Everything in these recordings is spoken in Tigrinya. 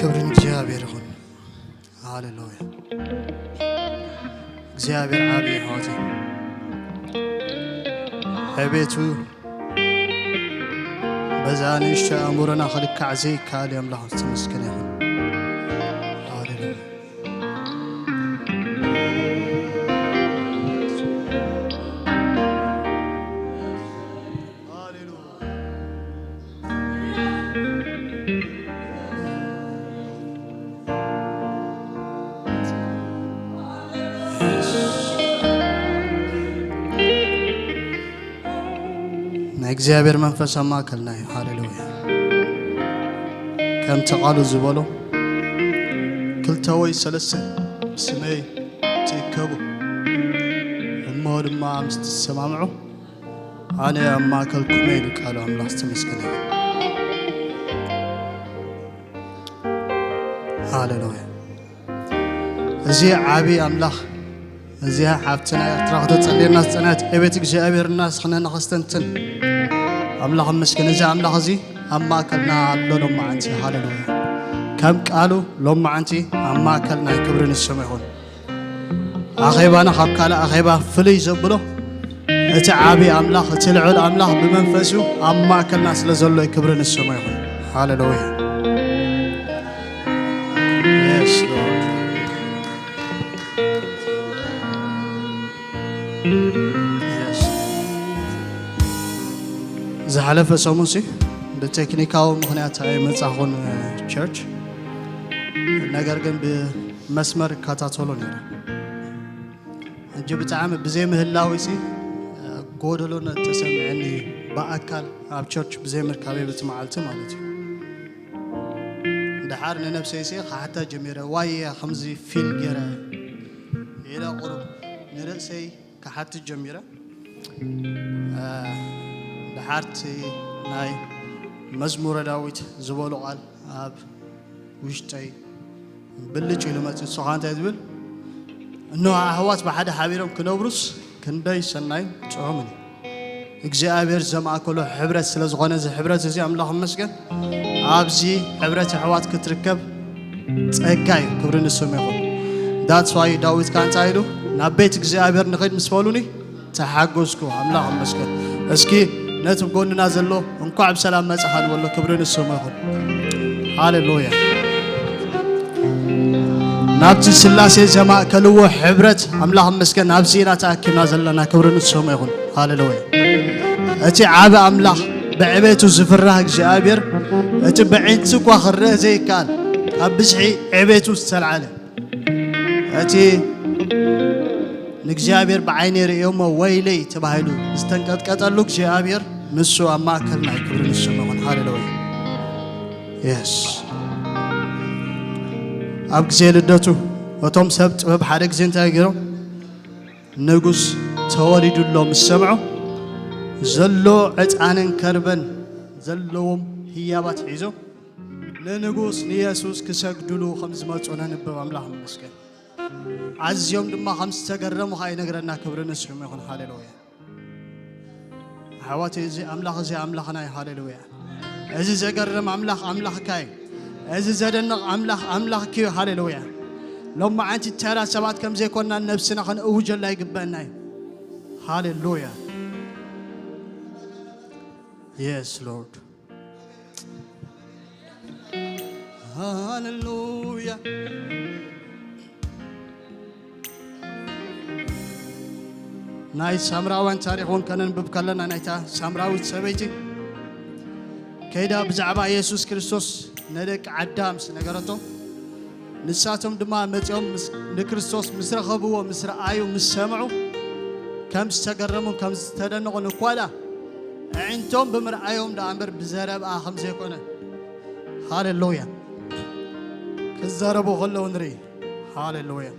ክብሪ ንእግዚኣብሔር ይኹን። ሃሌሉያ። እግዚኣብሔር ዓብዪ ኣሕዋተይ። ዕቤቱ በዛ ንእሽቶ ኣእምሮና ክልካዕ ዘይከኣል እዩ። ኣምላኽ ዝተመስገነ ይኹን። ሃሌሉያ። ናይ እግዚኣብሔር መንፈስ ኣብ ማእከልና እዩ። ሃሌሉያ። ከምቲ ቃሉ ዝበሎ፣ ክልተ ወይ ሰለስተ ብስመይ ትእከቡ እሞ ድማ ምስ ትሰማምዑ ኣነ ኣብ ማእከልኩም እየ ኢሉ ቃሉ። ኣምላኽ ዝተመስገነ ይሁን። ሃሌሉያ። እዚ ዓቢ ኣምላኽ፣ እዚኣ ሓብትና ኤርትራ ከተጸልየና ዝጸንሐት ዕቤት እግዚኣብሔርና ስኽነ ንኸስተንትን ኣምላኽ ይመስገን። እዚ ኣምላኽ እዚ ኣብ ማእከልና ኣሎ ሎማዓንቲ። ሃሌሉያ። ከም ቃሉ ሎማዓንቲ ኣብ ማእከልና ክብሪ ንስሙ ይኹን። ኣኼባና ካብ ካልእ ኣኼባ ፍልይ ዘብሎ እቲ ዓቢ ኣምላኽ፣ እቲ ልዑል ኣምላኽ ብመንፈሱ ኣብ ማእከልና ስለ ዘሎ ክብሪ ንስሙ ይኹን። ሃሌሉያ። Yes, Lord. Yes. ዝሓለፈ ሰሙን ሲ ብቴክኒካዊ ምኽንያት ኣይመጻኹን ቸርች፣ ነገር ግን ብመስመር እከታተሎ ነይረ። ሕጂ ብጣዕሚ ብዘይ ምህላዊ ሲ ጎደሎነት ተሰሚዐኒ፣ ብኣካል ኣብ ቸርች ብዘይ ምርካበይ በቲ መዓልቲ ማለት እዩ። ድሓር ንነብሰይ ሲ ክሓታ ጀሚረ፣ ዋየ ከምዚ ፊል ገይረ ኢለ ቁሩብ ንርእሰይ ክሓትት ጀሚረ። እ፣ ድሓርቲ ናይ መዝሙረ ዳዊት ዝበሉ ቃል ኣብ ውሽጠይ ብልጭ ኢሉ መፂኡ። ንሱ ከዓ እንታይ ዝብል? እንሆ ኣሕዋት ብሓደ ሓቢሮም ክነብሩስ ክንደይ ሰናይ ጥዑምን እዩ። እግዚኣብሔር ዘማእከሎ ሕብረት ስለ ዝኾነ፣ እዚ ሕብረት እዚ ኣምላኽ ይመስገን፣ ኣብዚ ሕብረት ኣሕዋት ክትርከብ ጸጋ እዩ። ክብሪ ንስሙ ይኹን። That's why ዳዊት ከዓ እንታይ ኢሉ? ናብ ቤት እግዚኣብሔር ንኸይድ ምስ በሉኒ ተሓጎስኩ። ኣምላኽ ይመስገን። እስኪ ነቲ ጎንና ዘሎ እንኳዕ ብሰላም መጻኻ ንበሎ። ክብሪ ንስሙ ይኹን። ሃሌሉያ። ናብቲ ስላሴ ዘማእከልዎ ሕብረት ኣምላኽ ይመስገን፣ ኣብዚ ኢና ተኣኪብና ዘለና። ክብሪ ንስሙ ይኹን። ሃሌሉያ። እቲ ዓቢ ኣምላኽ፣ ብዕቤቱ ዝፍራህ እግዚኣብሔር፣ እቲ ብዒንቲ እኳ ክረአ ዘይከኣል፣ ካብ ብዝሒ ዕቤቱ ዝተልዓለ፣ እቲ ንእግዚኣብሔር ብዓይነይ ርእዮሞ ወይለይ ተባሂሉ ዝተንቀጥቀጠሉ እግዚኣብሔር ንሱ ኣብ ማእከልና እዩ። ክብሪ ንስሙ ይኹን። ሃሌሉያ። የስ። ኣብ ግዜ ልደቱ እቶም ሰብ ጥበብ ሓደ ግዜ እንታይ ገይሮም? ንጉስ ተወሊዱ ኣሎ ምስ ሰምዑ፣ ዘሎ ዕጣንን ከርበን ዘለዎም ህያባት ሒዞም ንንጉስ ንየሱስ ክሰግድሉ ከም ዝመጹ ነንብብ። ኣምላኽ ይመስገን። ኣዝዮም ድማ ከም ዝተገረሙ ኸኣ ይነግረና። ክብሪ ንስሙ ይኹን። ሃሌሉያ። ኣሕዋተይ፣ እዚ ኣምላኽ፣ እዚ ኣምላኽና እዩ። ሃሌሉያ። እዚ ዘገርም ኣምላኽ ኣምላኽካ እዩ። እዚ ዘደንቕ ኣምላኽ ኣምላኽኪ እዩ። ሃሌሉያ። ሎማዓንቲ ተራ ሰባት ከም ዘይኮንና ነብስና ከነእውጀላ ይግበአና እዩ። ሃሌሉያ። የስ ሎርድ። ሃሌሉያ። ናይ ሳምራውያን ታሪኽ እውን ከነንብብ ከለና፣ ናይታ ሳምራዊት ሰበይቲ ከይዳ ብዛዕባ የሱስ ክርስቶስ ንደቂ ዓዳ ምስ ነገረቶ፣ ንሳቶም ድማ መጺኦም ምስ፣ ንክርስቶስ ምስ ረኸብዎ፣ ምስ ረኣዩ፣ ምስ ሰምዑ፣ ከም ዝተገረሙን ከም ዝተደነቑን እኳ ደኣ፣ ኣዒንቶም ብምርኣዮም ደኣ እምበር ብዘረብኣ ከም ዘይኮነ። ሃሌሉያ። ክዛረቡ ከለዉ ንርኢ። ሃሌሉያ።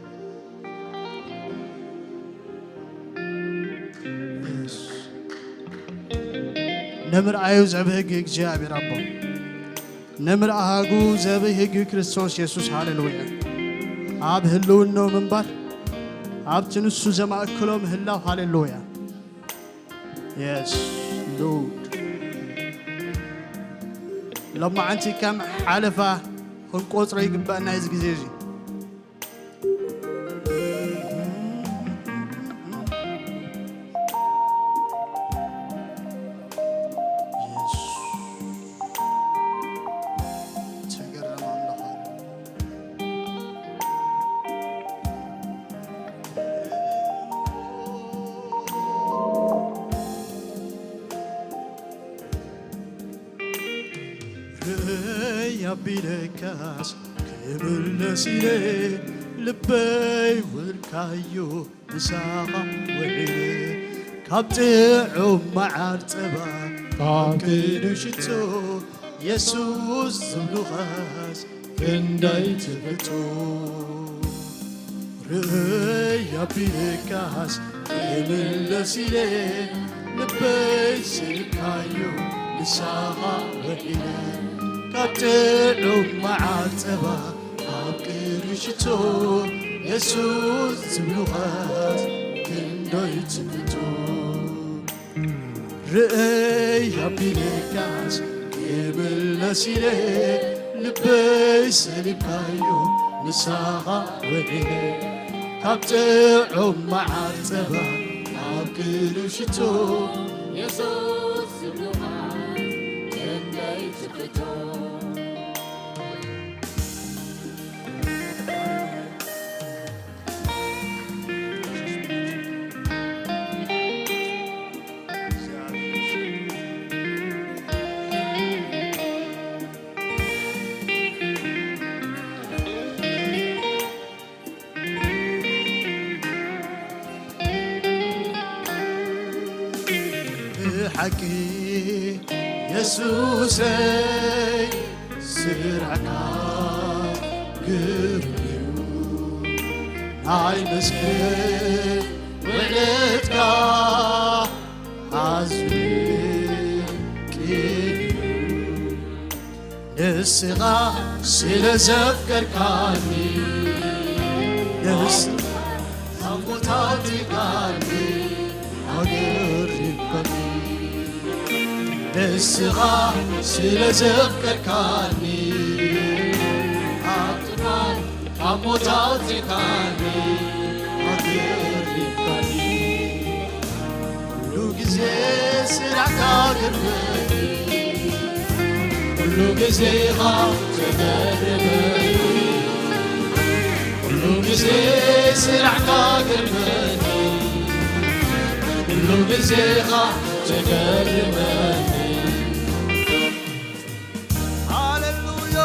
ንምርኣዩ ዘብህግ እግዚኣብሔር ኣቦ፣ ንምርኣሃጉ ዘብህግ ክርስቶስ የሱስ። ሃሌሉያ። ኣብ ህልውናኡ ምንባር፣ ኣብቲ ንሱ ዘማእክሎ ምህላው። ሃሌሉያ። የስ ሎርድ። ሎማዓንቲ ከም ሓለፋ ክንቆጽሮ ይግባእ ናይዚ ግዜ እዚ። የሱስ። ተገረም ኣምላኽ። ርእይ ኣቢለካስ ክምለስ ኢለ ልበይ ወርካዮ ምሳኻ ውዒለ ካብ ጥዑም መዓር ጸባ ካብ ቅዱስ ሽቶ የሱስ ዝብሉኻስ ክንደይ ትፍቱ። ርእይ ኣቢለካስ ክምለስ ኢለ ልበይ ስልካዮ ምሳኻ ውዒለ ካብ ጥዑም መዓር ጸባ ካብ ቅዱስ ሽቶ የሱስ ዝብሉኻስ ክንደይ ትፍቱ። ርእይ ኣቢለካስ ክምለስ ኢለ ልበይ ሰሊብካዮ ምሳኻ ውዒለ ካብ ጥዑም መዓር ጸባ ካብ ቅዱስ ሽቶ የሱስ ዝብሉኻ ክንደይ ትፍቶ። ብሓቂ የሱሰይ ስራሕካ ግርም እዩ፣ ናይ መስቀል ውዕለትካ ኣዝዩ ቅን እዩ። ንስኻ ስለ ዘፍቀርካኒ፣ ንስኻ ካብ ሞት ኣውጺእካኒ ኣገሪምካኒ። ንስኻ ስለ ዘፍቀርካኒ፣ ካብ ጥፋት ካብ ሞት ኣውጺእካኒ ኣገሪምካኒ። ኩሉ ግዜ ስራሕካ ግርመኒ፣ ኩሉ ግዜ ኢኻ ትገርመኒ። ኩሉ ግዜ ስራሕካ ግርመኒ፣ ኩሉ ግዜ ኢኻ ትገርመኒ። ሃሌሉያ።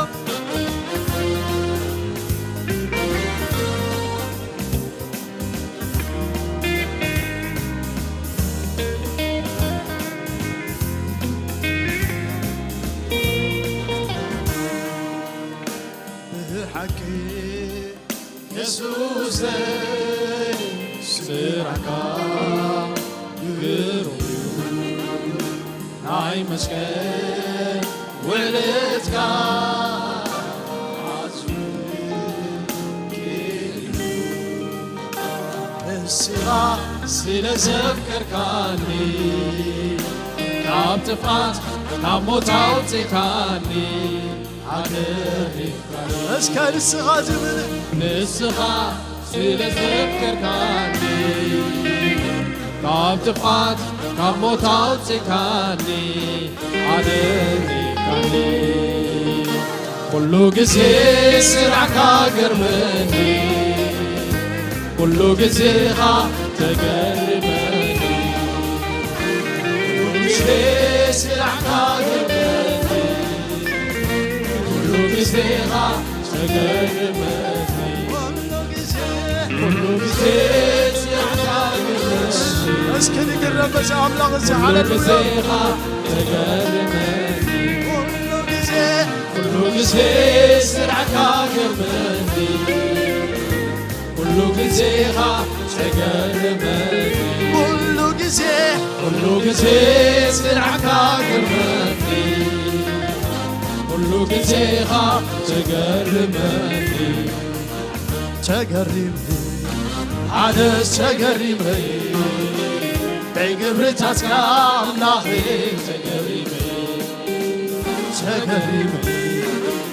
ብሓቂ የሱሰይ ስራሕካ ግሩም እዩ፣ ናይ መስቀል ውዕለትካ ኣዝዩ ቅን እዩ። ንስኻ ስለ ዘፍቀርካኒ፣ ካብ ጥፍኣት ካብ ሞት ኣውጺእካኒ፣ ኣገሪምካኒ። እስከ ንስኻ ዝብል ንስኻ ስለ ዘፍቀርካኒ፣ ካብ ጥፍኣት ካብ ሞት ኣውጺእካኒ፣ ኣገሪምካኒ። ኩሉ ግዜ ስራሕካ ገርመኒ፣ ኩሉ ግዜ ኢኻ ተገርመኒ። ኩሉ ግዜ ስራሕካ ገርመኒ፣ ኩሉ ግዜ ኢኻ ተገርመኒ። ኩሉ ግዜ፣ ኩሉ ግዜ ስራሕካ ገርመኒ። እስኪ ንግረም በዚ ኣምላኽ እዚ ኩሉ ሃሌሉያ። ግዜ ኢኻ ተገርመኒ። ኩሉ ግዜ፣ ኩሉ ግዜ ስራሕካ ገርመኒ። ኩሉ ግዜ ኢኻ ተገርመኒ። ኩሉ ግዜ፣ ኩሉ ግዜ ስራሕካ ገርመኒ። ኩሉ ግዜ ኢኻ ተገርመኒ። ተገሪመ፣ ሓደስ ተገሪመ፣ ብግብርታትካ ኣምላኸይ ተገሪመ፣ ተገሪመ፣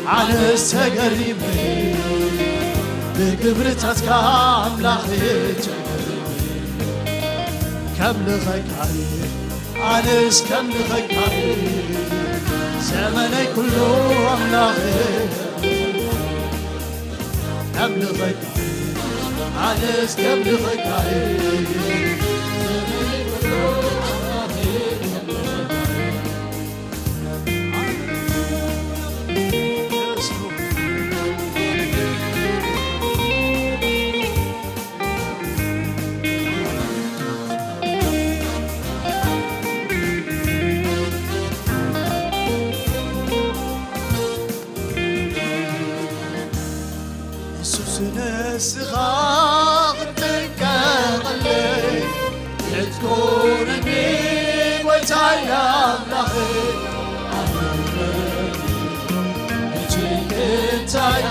ኣነስ ተገሪመ ብግብርታትካ ኣምላኽ ተገሪመ ከምልኸካ እየ። ኣነስ ከምልኸካ እየ ዘመነይ ኩሉ ኣምላኽ ከምልኸካ እየ። ኣነስ ከምልኸካ እየ። ንሱስ ንስኻ ክትጥቀመለይ ክትኮነኒ ጎይታይ ኣምላኸይ። እጅግ እንታይ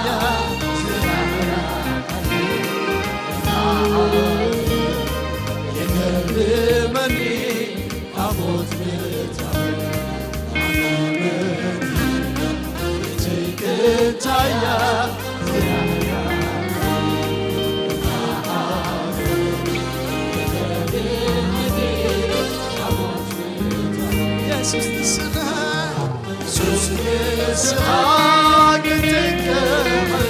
የገርመኒ ኣቦት ቤታ ትቅታያ የሱስ ንስኻ ሱስ ንስኻ ክትጥቀም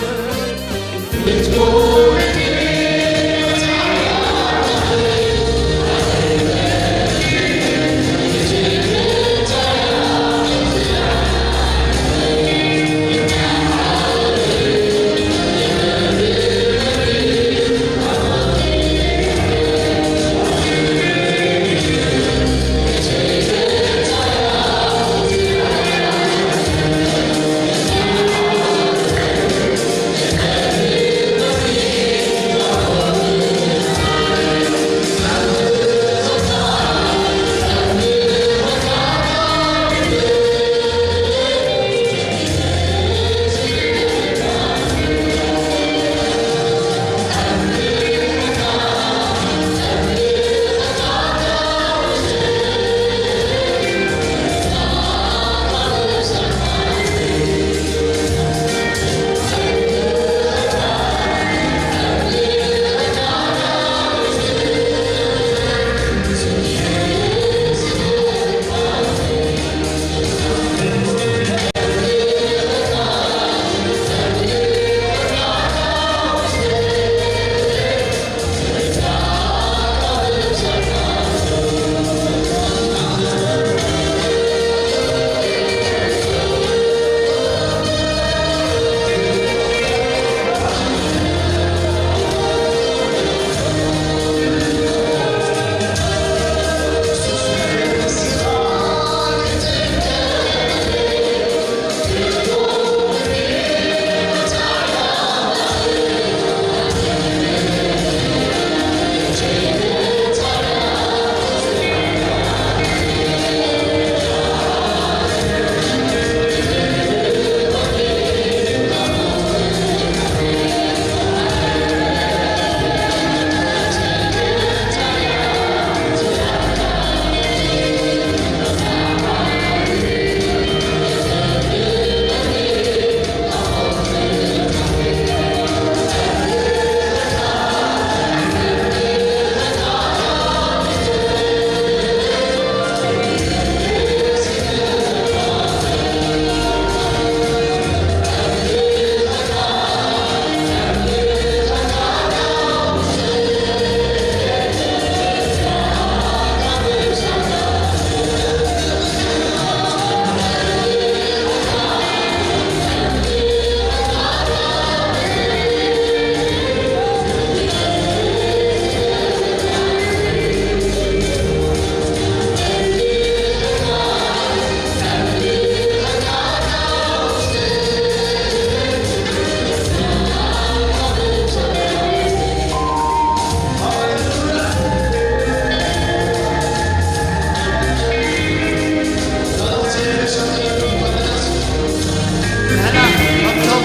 ንሕና ከምቶም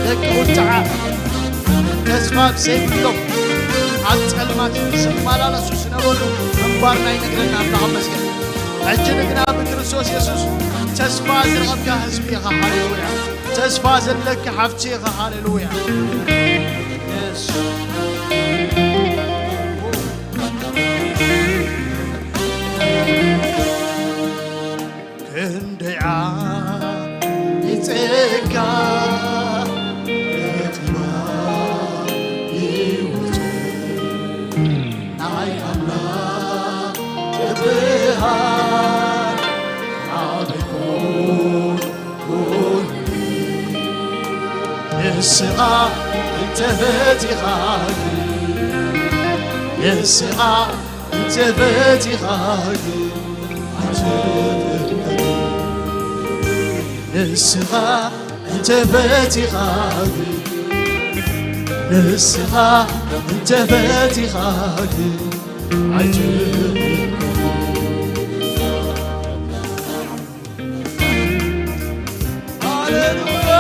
ደቂ ቁጥዓ ተስፋ ዘይብሎም ኣብ ጸልማት ዝመላለሱ ዝነበሩ ምንባርና ይነግረና ኣምላኽ ይመስገን። ሕጂ ንግና ብክርስቶስ የሱስ ተስፋ ዝረኸብካ ህዝቢ ኢኻ። ሃሌሉያ። ተስፋ ዘለካ ሓፍቲ ኢኻ። ሃሌሉያ። የስ። ክንደይ ዓቢ ጸጋ እቲ ህይወት ናይ ኣምላኽ ክብሃል ዓቢ ኩን። ንስኻ እንተፈቲኻ ግን፣ ንስኻ እንተፈቲኻ ግን ኣይትፍቀድ። ንስኻ እንተፈቲኻ ግን፣ ንስኻ እንተፈቲኻ ግን ኣይትፍቀድ። ሃሌሉያ።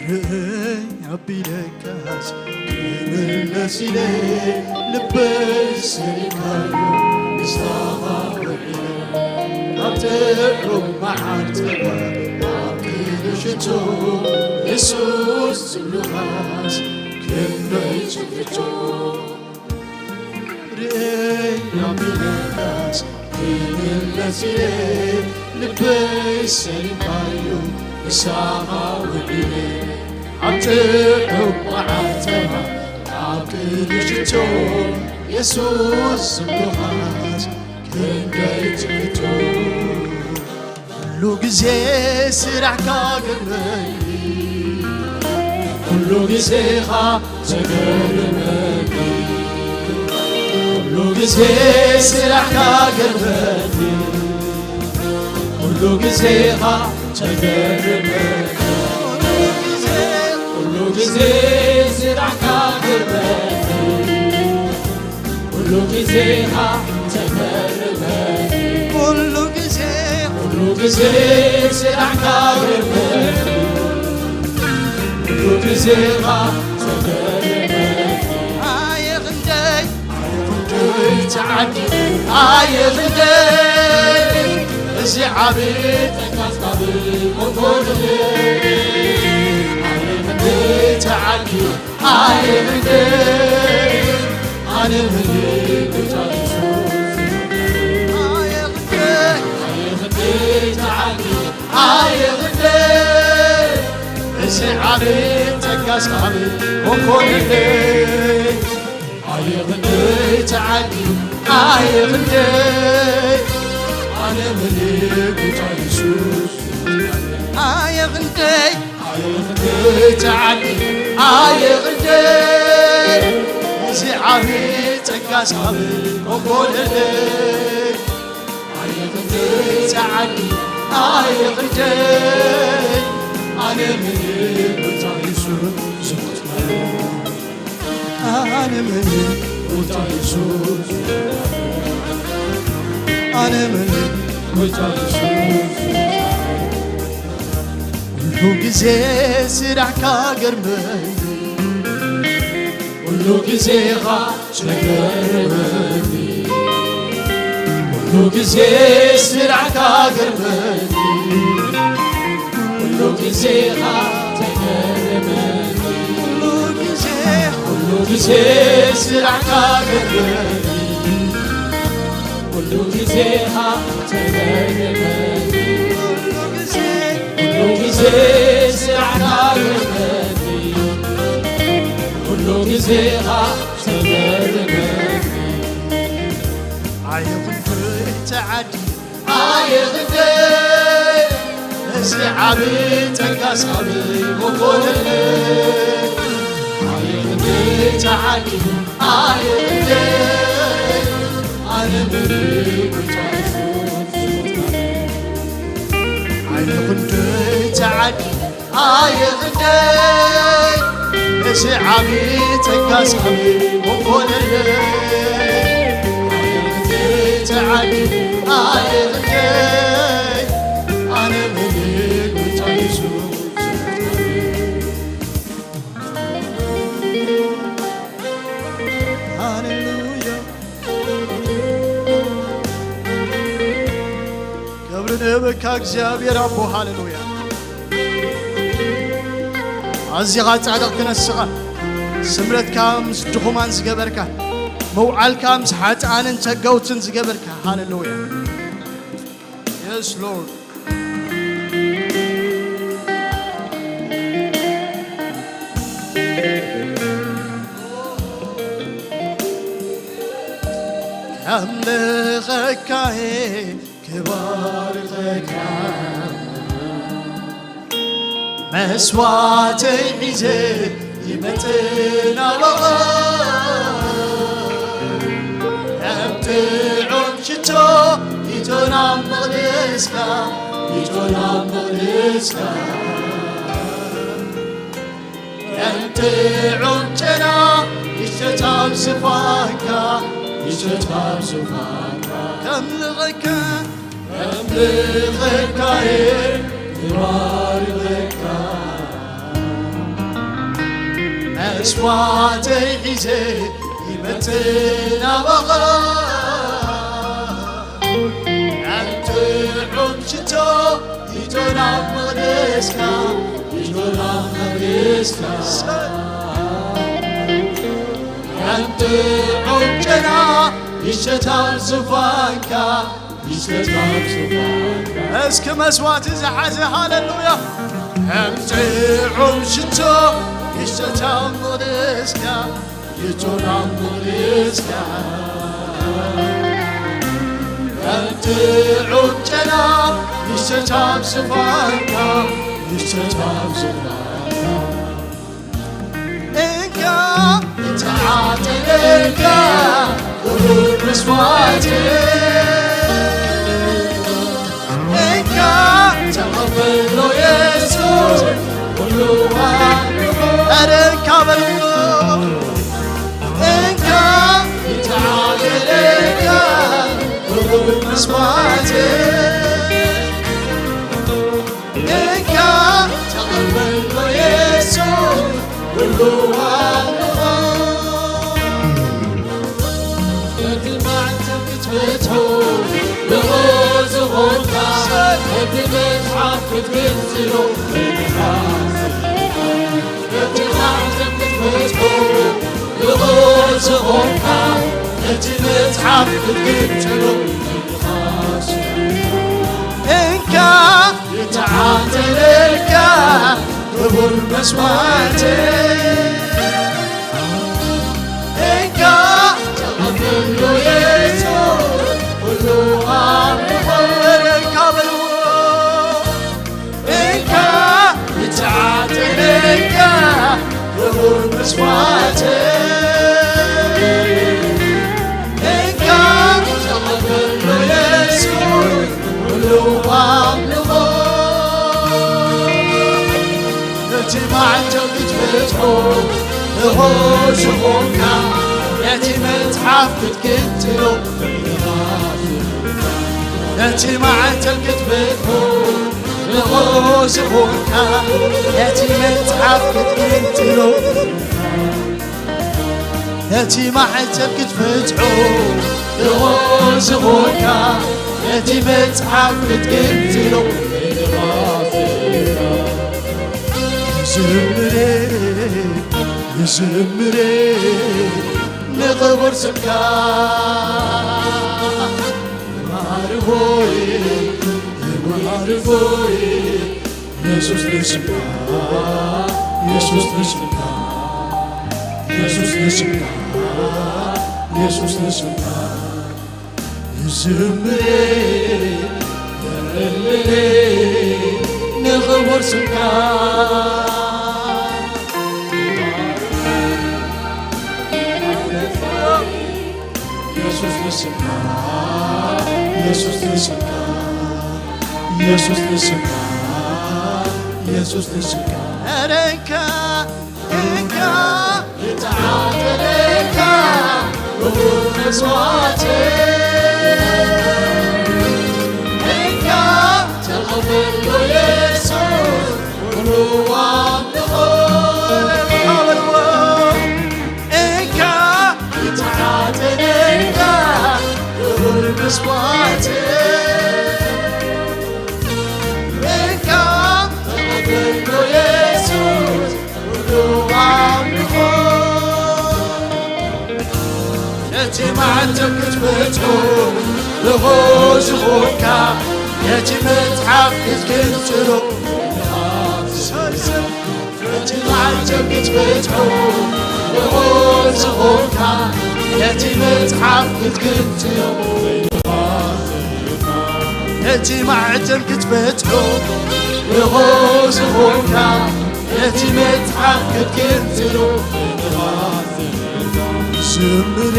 ርእይ ኣቢለካስ ክምለስ ኢለ ልበይ ሰሪኻዮ ምስታኻ ውዒለ ኣብ ጥዑም መዓር ጸባ ኣብ ክብሪ ሽቶ የሱስ ዝብሉኻስ ክንደይ ጽፍቶ። ርእይ ኣቢለካስ ክምለስ ኢለ ልበይ ሰሪኻዮ ምሳኻ ውዒለ ኣብ ጥዑም መዓር ጸባ ኣብ ክብሪ ሽቶ የሱስ ዝብሉኻስ ክንደይ ትፍቶ። ኩሉ ግዜ ስራሕካ ገርመኒ፣ ኩሉ ግዜኻ ተገርመኒ፣ ኩሉ ግዜ ስራሕካ ገርመኒ፣ ኩሉ ግዜኻ ተገርመኒ፣ ኩሉ ግዜ ስራሕካ ገርመኒ። ኩሉ ግዜኻ ተገርመኒ። ኩሉ ግዜ፣ ኩሉ ግዜ ስራሕካ ገርመኒ። ኩሉ ግዜኻ ተገርመኒ። ኣየ ክንደይ፣ ኣየ ክንደይ ተዓዲለ፣ ኣየ ክንደይ እዚ ዓቢ ጸጋስ ካብ መጎደለይ። ኣየ ክንደይ ተዓዲለ ኣየ ክንደይ፣ ኣነ ክንደይ፣ ጎይታ የሱስ። ኣየ ክንደይ፣ ኣየ ክንደይ ተዓዲለ፣ ኣየ ክንደይ፣ እዚ ዓቢ ጸጋስ ካብ መጎደለይ። ኣየ ክንደይ ተዓዲለ፣ ኣየ ክንደይ፣ ኣነ ክንደይ፣ ጎይታ የሱስ። ኣየ ክንደይ፣ ኣየ ክንደይ ተዓዲለ፣ ኣየ ክንደይ፣ እዚ ዓቢ ጸጋስ ካብ መጎደለይ። ኣየ ክንደይ ተዓዲለ፣ ኣየ ክንደይ፣ ኣነ ምን ጎይታ የሱስ ዝሞትናዮ። ኣነ ምን ጎይታ የሱስ፣ ኣነ ምን ጎይታ የሱስ። ኩሉ ግዜ ስራሕካ ገርመኒ፣ ኩሉ ግዜኻ ተገርመኒ፣ ኩሉ ግዜ ስራሕካ ገርመኒ፣ ኩሉ ግዜኻ ተገርመኒ፣ ኩሉ ግዜ፣ ኩሉ ግዜ ስራሕካ ገርመኒ፣ ኩሉ ግዜኻ ተገርመኒ፣ ኩሉ ግዜ፣ ኩሉ ግዜ ስራሕካ ገርመኒ፣ ኩሉ ግዜኻ ተገርመኒ። ኣየ ክንደይ ተዓዲለ፣ ኣየ ክንደይ፣ እዚ ዓቢ ጸጋስ ካብ መጎደለይ። ኣየ ክንደይ ተዓዲለ፣ ኣየ ክንደይ፣ ኣነ ምን ጎይታ የሱስ። ኣየ ክንደይ ተዓዲለ፣ ኣየ ክንደይ፣ እዚ ዓቢ ጸጋስ ካብ መጎደለይ። ኣየ ክንደይ ተዓዲለ፣ ኣየ ክንደይ፣ እግዚኣብሔር ኣቦ፣ ሃሌሉያ። ኣዚኻ ጻድቕ ክነስኻ፣ ስምረትካ ምስ ድኹማን ዝገበርካ፣ መውዓልካ ምስ ሓጥኣንን ጸገውትን ዝገበርካ፣ ሃሌሉያ። Yes, Lord. ከምልኸካየ ክባርኸካ መስዋዕተይ ሒዘ ይመጽእ ናባኻ። ከም ጥዑም ሽቶ ይእቶ ናብ መቕደስካ፣ ይእቶ ናብ መቕደስካ። ከም ጥዑም ጨና ይሸት ኣብ ዝፋንካ፣ ይሸት ኣብ ዝፋንካ። ከምልኸካ፣ ከምልኸካየ ክባርኸካ። መስዋዕተይ ሒዘ ይመጽእ ናባኻ። ከም ጥዑም ሽቶ ይእቶ ናብ መቕደስካ፣ ይእቶ ናብ መቕደስካ። ከም ጥዑም ጨና ይሸት ኣብ ዝፋንካ፣ ይሸት ኣብ ዝፋንካ። እስኪ መስዋዕቲ ዝሓዘ ሃሌሉያ። ከም ጥዑም ሽቶ ይሸት ኣብ መቕደስካ፣ ይእቶ ናብ መቕደስካ። ከም ጥዑም ጨና ይሸት ኣብ ዝፋንካ፣ ይሸት ኣብ ዝፋንካ። እንካ ይተዓደለልካ ክቡር መስዋዕቲ። እንካ ተቐበሎ የሱስ ኩሉ ኣምልኾ። ኧረ እንካ በልዎ። እንካ ይተዓደለልካ ክቡር መስዋዕቲ። እንካ ተቐበሎ የሱስ ኩሉ ኣምልኾ። ነቲ ማዕተብ ክትፈትሖ ንቑ ዝኾንካ፣ ነቲ መጽሓፍ ክትግንጽሎ፣ ነቲ ማዕተብ ክትፈትሖ ንቑ ዝኾንካ፣ ነቲ መጽሓፍ ክትግንጽሎ፣ እንካ ይተዓደለልካ ክቡር መስዋዕቲ። እንካ ተቐበሎ የሱስ ኩሉ ኣምልኾ። እንካ በልዎ። እንካ ይተዓደለልካ ክቡር መስዋዕቲ። እንካ ተቐበሎ የሱስ ኩሉ ኣምልኾ። ነቲ ማዕተብ ክትፈትሖ ንቑ ዝኾንካ፣ ነቲ መጽሓፍ ክትግንጽሎ፣ ነቲ ማዕተብ ክትፈትሖ ንቑ ዝኾንካ፣ ነቲ መጽሓፍ ክትግንጽሎ፣ ነቲ ማዕተብ ክትፈትሖ ንቑ ዝኾንካ፣ ነቲ መጽሓፍ ክትግንጽሎ። ዝምሬ፣ ዝምሬ ንኽቡር ስምካ። ይምሃር ሆይ፣ ይምሃር ሆይ፣ የሱስ ንስምካ፣ የሱስ ንስምካ፣ የሱስ ንስምካ፣ የሱስ ንስምካ። ይዝምሬ፣ የዕልሌ ንኽቡር ስምካ። የሱስ ንስምካ፣ የሱስ ንስምካ፣ የሱስ ንስምካ፣ የሱስ ንስምካ። ኧረ እንካ፣ እንካ፣ ይተዓደለልካ ክቡር መስዋዕቲ። እንካ፣ ተቐበሎ የሱስ ኩሉ ኣምልኾ። እንካ፣ ይተዓደለልካ ክቡር መስዋዕቲ። ክትፍትሑ፣ ብቑ ዝኾንካ ነቲ መጽሓፍ ክትግንጽሎ፣ ነቲ ማዕተብ ክትፍትሑ፣ ብቑ ዝኾንካ ነቲ መጽሓፍ ክትግንጽሎ፣ ነቲ ማዕተብ ክትፍትሑ፣ ብቑ ዝኾንካ ነቲ መጽሓፍ ክትግንጽሎ፣ ዝምሬ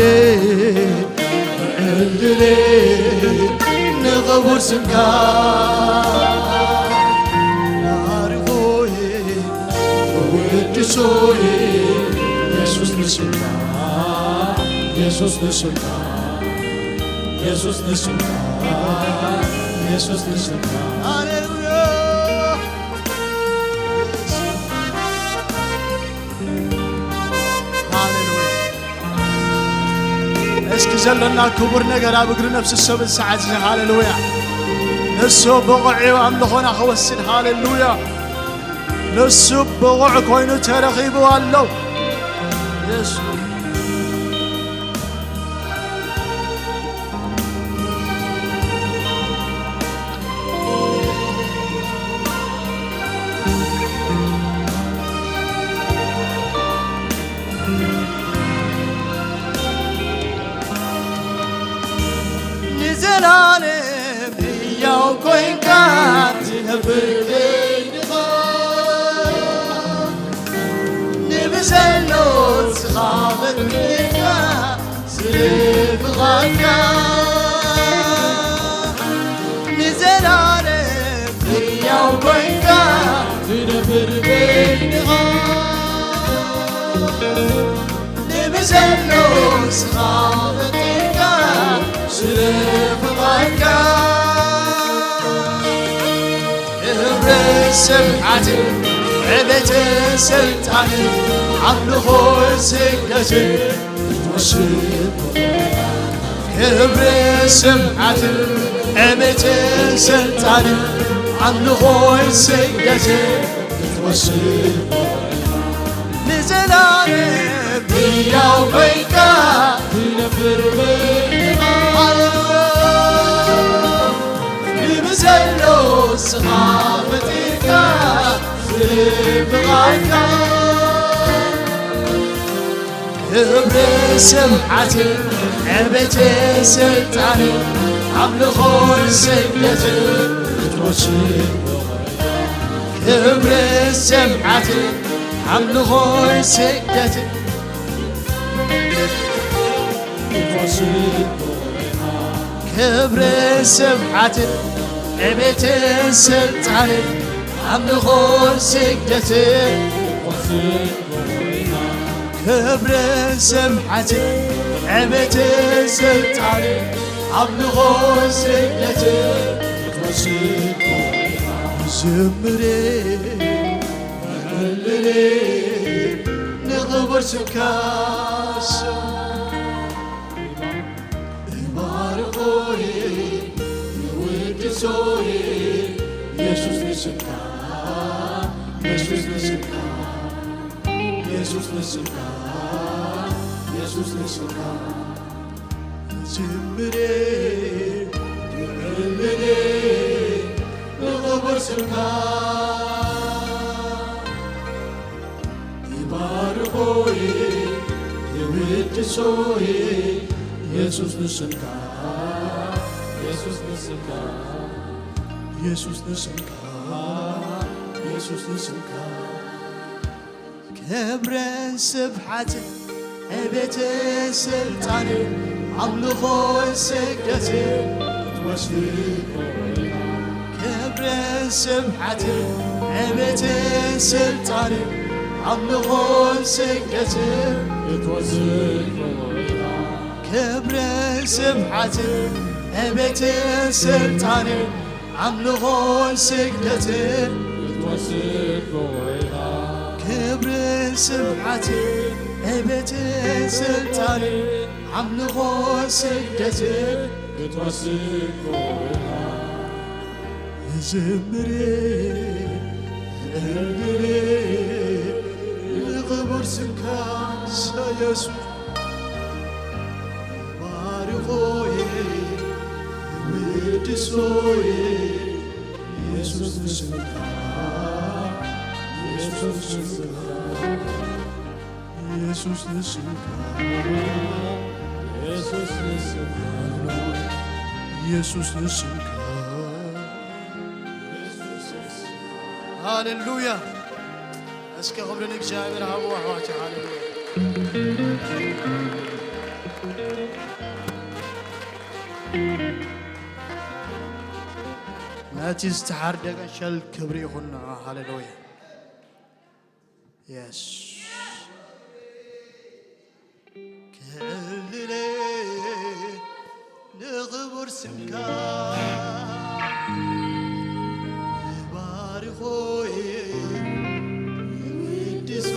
ዕልልይ ንኽቡር ስምካ፣ ባርኾይ ወድሶይ፣ የሱስ ንስምካ፣ የሱስ ንስምካ፣ የሱስ ንስምካ፣ የሱስ ንስምካ። ሃሌሉያ። ሃሌሉያ። እስኪ ዘለና ክቡር ነገር ኣብ እግሪ ነፍሲ ሰብ ሰዓት እዚ። ሃሌሉያ። ንሱ ብቑዕ እዩ ኣምልኾና ክወስድ። ሃሌሉያ። ንሱ ብቑዕ ኮይኑ ተረኺቡ ኣሎ። የሱስ። ንዘላለም ሕያው ኮይንካ ትነብር በይንኻ፣ ንብዘሎ ስኻ ፈጢርካ ስለ ፍቓድካ፣ ንዘላለም ሕያው ኮይንካ ትነብር በይንኻ፣ ንብዘሎ ስኻ ፈጢርካ ስለ ፍቓድካ፣ ክብርን ስብሓትን ዕቤትን ስልጣንን ኣምልኾን ስግደትን ክትወስድ፣ ክብርን ስብሓትን ዕቤትን ስልጣንን ኣምልኾን ስግደትን ክትወስድ፣ ንዘላለም ሕያው ኮይንካ ትነብር በይንኻ። ሃሌሉያ። ንብዘሎ ስኻ ፈጢርካ ስለ ፍቓድካ፣ ክብርን ስብሓትን ዕቤትን ስልጣንን ኣምልኾን ስግደትን ክትወስድ፣ ክብርን ስብሓትን ኣምልኾን ስግደትን ክብርን ስብሓትን ዕቤትን ስልጣንን ኣምልኾን ስግደትን ክብርን ስብሓትን ዕቤትን ስልጣንን ኣምልኾን ስግደትን ዝምሬ ዕልልይ ንኽቡር ስምካ ባርኾይ ንውድሶይ የሱስ ንስምካ፣ የሱስ ንስምካ፣ የሱስ ንስምካ፣ የሱስ ንስምካ። ዝምሬ ክዕልሌ ንኽቡር ስምካ፣ ይባርኾይ፣ ይውድሶይ፣ የሱስ ንስምካ፣ የሱስ ንስምካ፣ የሱስ ንስምካ፣ የሱስ ንስምካ። ክብርን ስብሓትን ዕቤትን ስልጣንን ኣምልኾን ስግደትን ክትወስድ፣ ክብርን ስብሓትን ዕቤትን ስልጣንን ኣምልኾን ስግደትን ክትወስድ፣ ክብርን ስብሓትን ዕቤትን ስልጣንን ኣምልኾን ስግደትን ክትወስድ፣ ክብርን ስብሓትን ዕቤትን ስልጣንን ኣምልኾን ስግደትን ክትወስድ፣ ዝምሬ፣ እልልሬ ንኽቡር ስምካ የሱስ። ባርኾይ፣ ኢየሱስ ንስምካ፣ ኢየሱስ ንስምካ፣ ኢየሱስ ንስምካ፣ ኢየሱስ ንስምካ፣ ኢየሱስ ንስምካ። ሃሌሉያ። እስከ ክብሪ ንእግዚኣብሔር ሃብዎ ኣሕዋት። ሃሌሉያ። ነቲ ዝተሓርደ ገንሸል ክብሪ ይኹን። ሃሌሉያ። የስ። ክዕልለ ንኽቡር ስምካ ባርኾ ይውድሶ።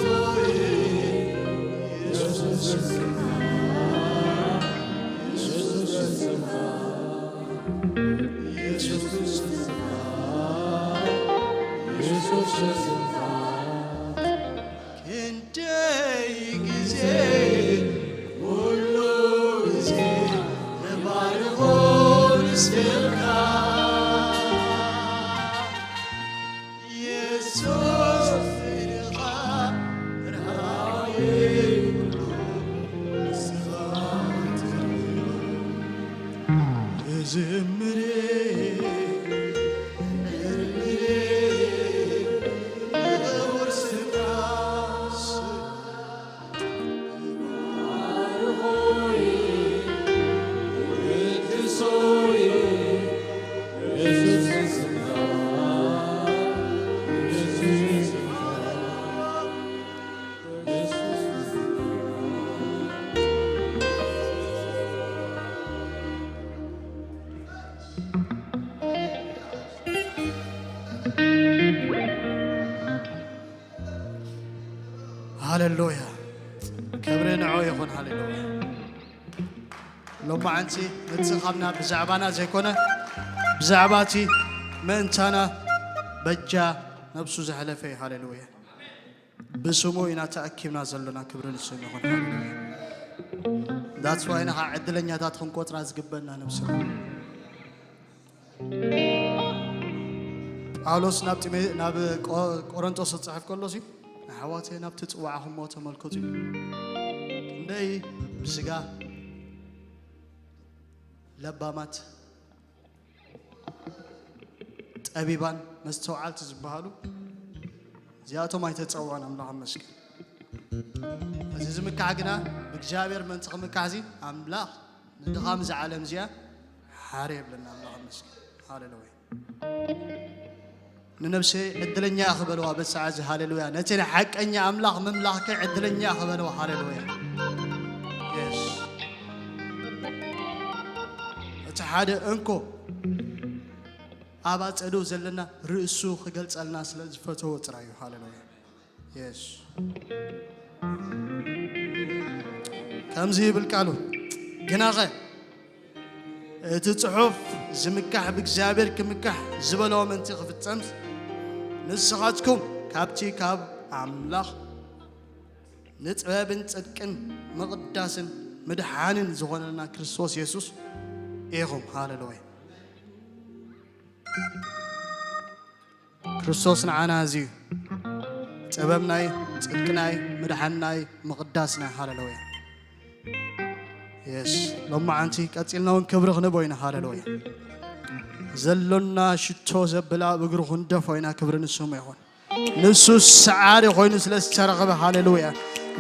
ኢየሱስ ስምካ፣ ኢየሱስ ስምካ፣ ኢየሱስ ስምካ፣ ኢየሱስ ስምካ። ክንደይ ግዜ፣ ኩሉ ግዜ፣ ንባርኾ ንስምካ። ኢየሱስ ኢኻ ብርሃነይ ኩሉ፣ ንስኻ ትርጉም እዝምር፣ እዝምር፣ ንኽቡር ስምካ። ሃሌሉያ። ክብሪ ንዑ ይኹን። ሃሌሉያ። ሎማዓንቲ ምትኻብና ብዛዕባና ዘይኮነ፣ ብዛዕባ እቲ ምእንታና በጃ ነብሱ ዘሕለፈ እዩ። ሃሌሉያ። ብስሙ ኢና ተኣኪብና ዘሎና። ክብሪ ንስሙ ይኹን። ሃሌሉያ። That's why ኢና ከዓ ዕድለኛታት ክንቆጽራ ዝግበና ነብስና። ጳውሎስ ናብ ጢሞ-፣ ናብ ቆ-፣ ቆሮንቶስ ዝጽሕፍ ከሎ ሲ፣ ኣሕዋተይ፣ ናብ ትጽዋዕኹምዎ ተመልከቱ እዩ። ክንደይ ብስጋ ለባማት፣ ጠቢባን፣ መስተውዓልቲ ዝበሃሉ እዚኣቶም ኣይተጸውዖን። ኣምላኽ ይመስገን። እዚ ዝምካሕ ግና ብእግዚኣብሔር ምእንቲ ክምካሕ እዚ ኣምላኽ ንድኻም እዛ ዓለም እዚኣ ሓረ የብለና። ኣምላኽ ይመስገን። ሃሌሉያ። ንነብሰይ ዕድለኛ ክበልዋ በሰዓዚ። ሃሌሉያ። ነቲ ናይ ሓቀኛ ኣምላኽ ምምላኽከ ዕድለኛ ክበልዋ። ሃሌሉያ። የስ። እቲ ሓደ እንኮ ኣብ ኣጸዱ ዘለና ርእሱ ክገልጸልና ስለ ዝፈተወ ጥራይ እዩ። ሃሌሉያ። የስ። ከምዚ ይብል ቃሉ፣ ግናኸ እቲ ጽሑፍ ዝምካሕ ብእግዚኣብሔር ክምካሕ ዝበሎ ምእንቲ ክፍጸምስ፣ ንስኻትኩም ካብቲ ካብ ኣምላኽ ንጥበብን ጽድቅን ምቕዳስን ምድሓንን ዝኾነልና ክርስቶስ የሱስ ኢኹም። ሃሌሉያ። ክርስቶስ ንዓና እዚ እዩ። ጥበብናይ፣ ጽድቅናይ፣ ምድሓንናይ፣ ምቕዳስናይ። ሃሌሉያ። የስ። ሎማዓንቲ ቀጺልና እውን ክብሪ ክንቦ ኢና። ሃሌሉያ። ዘሎና ሽቶ ዘብል ኣብ እግሩ ክንደፎ ኢና። ክብሪ ንስሙ ይኹን። ንሱ ሰዓሪ ኮይኑ ስለ ዝተረኽበ። ሃሌሉያ።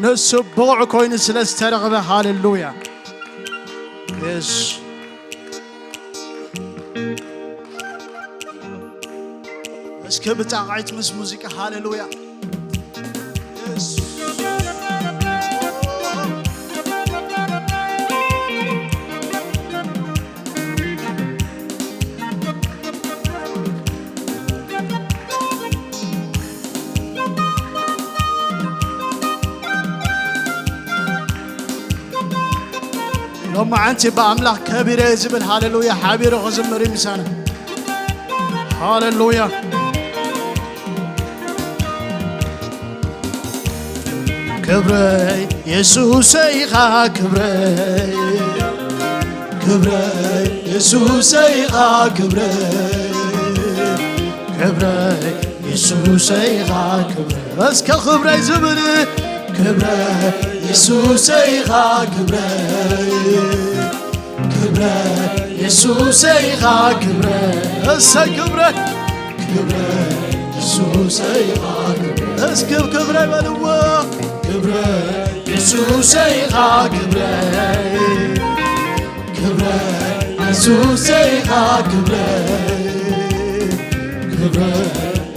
ንሱ ብቑዕ ኮይኑ ስለ ዝተረኽበ። ሃሌሉያ። የስ። እስኪ ብጣቕዒት ምስ ሙዚቃ ሃሌሉያ። የስ። ሎማዓንቲ ብኣምላኽ ከቢረ ዝብል ሃሌሉያ ሓቢሩ ክዝምር እዩ ምሳና። ሃሌሉያ። ክብረይ የሱሰይ ኢኻ ክብረይ፣ ክብረይ የሱሰይ ኢኻ ክብረይ፣ ክብረይ የሱሰይ ኢኻ ክብረይ። እስከ ክብረይ ዝብል፣ ክብረይ የሱሰይ ኢኻ ክብረይ፣ ክብረይ የሱሰይ ኢኻ ክብረይ። እሰይ ክብረይ፣ ክብረይ የሱሰይ ኢኻ ክብረይ። እስኪ ክብረይ በልዎ። ክብረይ የሱሰይ ኢኻ ክብረይ፣ ክብረይ የሱሰይ ኢኻ ክብረይ፣ ክብረይ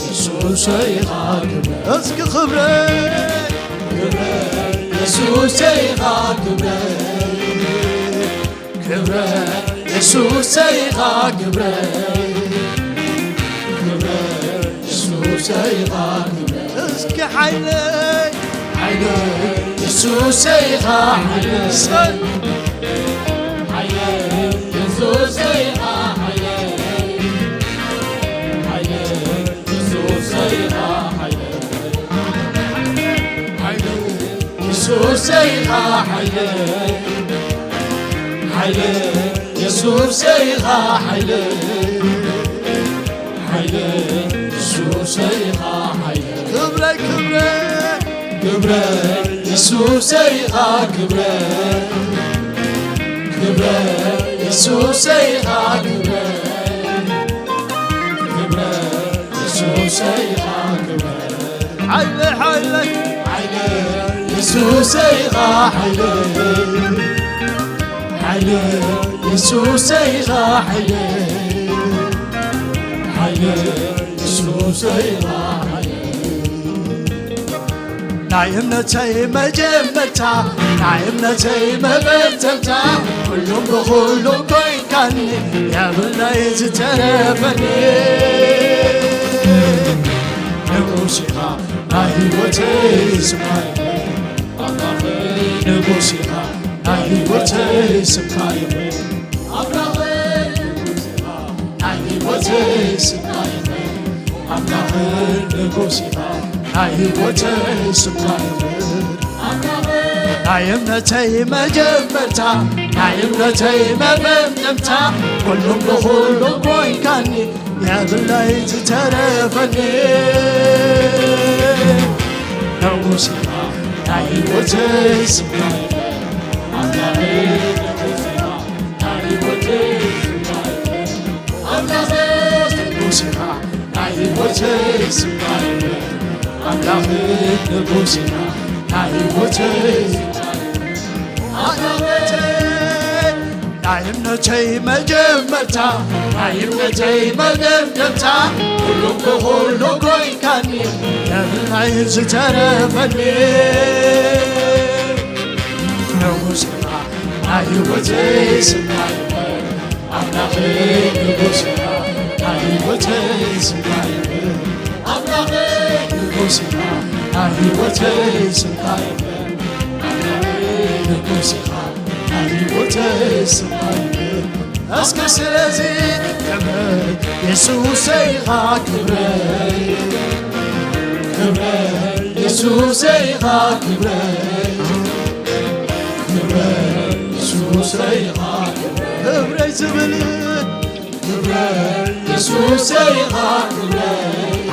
የሱሰይ ኢኻ ክብረይ። እስኪ ክብረይ፣ ክብረይ የሱሰይ ኢኻ ክብረይ፣ ክብረይ የሱሰይ ኢኻ ክብረይ፣ ክብረይ የሱሰይ ኢኻ ክብረይ። እስኪ ሓይለይ፣ ሓይለይ የሱሰይ ኢኻ ሓይለይ፣ ሓይለይ የሱሰይ ኢኻ ሓይለይ፣ ሓይለይ የሱሰይ ኢኻ ሓይለይ፣ ሓይለይ የሱሰይ ኢኻ ሓይለይ፣ ሓይለይ የሱሰይ ኢኻ ሓይለይ፣ ሓይለይ የሱሰይ ኢኻ ሓይለይ። ክብረይ ክብረይ፣ ክብረይ የሱሰይ ኢኻ ክብረይ፣ ክብረይ የሱሰይ ኢኻ ክብረይ፣ ክብረይ የሱሰይ ኢኻ ክብረይ። ሓይለይ ሓይለይ፣ ሓይለይ የሱሰይ ኢኻ ሓይለይ፣ ሓይለይ የሱሰይ ኢኻ ሓይለይ፣ ሓይለይ የሱሰይ ኢኻ ሓይለይ። ናይ እምነተይ መጀመርታ፣ ናይ እምነተይ መፈጸምታ፣ ኩሉም ብኹሉም ኮይንካኒ፣ የብለይ ዝተረፈኒ። ንጉስ ኢኻ ናይ ህይወተይ ስምካ ይኹን፣ ኣምላኸይ ንጉስ ኢኻ ናይ ህይወተይ ስምካ ይኹን፣ ኣምላኸይ ንጉስ ኢኻ ናይ ህይወተይ ስምካ ይኹን፣ ኣምላኸይ ንጉስ ኢኻ ናይ ህይወተይ ስምካ ይኹን። ናይ እምነተይ መጀመርታ፣ ናይ እምነተይ መፈጸምታ፣ ኩሉም ብኹሉም ኮይንካኒ፣ የብለይ ዝተረፈኒ። ንጉስ ኢኻ ናይ ህይወተይ ስምካ ይኹን፣ ኣምላኸይ ንጉስ ኢኻ ናይ ህይወተይ ስምካ ይኹን። ኣምላኸይ ንጉስ ኢኻ ናይ ህይወተይ ስምካ ይኹን፣ ኣምላኸይ ንጉስ ኢኻ ናይ ህይወተይ ስምካ ይኹን። ኣምላኸይ ናይ እምነተይ መጀመርታ፣ ናይ እምነተይ መደምደምታ፣ ኩሉ ብኹሉ ኮይንካኒ፣ የብለይ ዝተረፈኒ። ንጉስ ኢኻ ናይ ህይወተይ ስምካ ይኹን፣ ኣምላኸይ ንጉስ ኢኻ ናይ ህይወተይ ስምካ ይኹን፣ ኣምላኸይ ንጉስ ኢኻ ናይ ህይወተይ ስምካ ይኹን፣ ኣምላኸይ ንጉስ ኢኻ ናይ ህይወተይ ስምካ ይኹን። እስከ ስለዚ ክብረይ የሱሰይ ኢኻ ክብረይ፣ ክብረይ የሱሰይ ኢኻ ክብረይ፣ ክብረይ የሱሰይ ኢኻ ክብረይ ዝብል፣ ክብረይ የሱሰይ ኢኻ ክብረይ፣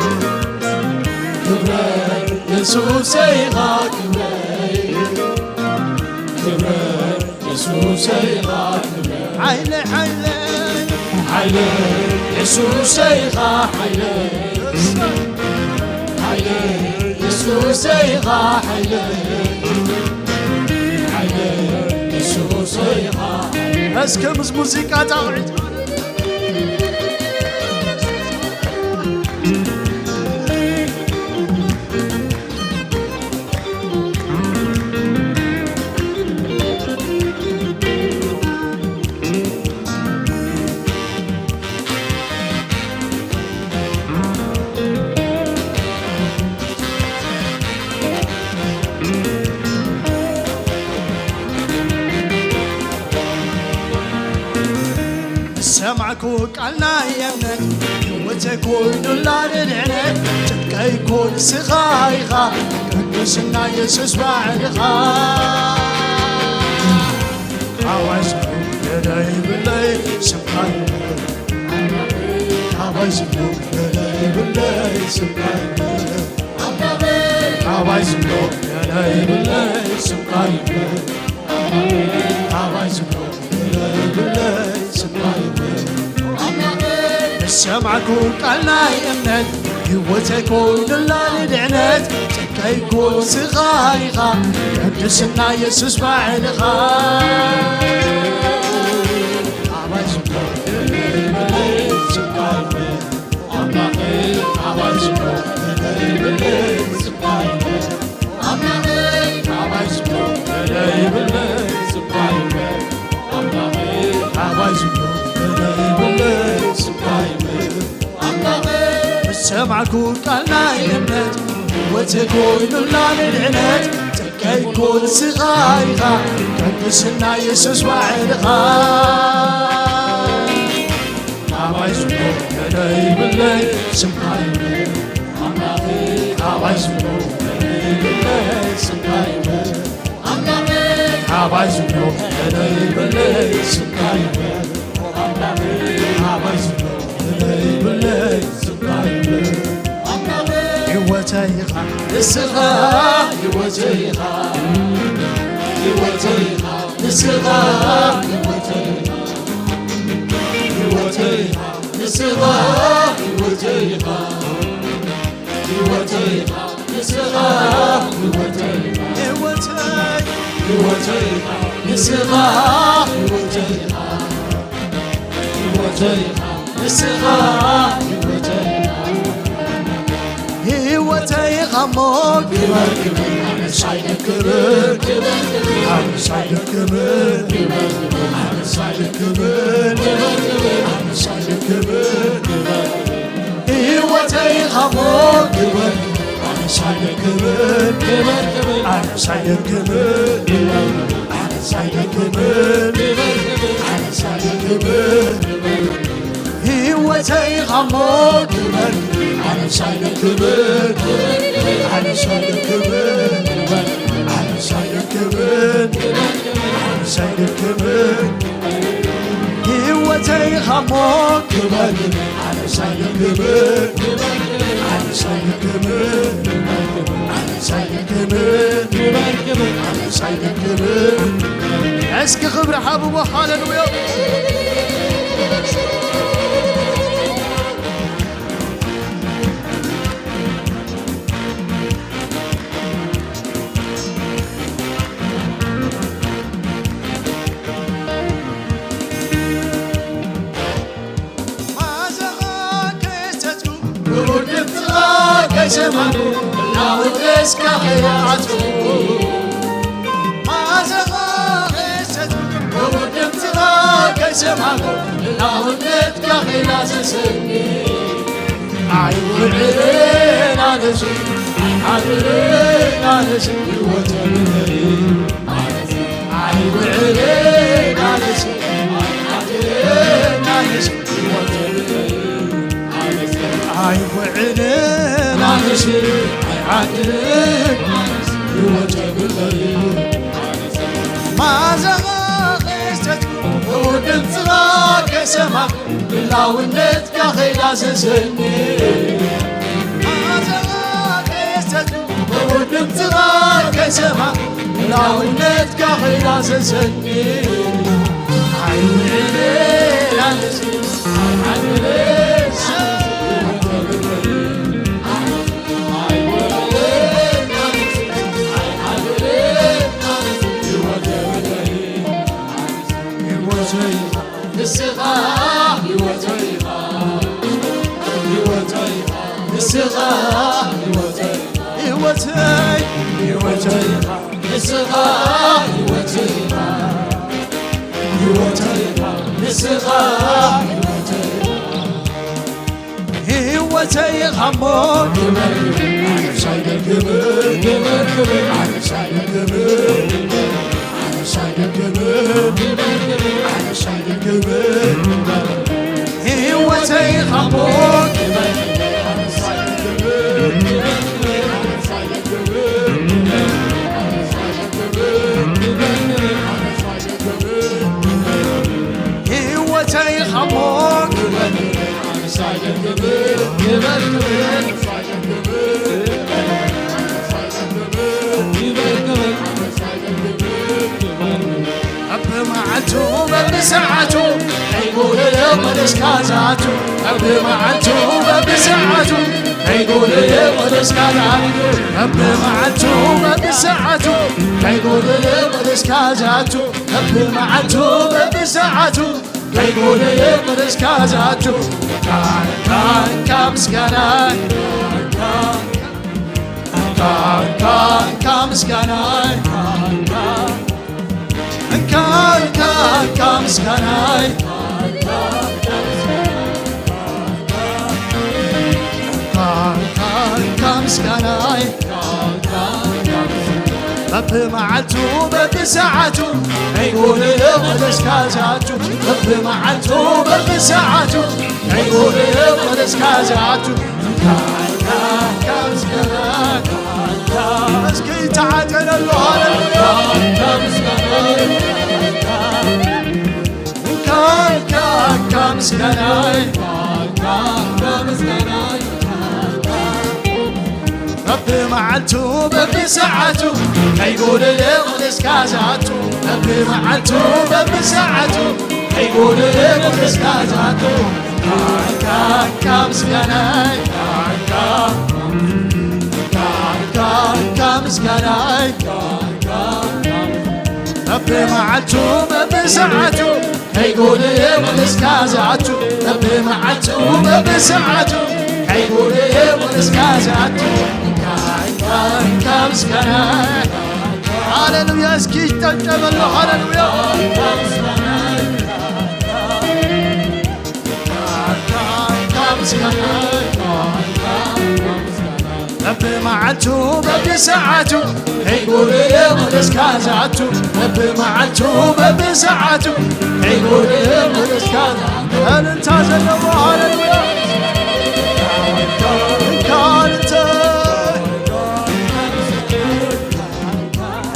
ክብረይ የሱሰይ ኢኻ ክብረይ፣ ክብረይ የሱሰይ ኢኻ ክብረይ። ሓይለ፣ ሓይለ፣ ሓይለ የሱሰይ ኢኻ ሓይለ፣ ሓይለ የሱሰይ ኢኻ ሓይለ፣ ሓይለ የሱሰይ ኢኻ። እስከ ምስ ሙዚቃ ጣቕዒት ዝሰማዕኩ ቃል ናይ እምነት፣ ህይወተይ ኮይኑላ ድሕነት። ጭንቀይ እኮ ንስኻ ኢኻ፣ ቅዱስና የሱስ ባዕልኻ። ኣዋጅ ገለ ይብለይ ስምካ ይበል ኣምላኸይ፣ ካባይ ዝብሎ ገለ ይብለይ ስምካ ይበል ኣምላኸይ፣ ካባይ ዝብሎ ገለ ይብለይ ስምካ ይበል ኣምላኸይ፣ ካባይ ዝብሎ ገለ ይብለይ ስምካ ይበል ኣምላኸይ። ዝሰማዕኩ ቃል ናይ እምነት፣ ህይወተይ ኮይኑላ ንድሕነት። ጸጋይ እኮ ንስኻ ኢኻ፣ ቅድስና የሱስ ባዕልኻ። ኣባይ ዝብሎ ስምካ ይበል ኣምላኸይ፣ ኣባይ ዝብሎ ስምካ ይበል ኣምላኸይ፣ ኣባይ ዝብሎ ስምካ ይበል ኣምላኸይ፣ ኣባይ ዝብሎ ስምካ ይበል ኣምላኸይ። ዝሰማዕኩ ቃል ናይ እምነት፣ ህይወተይ ኮይኑላ ንድሕነት። ጸጋይ እኮ ንስኻ ኢኻ፣ ቅድስና የሱስ ባዕልኻ። ኣባይ ዝብሎ ገለ ይብለይ ስምካ ይበል ኣምላኸይ፣ ኣባይ ዝብሎ ገለ ይብለይ ስምካ ይበል ኣምላኸይ፣ ኣባይ ዝብሎ ገለ ይብለይ ስምካ ይበል ኣምላኸይ፣ ኣባይ ዝብሎ ገለ ይብለይ ስምካ ይበል ኣምላኸይ። ህይወተይ ኢኻ ንስኻ፣ ህይወተይ ኢኻ፣ ህይወተይ ኢኻ ንስኻ፣ ህይወተይ ኢኻ፣ ህይወተይ ኢኻ ንስኻ፣ ህይወተይ ኢኻ፣ ህይወተይ ኢኻ ንስኻ፣ ህይወተይ ኢኻ፣ ህይወተይ፣ ህይወተይ ኢኻ ንስኻ፣ ህይወተይ ኢኻ፣ ህይወተይ ኢኻ ንስኻ፣ ህይወተይ ኢኻ። ህይወተይ ኢኻ እሞ ክበር፣ ክበር፣ ኣነስ ኣይደክምን፣ ኣነስ ኣይደክምን፣ ኣነስ ኣይደክምን፣ ኣነስ ኣይደክምን። ህይወተይ ኢኻ እሞ ክበር፣ ኣነስ ኣይደክምን፣ ኣነስ ኣይደክምን፣ ኣነስ ኣይደክምን፣ ኣነስ ኣይደክምን። ህይወተይ ኢኻ እሞ ክበር፣ ኣነስ ኣይደክምን፣ ኣነስ ኣይደክምን፣ ኣነስ ኣይደክምን፣ ኣነስ ኣይደክምን። ህይወተይ ኢኻ እሞ ክበር፣ ኣነስ ኣይደክምን፣ ኣነስ ኣይደክምን፣ ኣነስ ኣይደክምን፣ ኣነስ ኣይደክምን። እስኪ ክብሪ ሃብዎ፣ ሃሌሉያ። ማዘኻ ከየስተትኩ፣ ብውድብትኻ ከይሰማዕኩ፣ እናወደስካ ከይረኣጽኩ። ማዘኻ ከየስተትኩ፣ ብውድብትኻ ከይሰማዕኩ፣ እናወደስካ ከይዳሰሰኒ። ኣይውዕልን ኣነስ፣ ኣይሓድርን ኣነስ፣ ህይወተይ ኣይውዕልን ኣነስ፣ ኣይሓድርን ኣነስ፣ ህይወተይ ኣይውዕልን ኣነስ፣ ኣይሓድርን ህይወተይ ማዘኻ ከየስተትኩ፣ ድምፅኻ ከይሰማዕኩ፣ ህላውነትካ ከይዳሰሰኒ። ማዘኻ ከየስተትኩ፣ ድምፅኻ ከይሰማዕኩ፣ ህላውነትካ ከይዳሰሰኒ። ኣይውዕልን ኣነስ፣ ኣይሓድርን ንስኻ ህይወተይ ኢኻ፣ ህይወተይ ኢኻ፣ ንስኻ ህይወተይ ኢኻ፣ ህይወተይ፣ ህይወተይ ኢኻ፣ ንስኻ ህይወተይ ኢኻ፣ ህይወተይ ኢኻ፣ ንስኻ ህይወተይ ኢኻ። ህይወተይ ኢኻ እሞ ክበር፣ ኣነስ ኣይደክምን፣ ክበር፣ ክበር፣ ኣነስ ኣይደክምን፣ ኣነስ ኣይደክምን፣ ኣነስ ኣይደክምን። ህይወተይ ኢኻ እሞ ክበር፣ ኣነስ ኣይደክምን፣ ኣነስ ኣይደክምን፣ ኣነስ ኣይደክምን። እስካዛቱ በብመዓልቱ በብሰዓቱ ከይጎደለ ወደ እስካዛቱ በብመዓልቱ በብሰዓቱ ከይጎደለ ወደ እስካዛቱ በብመዓልቱ በብሰዓቱ ከይጎደለ ወደ እስካዛቱ እንካ እንካ ምስጋና እንካ እንካ ምስጋና እንካ እንካ እንካ ምስጋናይ እንካ እንካ ምስጋናይ በብመዓልቱ በብሰዓቱ ከይጎደለ ወደ እስካዛቱ በብመዓልቱ በብሰዓቱ ከይጎደለ ወደ እስካዛቱ እንካ እንካ እንካ ምስጋናይ እስኪ ተዓጠነሉ ሃሌሉያ እንካ እንካ እንካ ምስጋናይ በብመዓልቱ በብሰዓቱ ከይጎደለ ወደ እስካዛቱ በብመዓልቱ በብሰዓቱ ከይጎደለ ወደ እስካዛቱ እንካ እንካ ምስጋናይ እንካ እንካ ምስጋናይ በብመዓልቱ በብሰዓቱ ከይጎደለ ወደ እስካዛቱ በብመዓልቱ በብሰዓቱ ከይጎደለ ወደ እስካዛቱ እንካ እንካ ምስጋና ሃሌሉያ። እስኪ ይጨብጨበሉ ሃሌሉያ። በብመዓልቱ በብሰዓቱ ከይጎደለ ወደ እስካዛቱ በብመዓልቱ በብሰዓቱ ከይጎደለ ወደ እስካዛቱ እልልታ ዘለዎ ሃሌሉያ። እንካ እልልታ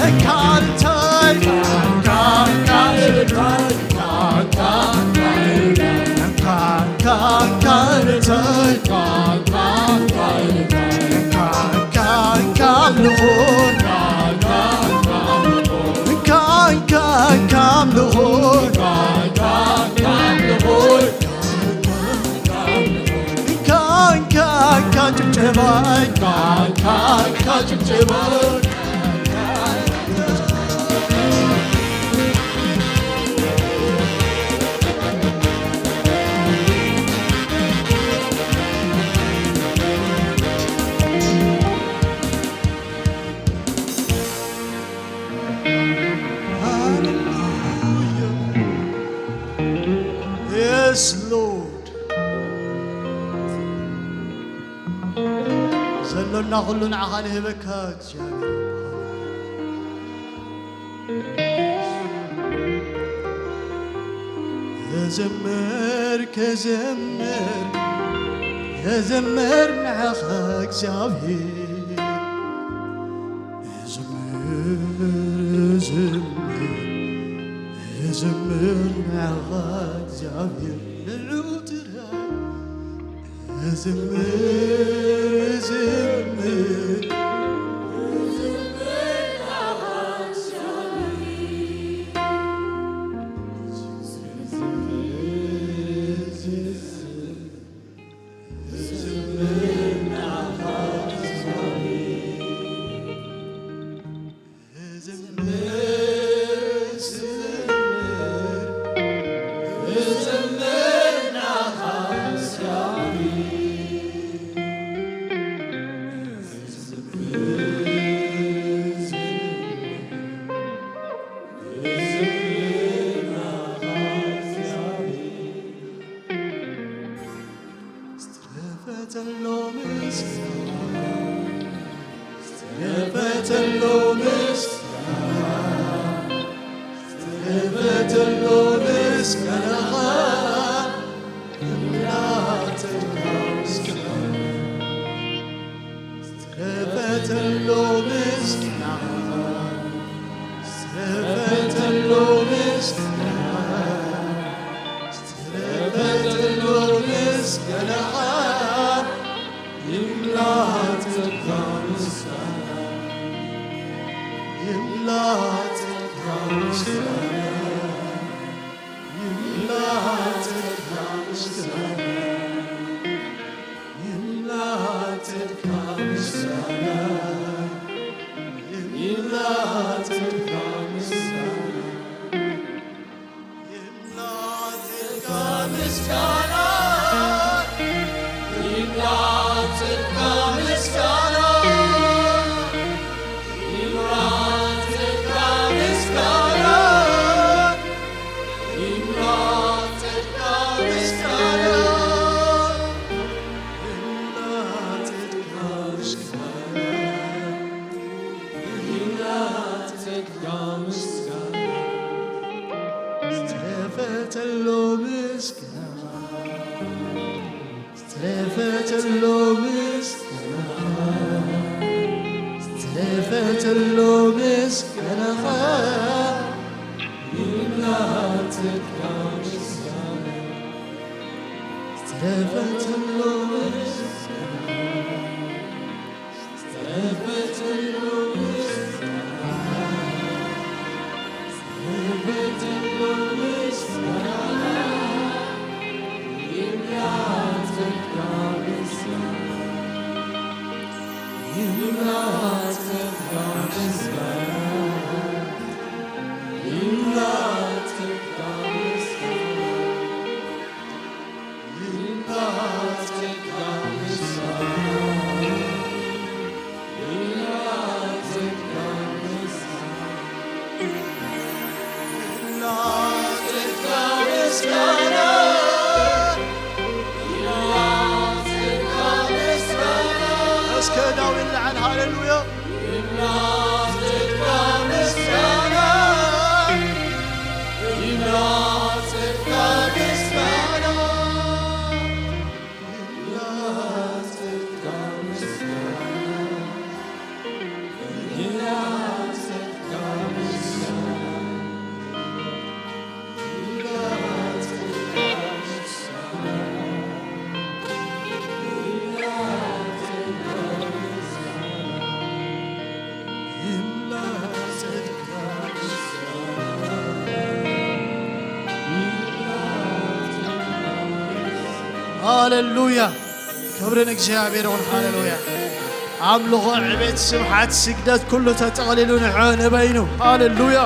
እንካ እልልታ ጭብጨባ ጭብጨባ Yes, Lord. ዘሎና ኩሉ ንዓኻ ንህበካ እግዚኣብሔር። እዝምር ክዝምር እዝምር ንዓኻ እግዚኣብሔር። እዝምር እዝምር እዝምር ንዓኻ እግዚኣብሔር። ንዕኡ ጥራይ እዝምር እዝምር ዝተፈተሎ ምስጋና፣ ዝተፈተሎ ምስጋና፣ ዝተፈተሎ ምስጋናኻ ይብላዕ ጸጋ ምስጋና፣ ዝተፈተሎ ምስጋና፣ ዝተፈተሎ ምስጋና፣ ዝተፈተሎ ምስጋና ይብላዕ ጸጋ ምስጋና፣ ይብላዕ ጸጋ ምስጋና፣ ይብላዕ ጸጋ ምስጋና። እስከ ዳዊት ለዓል ሃሌሉያ። ሃሌሉያ። ክብሪ ንእግዚኣብሔር ይኹን። ሃሌሉያ። ኣምልኾ፣ ዕቤት፣ ስብሓት፣ ስግደት ኩሉ ተጠቕሊሉ ንዑ ንበይኑ። ሃሌሉያ።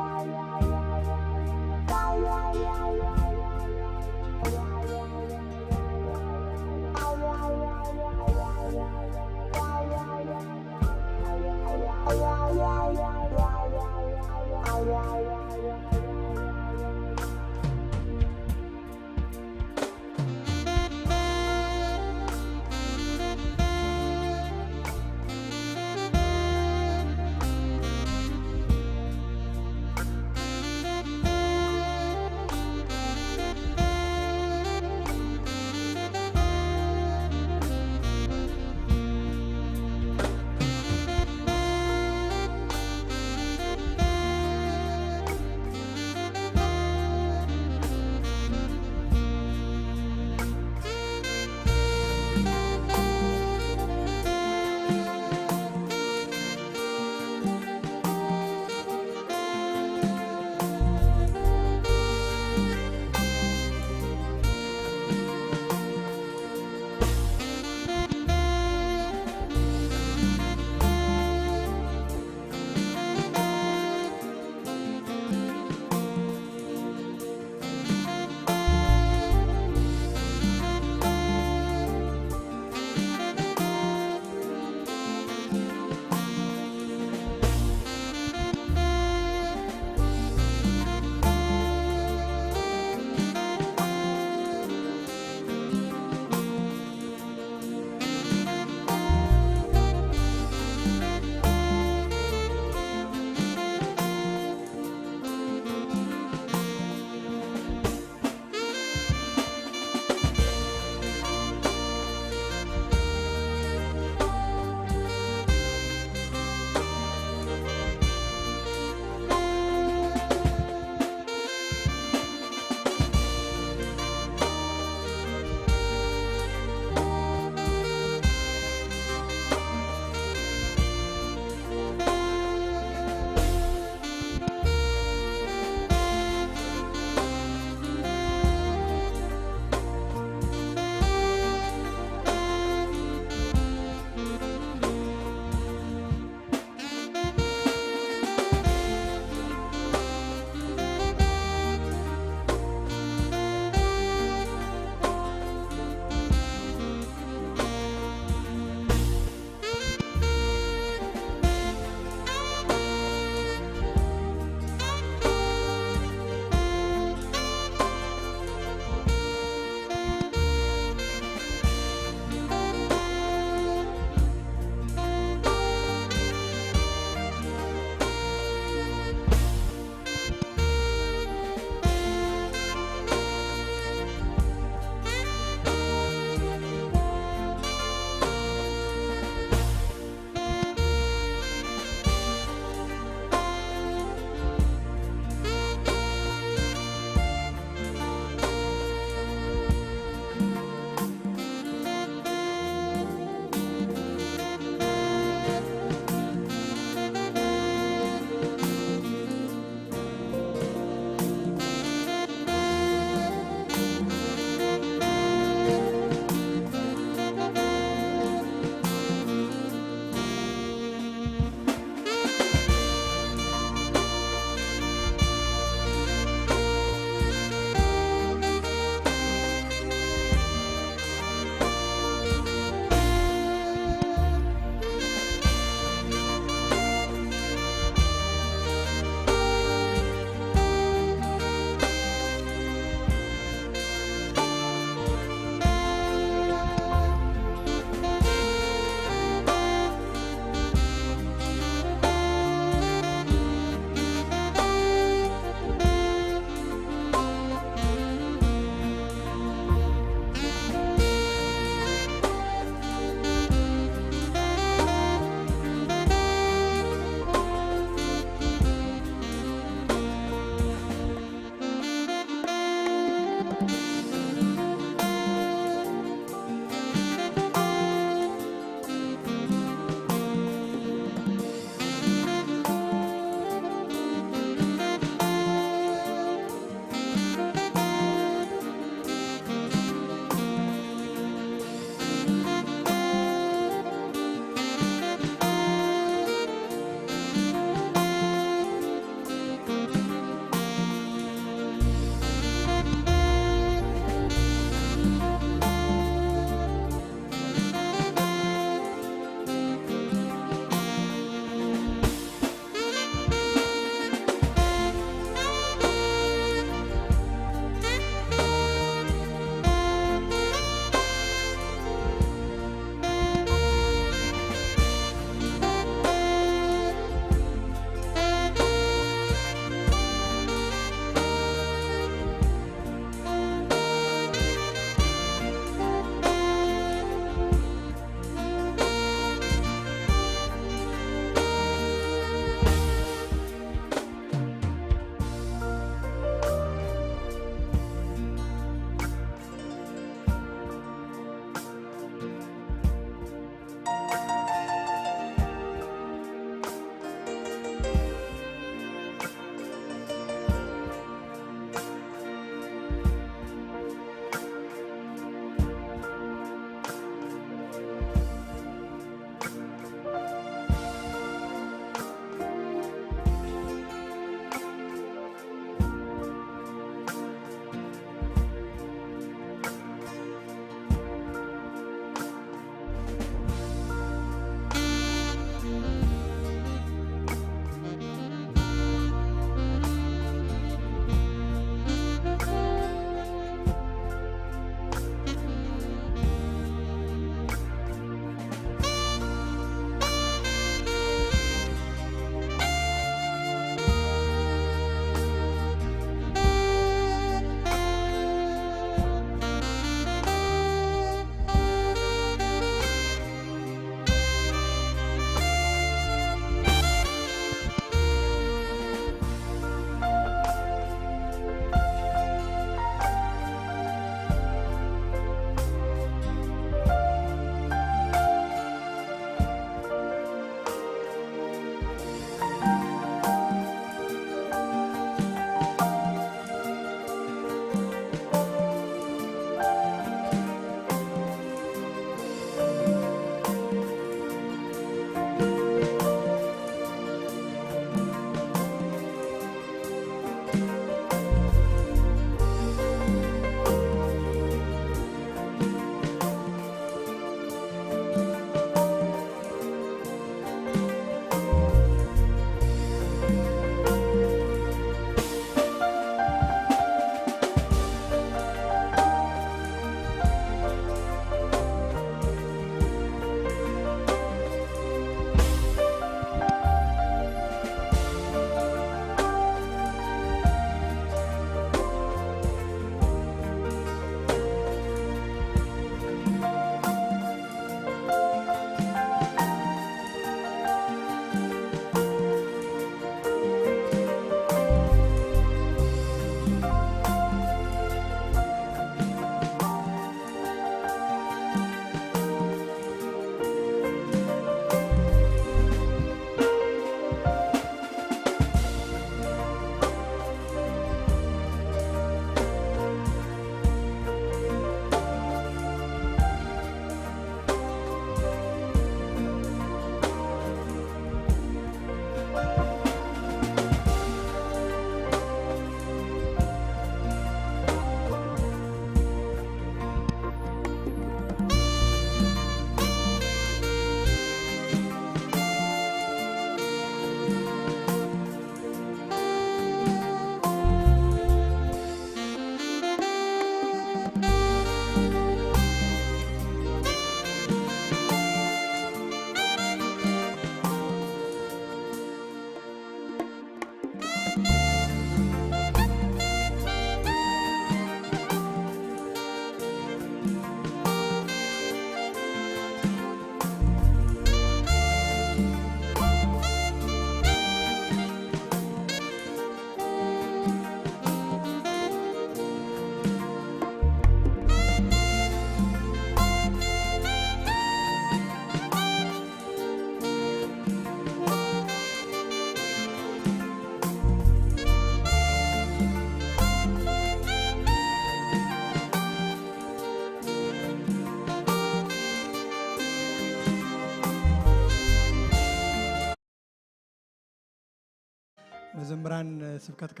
መዘምራን ስብከትካ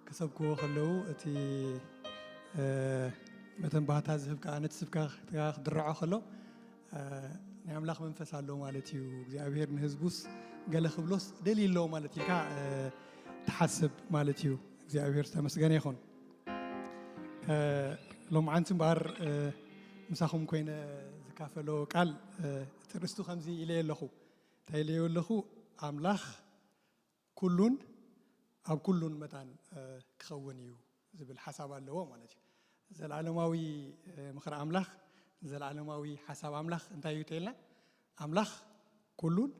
ክሰብክዎ ከለዉ፣ እቲ፣ እ፣ መተንባህታ ዝህብ ከኣ ነቲ ስብከትካ ክድርዖ ከሎ፣ እ፣ ናይ ኣምላኽ መንፈስ ኣሎ ማለት እዩ። እግዚኣብሔር ንህዝቡስ ገለ ክብሎስ ደልዩ ኣሎ ማለት ኢልካ፣ እ፣ ትሓስብ ማለት እዩ። እግዚኣብሔር ዝተመስገነ ይኹን። እ፣ ሎምዓንቲ እምበኣር፣ እ፣ ምሳኹም ኮይነ ዝካፈሎ ቃል፣ እ፣ እቲ ርእስቱ ከምዚ ኢለ ኣለኹ። እንታይ ኢለዮ ኣለኹ? ኣምላኽ ኩሉን ኣብ ኩሉን መታን፣ እ፣ ክኸውን እዩ ዝብል ሓሳብ ኣለዎ ማለት እዩ። ዘለዓለማዊ፣ እ፣ ምኽሪ ኣምላኽ፣ ዘለዓለማዊ ሓሳብ ኣምላኽ እንታይ እዩ ተይልና? ኣምላኽ ኩሉን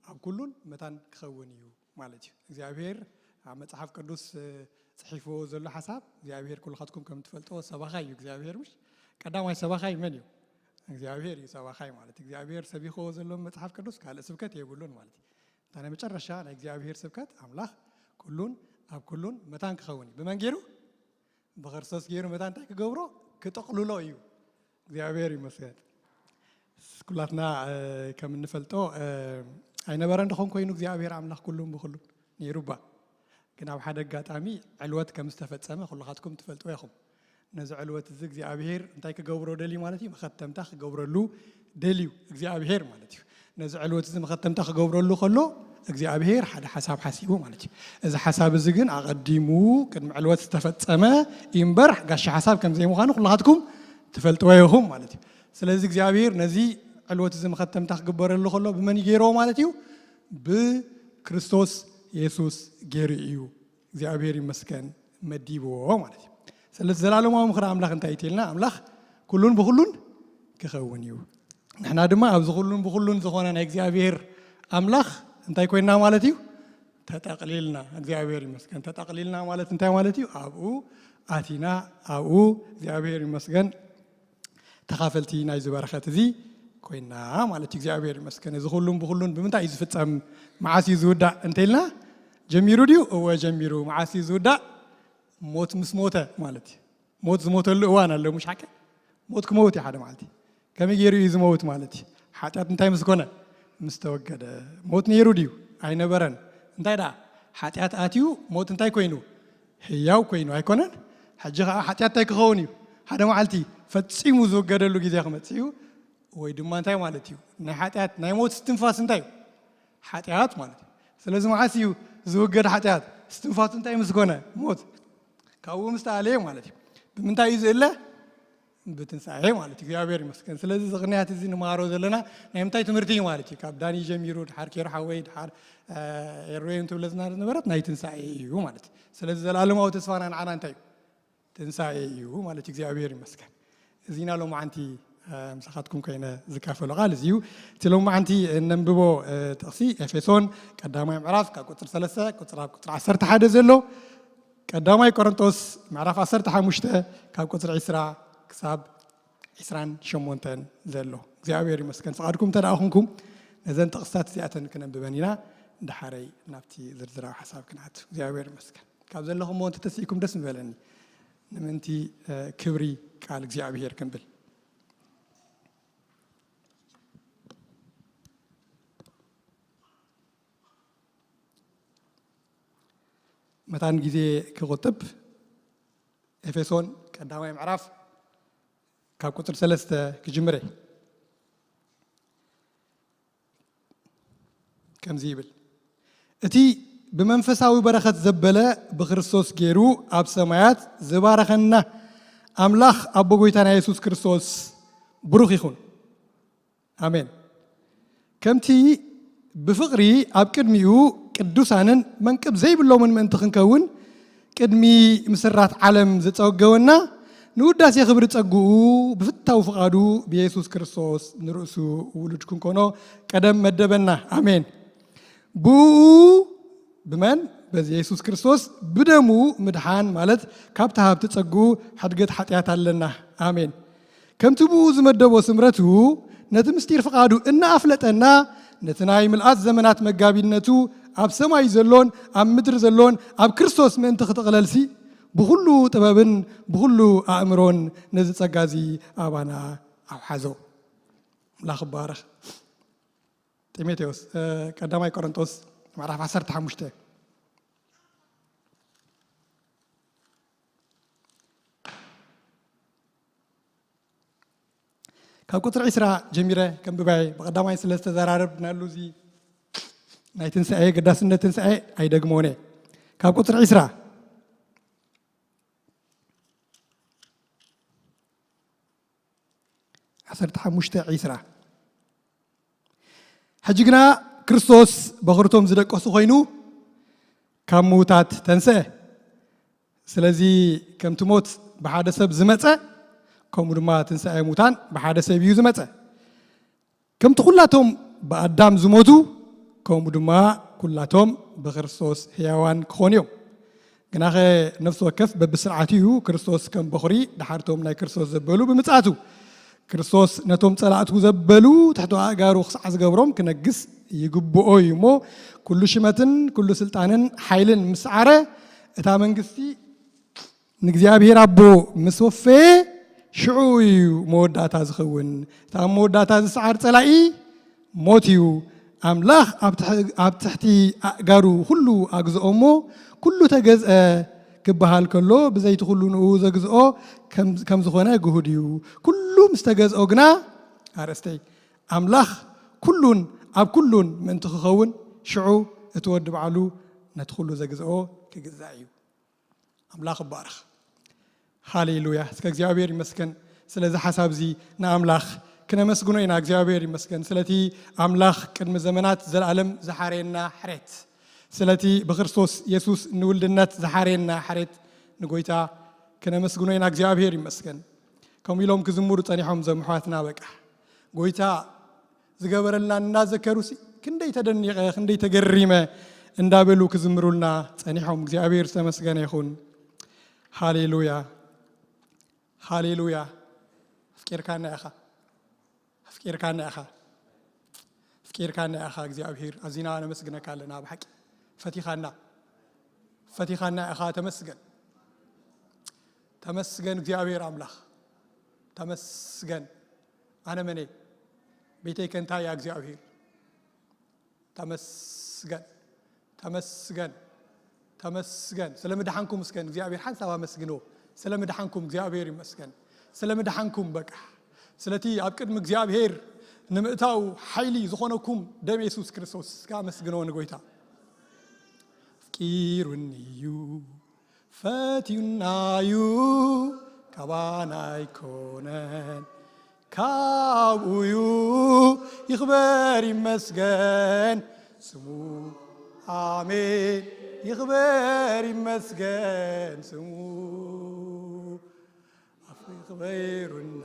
ኣብ ኩሉን መታን ክኸውን እዩ ማለት እዩ። እግዚኣብሔር ኣብ መጽሓፍ ቅዱስ፣ እ፣ ጽሒፍዎ ዘሎ ሓሳብ፣ እግዚኣብሔር ኩልኻትኩም ከም ትፈልጥዎ ሰባኻይ እዩ። እግዚኣብሔር ምሽ ቀዳማይ ሰባኻይ መን እዩ? እግዚኣብሔር እዩ ሰባኻይ ማለት። እግዚኣብሔር ሰቢኽዎ ዘሎ መጽሓፍ ቅዱስ ካልእ ስብከት የብሉን ማለት እዩ። እታ ናይ መጨረሻ ናይ እግዚኣብሔር ስብከት ኣምላኽ ኩሉን ኣብ ኩሉን መታን ክኸውን እዩ። ብመን ገይሩ? ብክርስቶስ ገይሩ መታን እንታይ ክገብሮ? ክጥቕልሎ እዩ። እግዚኣብሔር ይመስገን። ኩላትና፣ እ፣ ከም እንፈልጦ፣ እ፣ ኣይነበረን ድኾን ኮይኑ እግዚኣብሔር ኣምላኽ ኩሉን ብኹሉን ነይሩ እባ። ግን ኣብ ሓደ ኣጋጣሚ ዕልወት ከም ዝተፈጸመ ኩልኻትኩም ትፈልጥዎ ኢኹም። ነዚ ዕልወት እዚ እግዚኣብሔር እንታይ ክገብሮ ደልዩ ማለት እዩ? መኸተምታ ክገብረሉ ደልዩ እግዚኣብሔር ማለት እዩ። ነዚ ዕልወት እዚ መኸተምታ ክገብረሉ ከሎ እግዚኣብሔር ሓደ ሓሳብ ሓሲቡ ማለት እዩ። እዚ ሓሳብ እዚ ግን ኣቐዲሙ ቅድሚ ዕልወት ዝተፈጸመ እዩ እምበር ጋሻ ሓሳብ ከም ዘይምዃኑ ኩልኻትኩም ትፈልጥዎ ኢኹም ማለት እዩ። ስለዚ እግዚኣብሔር ነዚ ዕልወት እዚ መኸተምታ ክግበረሉ ከሎ ብመን እዩ ገይርዎ ማለት እዩ? ብክርስቶስ የሱስ ገይሩ እዩ። እግዚኣብሔር ይመስገን መዲብዎ ማለት እዩ። ስለዚ ዘላለማዊ ምኽሪ ኣምላኽ እንታይ እዩ ተልና? ኣምላኽ ኩሉን ብኹሉን ክኸውን እዩ። ንሕና ድማ ኣብዚ ኩሉን ብኹሉን ዝኾነ ናይ እግዚኣብሔር ኣምላኽ እንታይ ኮይንና ማለት እዩ? ተጠቕሊልና። እግዚኣብሔር ይመስገን። ተጠቕሊልና ማለት እንታይ ማለት እዩ? ኣብኡ ኣቲና፣ ኣብኡ እግዚኣብሔር ይመስገን ተኻፈልቲ ናይዚ በረኸት እዚ ኮይና ማለት እዩ። እግዚኣብሔር ይመስገን። እዚ ኩሉን ብኹሉን ብምንታይ እዩ ዝፍጸም? መዓስ እዩ ዝውዳእ እንተኢልና፣ ጀሚሩ ድዩ? እወ ጀሚሩ። መዓስ እዩ ዝውዳእ? ሞት ምስ ሞተ ማለት እዩ። ሞት ዝሞተሉ እዋን ኣሎ፣ ምሽ ሓቂ? ሞት ክመውት እዩ ሓደ መዓልቲ። ከመይ ገይሩ እዩ ዝመውት ማለት እዩ? ሓጢኣት እንታይ ምስ ኮነ? ምስ ተወገደ። ሞት ነይሩ ድዩ? ኣይነበረን። እንታይ ደኣ? ሓጢኣት ኣትዩ ሞት እንታይ ኮይኑ? ህያው ኮይኑ ኣይኮነን? ሕጂ ኸዓ ሓጢኣት እንታይ ክኸውን እዩ? ሓደ መዓልቲ ፈጺሙ ዝወገደሉ ግዜ ክመጽእ እዩ። ወይ ድማ እንታይ ማለት እዩ? ናይ ሓጢኣት፣ ናይ ሞት እስትንፋስ እንታይ እዩ? ሓጢኣት ማለት እዩ። ስለዚ መዓስ እዩ ዝውገድ ሓጢኣት? እስትንፋሱ እንታይ ምስ ኮነ? ሞት። ካብኡ ምስ ተኣለየ ማለት እዩ። ብምንታይ እዩ ዝእለ? ብትንሳኤ ማለት እዩ። እግዚኣብሔር ይመስገን። ስለዚ እዚ ቅንያት እዚ ንመሃሮ ዘለና ናይ ምንታይ ትምህርቲ እዩ ማለት እዩ? ካብ ዳኒ ጀሚሩ፣ ድሓር ኬሮ ሓወይ፣ ድሓር፣ እ፣ ኤርዌ እንትብለ ዝነበረት ናይ ትንሳኤ እዩ ማለት እዩ። ስለዚ ዘላለማዊ ተስፋና ንዓና እንታይ እዩ? ትንሳኤ እዩ ማለት እዩ። እግዚኣብሔር ይመስገን። እዚና ሎማዓንቲ፣ እ፣ ምሳኻትኩም ኮይነ ዝካፈሎ ቃል እዚ እዩ። እቲ ሎማዓንቲ እነንብቦ፣ እ፣ ጥቕሲ ኤፌሶን ቀዳማይ ምዕራፍ ካብ ቁጽሪ ሰለስተ ቁጽሪ፣ ኣብ ቁጽሪ ዓሰርተ ሓደ ዘሎ፣ ቀዳማይ ቆሮንቶስ ምዕራፍ ዓሰርተ ሓሙሽተ ካብ ቁጽሪ ዕስራ ክሳብ ዕስራን ሸሞንተን ዘሎ። እግዚኣብሔር ይመስገን። ፍቓድኩም እንተ ደኣ ኹንኩም ነዘን ጥቕስታት እዚኣተን ክነንብበን ኢና። ድሓረይ ናብቲ ዝርዝራዊ ሓሳብ ክንኣቱ። እግዚኣብሔር ይመስገን። ካብ ዘለኹምዎ እንተተሲእኩም ደስ ምበለኒ። ንምእንቲ፣ እ፣ ክብሪ ቃል እግዚኣብሔር ክንብል። መታን ግዜ ክቑጥብ ኤፌሶን ቀዳማይ ምዕራፍ ካብ ቁጽሪ ሰለስተ ክጅምር እየ። ከምዚ ይብል፣ እቲ ብመንፈሳዊ በረኸት ዘበለ ብክርስቶስ ገይሩ ኣብ ሰማያት ዝባረኸና ኣምላኽ ኣቦ ጎይታና የሱስ ክርስቶስ ብሩኽ ይኹን። ኣሜን። ከምቲ ብፍቕሪ ኣብ ቅድሚኡ ቅዱሳንን መንቅብ ዘይብሎምን ምእንቲ ክንከውን ቅድሚ ምስራት ዓለም ዘጸወገወና ንውዳሴ ክብሪ ጸግኡ ብፍታው ፍቓዱ ብየሱስ ክርስቶስ ንርእሱ ውሉድ ክንኮኖ ቀደም መደበና። ኣሜን። ብኡ ብመን? በዚ የሱስ ክርስቶስ ብደሙ ምድሓን ማለት ካብቲ ሃብቲ ጸግኡ ሕድገት ሓጢኣት ኣለና። ኣሜን። ከምቲ ብኡ ዝመደቦ ስምረቱ ነቲ ምስጢር ፍቓዱ እናኣፍለጠና ነቲ ናይ ምልኣት ዘመናት መጋቢነቱ ኣብ ሰማይ ዘሎን ኣብ ምድሪ ዘሎን ኣብ ክርስቶስ ምእንቲ ክጥቕለልሲ ብኹሉ ጥበብን ብኹሉ ኣእምሮን ነዚ ጸጋ እዚ ኣባና ኣውሓዞ። ኣምላኽ ይባረኽ። ጢሞቴዎስ፣ እ፣ ቀዳማይ ቆሮንቶስ ምዕራፍ ዓሰርተ ሓሙሽተ ካብ ቁፅሪ ዒስራ ጀሚረ ከንብባየ። ብቐዳማይ ስለ ዝተዘራረብናሉ እዚ ናይ ትንሳኤ፣ ገዳስነት ትንሳኤ ኣይደግሞን እየ። ካብ ቁፅሪ ዒስራ፣ ዓሰርተ ሓሙሽተ ዒስራ፣ ሕጂ ግና ክርስቶስ በኹርቶም ዝደቀሱ ኮይኑ ካብ ምዉታት ተንስአ። ስለዚ ከምቲ ሞት ብሓደ ሰብ ዝመጸ፣ ከምኡ ድማ ትንሳኤ ሙታን ብሓደ ሰብ እዩ ዝመጸ። ከምቲ ኩላቶም ብኣዳም ዝሞቱ፣ ከምኡ ድማ ኩላቶም ብክርስቶስ ህያዋን ክኾኑ እዮም። ግናኸ ነፍሲ ወከፍ በብስርዓቱ እዩ፣ ክርስቶስ ከም በኹሪ፣ ደሓርቶም ናይ ክርስቶስ ዘበሉ ብምጽኣቱ። ክርስቶስ ነቶም ጸላእቱ ዘበሉ ትሕቲ ኣእጋሩ ክሳዕ ዝገብሮም ክነግስ ይግብኦ እዩ እሞ፣ ኩሉ ሽመትን ኩሉ ስልጣንን ሓይልን ምስ ሰዓረ፣ እታ መንግስቲ ንእግዚኣብሔር ኣቦ ምስ ወፈየ፣ ሽዑ እዩ መወዳእታ ዝኸውን። እቲ ኣብ መወዳእታ ዝሰዓር ጸላኢ ሞት እዩ። ኣምላኽ ኣብ ትሕ-፣ ኣብ ትሕቲ ኣእጋሩ ኩሉ ኣግዝኦ እሞ፣ ኩሉ ተገዝአ ክበሃል ከሎ፣ ብዘይቲ ኩሉ ንኡ ዘግዝኦ ከም፣ ከም ዝኾነ ግሁድ እዩ። ኩሉ ምስ ተገዝኦ ግና፣ ኣርእስተይ፣ ኣምላኽ ኩሉን ኣብ ኩሉን ምእንቲ ክኸውን፣ ሽዑ እቲ ወዲ ባዕሉ ነቲ ኩሉ ዘግዝኦ ክግዛእ እዩ። ኣምላኽ ይባረኽ። ሃሌሉያ። እስከ እግዚኣብሔር ይመስገን ስለዚ ሓሳብ እዚ ንኣምላኽ ክነመስግኖ ኢና። እግዚኣብሔር ይመስገን ስለቲ ኣምላኽ ቅድሚ ዘመናት ዘላለም ዝሓረየና ሕሬት፣ ስለቲ ብክርስቶስ የሱስ ንውልድነት ዝሓረየና ሕሬት ንጎይታ ክነመስግኖ ኢና። እግዚኣብሔር ይመስገን። ከምኡ ኢሎም ክዝምሩ ጸኒሖም ዘምሕዋትና በቃ ጎይታ ዝገበረልና እናዘከሩሲ ክንደይ ተደኒቐ፣ ክንደይ ተገሪመ እንዳበሉ ክዝምሩልና ጸኒሖም። እግዚኣብሔር ዝተመስገነ ይኹን። ሃሌሉያ፣ ሃሌሉያ። ኣፍቂርካና ኢኻ፣ ኣፍቂርካና ኢኻ፣ ኣፍቂርካና ኢኻ እግዚኣብሔር። ኣዚና ነመስግነካ ኣለና ብሓቂ። ፈቲኻና፣ ፈቲኻና ኢኻ። ተመስገን፣ ተመስገን እግዚኣብሔር ኣምላኽ፣ ተመስገን። ኣነ መን እየ? ቤተይ ከ እንታይ እያ እግዚኣብሔር? ተመስገን፣ ተመስገን፣ ተመስገን። ስለ ምድሓንኩም እስከ ንእግዚኣብሔር ሓንሳብ ኣመስግንዎ። ስለ ምድሓንኩም እግዚኣብሔር ይመስገን። ስለ ምድሓንኩም በቃ። ስለቲ ኣብ ቅድሚ እግዚኣብሔር ንምእታው ሓይሊ ዝኾነኩም ደም የሱስ ክርስቶስ እስከ ኣመስግንዎ ንጎይታ። ኣፍቂሩኒ እዩ፣ ፈትዩና እዩ፣ ካባና ኣይኮነን፣ ካብኡ እዩ። ይኽበር ይመስገን ስሙ፣ ኣሜን። ይኽበር ይመስገን ስሙ፣ ኣፍቂሩና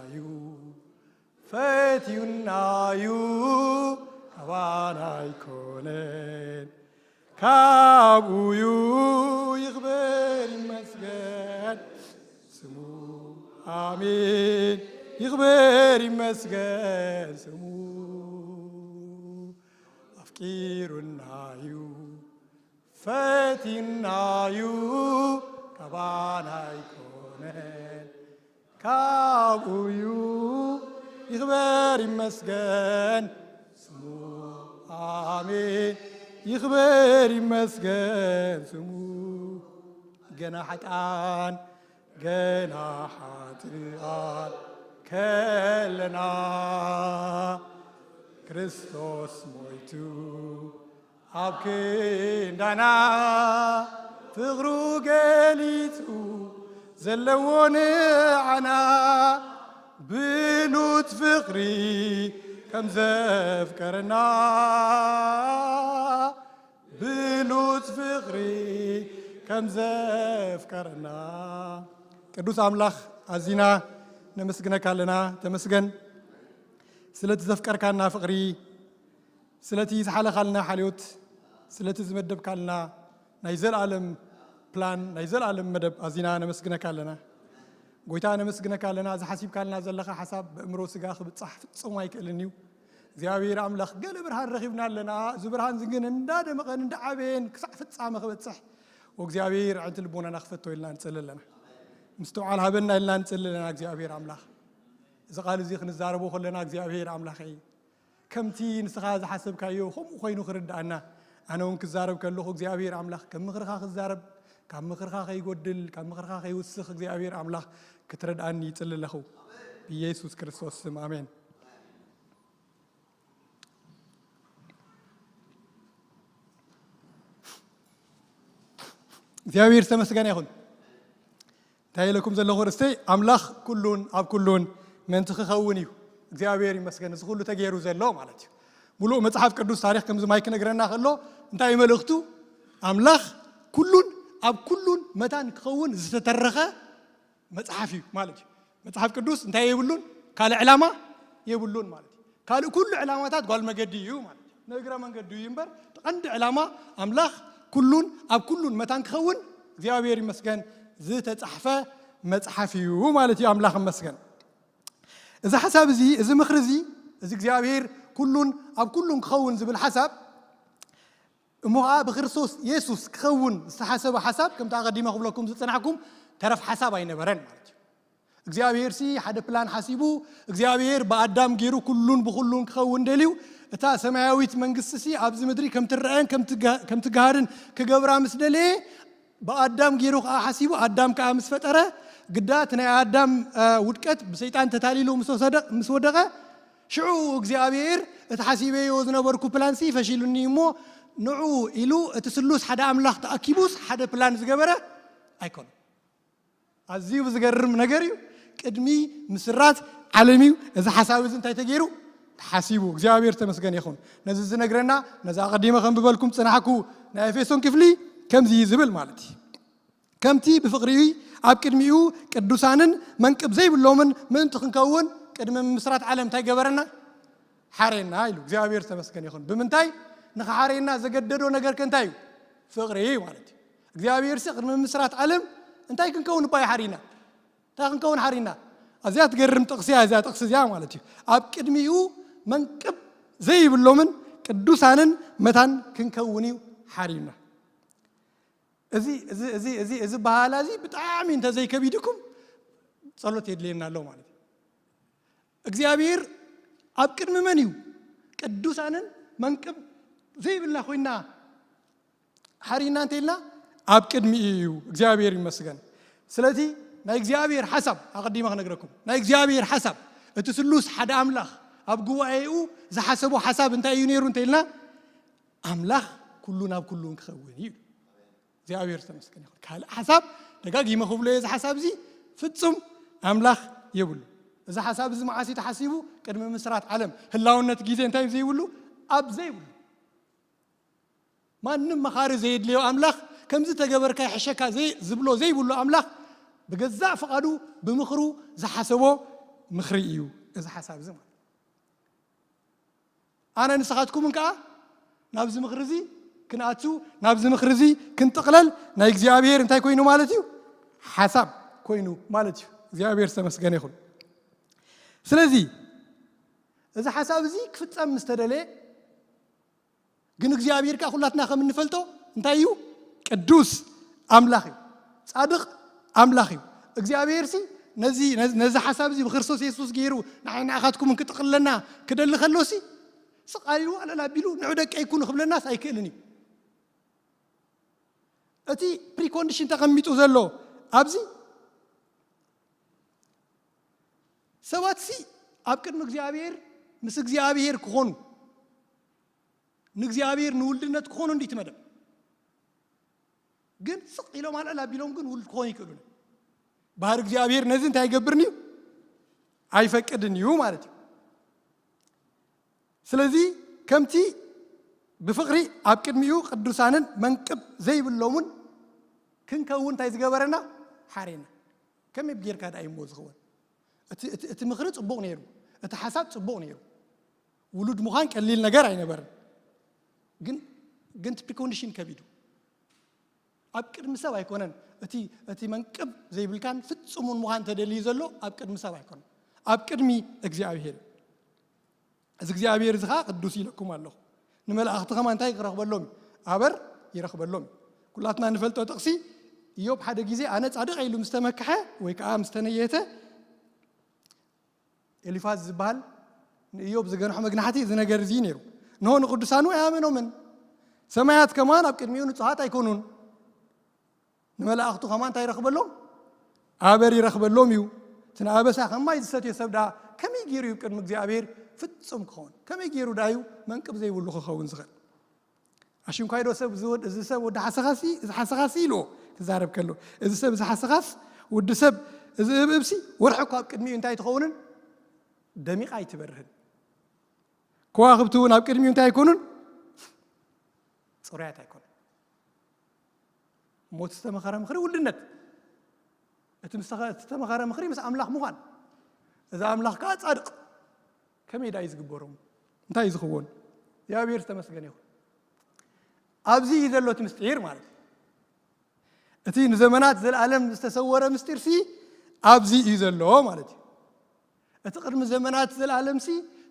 እዩ፣ ፈትዩና እዩ፣ ካባና ኣይኮነን፣ ካብኡ እዩ። ይኽበር ይመስገን ስሙ፣ ኣሜን። ይኽበር ይመስገን ስሙ፣ ኣፍቂሩና እዩ፣ ፈትዩና እዩ፣ ካባና ኣይኮነን፣ ካብኡ እዩ። ይኽበር ይመስገን ስሙ፣ ኣሜን። ይኽበር ይመስገን ስሙ። ገና ሓጥኣን፣ ገና ሓጥኣን ከለና፣ ክርስቶስ ሞይቱ ኣብ ክንዳና፣ ፍቕሩ ገሊጹ ዘለዎ ንዓና፣ ብሉጽ ፍቕሪ ከም ዘፍቀረና፣ ብሉጽ ፍቕሪ ከም ዘፍቀረና። ቅዱስ ኣምላኽ፣ ኣዚና ነመስግነካ ኣለና። ተመስገን ስለቲ ዘፍቀርካና ፍቕሪ፣ ስለቲ ዝሓለኻልና ሓልዮት፣ ስለቲ ዝመደብካልና ናይ ዘላለም ፕላን፣ ናይ ዘላለም መደብ ኣዚና ነመስግነካ ኣለና። ጎይታ፣ ነመስግነካ ኣለና። እዚ ሓሲብካልና ዘለኻ ሓሳብ ብእምሮ ስጋ ክብጻሕ ፍጹም ኣይክእልን እዩ። እግዚኣብሔር ኣምላኽ፣ ገለ ብርሃን ረኺብና ኣለና። እዚ ብርሃን እዚ ግን እንዳደመቐን እንዳዓበየን ክሳዕ ፍጻመ ክበጽሕ፣ ወእግዚኣብሔር ኣዒንቲ ልቦናና ክፈቶ ኢልና ንጽሊ ኣለና። ምስትውዓል ሃበና ኢልና ንጽሊ ኣለና እግዚኣብሔር ኣምላኽ። እዚ ቃል እዚ ክንዛረቦ ከለና እግዚኣብሔር ኣምላኸይ፣ ከምቲ ንስኻ ዝሓሰብካዮ ከምኡ ኮይኑ ክርድኣና፣ ኣነ እውን ክዛረብ ከለኹ እግዚኣብሔር ኣምላኽ ከም ምኽርኻ ክዛረብ፣ ካብ ምኽርኻ ከይጎድል፣ ካብ ምኽርኻ ከይውስኽ እግዚኣብሔር ኣምላኽ ክትረድኣኒ ይጽሊ ኣለኹ። ብኢየሱስ ክርስቶስ ስም ኣሜን። እግዚኣብሔር ዝተመስገነ ይኹን። እንታይ ኢለኩም ዘለኹ ርእስተይ? ኣምላኽ ኩሉን ኣብ ኩሉን ምእንቲ ክኸውን እዩ። እግዚኣብሔር ይመስገን፣ እዚ ኩሉ ተገይሩ ዘሎ ማለት እዩ። ሙሉእ መጽሓፍ ቅዱስ ታሪኽ ከምዚ ማይ ክነግረና ከሎ እንታይ እዩ መልእኽቱ? ኣምላኽ ኩሉን ኣብ ኩሉን መታን ክኸውን ዝተተረኸ መጽሓፍ እዩ ማለት እዩ። መጽሓፍ ቅዱስ እንታይ የብሉን? ካልእ ዕላማ የብሉን ማለት እዩ። ካልእ ኩሉ ዕላማታት ጓል መገዲ እዩ ማለት እዩ። ንእግረ መንገዲ እዩ እምበር፣ እቲ ቀንዲ ዕላማ ኣምላኽ ኩሉን ኣብ ኩሉን መታን ክኸውን እግዚኣብሔር ይመስገን ዝተጻሕፈ መጽሓፍ እዩ ማለት እዩ። ኣምላኽ ይመስገን። እዚ ሓሳብ እዚ፣ እዚ ምኽሪ እዚ፣ እዚ እግዚኣብሔር ኩሉን ኣብ ኩሉን ክኸውን ዝብል ሓሳብ እሞ ኸዓ ብክርስቶስ የሱስ ክኸውን ዝተሓሰበ ሓሳብ፣ ከምቲ ኣቐዲመ ክብለኩም ዝጸናሕኩም፣ ተረፍ ሓሳብ ኣይነበረን ማለት እዩ። እግዚኣብሔር ሲ ሓደ ፕላን ሓሲቡ፣ እግዚኣብሔር ብኣዳም ገይሩ ኩሉን ብኹሉን ክኸውን ደልዩ፣ እታ ሰማያዊት መንግስቲ ሲ ኣብዚ ምድሪ ከም ትረኣን ከም ትጋ-፣ ከም ትጋሃድን ክገብራ ምስ ደለየ፣ ብኣዳም ገይሩ ከዓ ሓሲቡ፣ ኣዳም ከዓ ምስ ፈጠረ፣ ግዳ እቲ ናይ ኣዳም፣ እ፣ ውድቀት ብሰይጣን ተታሊሉ ምስ ወሰደ-፣ ምስ ወደቐ፣ ሽዑ እግዚኣብሔር እቲ ሓሲበዮ ዝነበርኩ ፕላንሲ ፈሺሉኒ እሞ፣ ንዑ ኢሉ እቲ ስሉስ ሓደ ኣምላኽ ተኣኪቡስ ሓደ ፕላን ዝገበረ ኣይኮነን። ኣዝዩ ዝገርም ነገር እዩ። ቅድሚ ምስራት ዓለም እዩ እዚ ሓሳብ እዚ እንታይ ተገይሩ? ተሓሲቡ። እግዚኣብሔር ተመስገን ይኹን። ነዚ ዝነግረና፣ ነዚ ኣቐዲመ ከንብበልኩም ዝጸናሕኩ ናይ ኤፌሶን ክፍሊ ከምዚ እዩ ዝብል ማለት እዩ። ከምቲ ብፍቕሪኡ ኣብ ቅድሚኡ ቅዱሳንን መንቅብ ዘይብሎምን ምእንቲ ክንከውን ቅድሚ ምምስራት ዓለም እንታይ ገበረና? ሓረየና ኢሉ። እግዚኣብሔር ዝተመስገነ ይኹን። ብምንታይ ንኽሓረየና ዘገደዶ ነገር ከ እንታይ እዩ? ፍቕሪ እዩ ማለት እዩ። እግዚኣብሔር ሲ ቅድሚ ምምስራት ዓለም እንታይ ክንከውን እባ እዩ ሓሪና? እንታይ ክንከውን ሓሪና? ኣዝያ ትገርም ጥቕሲ እያ እዚኣ፣ ጥቕሲ እዚኣ ማለት እዩ። ኣብ ቅድሚኡ መንቅብ ዘይብሎምን ቅዱሳንን መታን ክንከውን እዩ ሓሪና። እዚ፣ እዚ፣ እዚ፣ እዚ፣ እዚ በሃላ እዚ ብጣዕሚ እንተዘይከቢድኩም ጸሎት የድልየና ኣሎ ማለት እዩ። እግዚኣብሔር ኣብ ቅድሚ መን እዩ? ቅዱሳንን መንቅብ ዘይብልና ኮይና ሓሪና እንተ ኢልና ኣብ ቅድሚ እዩ። እግዚኣብሔር ይመስገን። ስለዚ ናይ እግዚኣብሔር ሓሳብ ኣቐዲመ ክነግረኩም፣ ናይ እግዚኣብሔር ሓሳብ፣ እቲ ስሉስ ሓደ ኣምላኽ ኣብ ጉባኤኡ ዝሓሰቦ ሓሳብ እንታይ እዩ ነይሩ እንተ ኢልና፣ ኣምላኽ ኩሉ ናብ ኩሉን ክኸውን እዩ። እግዚኣብሔር ዝተመስገነ ይኹን። ካልእ ሓሳብ ደጋጊመ ክብሎ እየ፣ እዚ ሓሳብ እዚ ፍጹም ኣምላኽ የብሉ። እዚ ሓሳብ እዚ መዓስ እዩ ተሓሲቡ? ቅድሚ ምስራት ዓለም። ህላውነት ግዜ እንታይ ዘይብሉ? ኣብ ዘይብሉ። ማንም መኻሪ ዘየድልዮ ኣምላኽ፣ ከምዚ ተገበርካ ይሕሸካ ዘይ-፣ ዝብሎ ዘይብሉ ኣምላኽ፣ ብገዛእ ፍቓዱ ብምኽሩ ዝሓሰቦ ምኽሪ እዩ እዚ ሓሳብ እዚ ማለት። ኣነ ንስኻትኩምን ከኣ ናብዚ ምኽሪ እዚ ክንኣቱ፣ ናብዚ ምኽሪ እዚ ክንጥቕለል ናይ እግዚኣብሔር እንታይ ኮይኑ ማለት እዩ? ሓሳብ ኮይኑ ማለት እዩ። እግዚኣብሔር ዝተመስገነ ይኹን። ስለዚ እዚ ሓሳብ እዚ ክፍጸም ምስ ተደለየ፣ ግን እግዚኣብሔር ከኣ ኩላትና ከም እንፈልጦ እንታይ እዩ? ቅዱስ ኣምላኽ እዩ። ጻድቕ ኣምላኽ እዩ። እግዚኣብሔር ሲ ነዚ፣ ነዚ፣ ነዚ ሓሳብ እዚ ብክርስቶስ የሱስ ገይሩ ንዓይ ንኣኻትኩምን ክጥቕለና ክደሊ ከሎ ሲ ስቕ ኣሊሉ ኣለል ኣቢሉ ንዑ ደቀይ ኩኑ ክብለናስ ኣይክእልን እዩ። እቲ ፕሪኮንዲሽን ተቐሚጡ ዘሎ ኣብዚ ሰባት ሲ ኣብ ቅድሚ እግዚኣብሔር ምስ እግዚኣብሔር ክኾኑ ንእግዚኣብሔር ንውልድነት ክኾኑ እንዲቲ መደብ ግን ስቕ ኢሎም ኣልዕል ኣቢሎም ግን ውልድ ክኾኑ ይክእሉን። ባህሪ እግዚኣብሔር ነዚ እንታይ ይገብርን እዩ? ኣይፈቅድን እዩ ማለት እዩ። ስለዚ ከምቲ ብፍቕሪ ኣብ ቅድሚኡ ቅዱሳንን መንቅብ ዘይብሎምን ክንከውን እንታይ ዝገበረና? ሓሬና። ከመይ ጌርካ ደኣ እዩ እሞ ዝኸውን? እቲ፣ እቲ፣ እቲ ምኽሪ ጽቡቕ ነይሩ። እቲ ሓሳብ ጽቡቕ ነይሩ። ውሉድ ምዃን ቀሊል ነገር ኣይነበረን። ግን፣ ግን እቲ ፕሪኮንዲሽን ከቢዱ። ኣብ ቅድሚ ሰብ ኣይኮነን። እቲ፣ እቲ መንቅብ ዘይብልካን ፍጹምን ምዃን ተደልዩ ዘሎ ኣብ ቅድሚ ሰብ ኣይኮነን። ኣብ ቅድሚ እግዚኣብሔር እዩ። እዚ እግዚኣብሔር እዚ ኸዓ ቅዱስ ኢለኩም ኣለኹ። ንመላእኽቲ ኸማ እንታይ ክረኽበሎም እዩ? ኣበር ይረኽበሎም እዩ። ኩላትና ንፈልጦ ጥቕሲ ኢዮብ ሓደ ግዜ ኣነ ጻድቕ ኢሉ ምስ ተመክሐ ወይ ከኣ ምስ ተነየተ ኤሊፋዝ ዝበሃል ንኢዮብ ዝገንሖ መግናሕቲ እዚ ነገር እዚ እዩ ነይሩ። እንሆ ንቅዱሳኑ ኣያመኖምን ሰማያት ከማን ኣብ ቅድሚኡ ንጹሃት ኣይኮኑን። ንመላእኽቱ ከማን እንታይ ይረኽበሎም? ኣበር ይረኽበሎም እዩ። እቲ ንኣበሳ ከም ማይ ዝሰትዮ ሰብ ደኣ ከመይ ገይሩ እዩ ቅድሚ እግዚኣብሔር ፍጹም ክኸውን? ከመይ ገይሩ ደኣ እዩ መንቅብ ዘይብሉ ክኸውን ዝኽእል? ኣሽንኳይዶ ሰብ እዚ ወድ-፣ እዚ ሰብ ወዲ ሓሰኻሲ፣ እዚ ሓሰኻሲ ኢልዎ ክዛረብ ከሎ፣ እዚ ሰብ እዚ ሓሰኻስ፣ ወዲ ሰብ እዚ እብእብሲ፣ ወርሒ እኳ ኣብ ቅድሚኡ እንታይ ትኸውንን ደሚቓ ኣይትበርህን። ከዋኽብቲ እውን ኣብ ቅድሚኡ እንታይ ኣይኮኑን? ጽሩያት ኣይኮኑን። ሞት ዝተመኸረ ምኽሪ ውልድነት። እቲ ምስ ተኸ-፣ ዝተመኸረ ምኽሪ ምስ ኣምላኽ ምዃን። እዚ ኣምላኽ ከኣ ጻድቕ። ከመይ ደኣ እዩ ዝግበሮም? እንታይ እዩ ዝኽወን? እግዚኣብሔር ዝተመስገነ ይኹን። ኣብዚ እዩ ዘሎ እቲ ምስጢር ማለት እዩ። እቲ ንዘመናት ዘለኣለም ዝተሰወረ ምስጢርሲ ኣብዚ እዩ ዘሎ ማለት እዩ። እቲ ቅድሚ ዘመናት ዘለኣለምሲ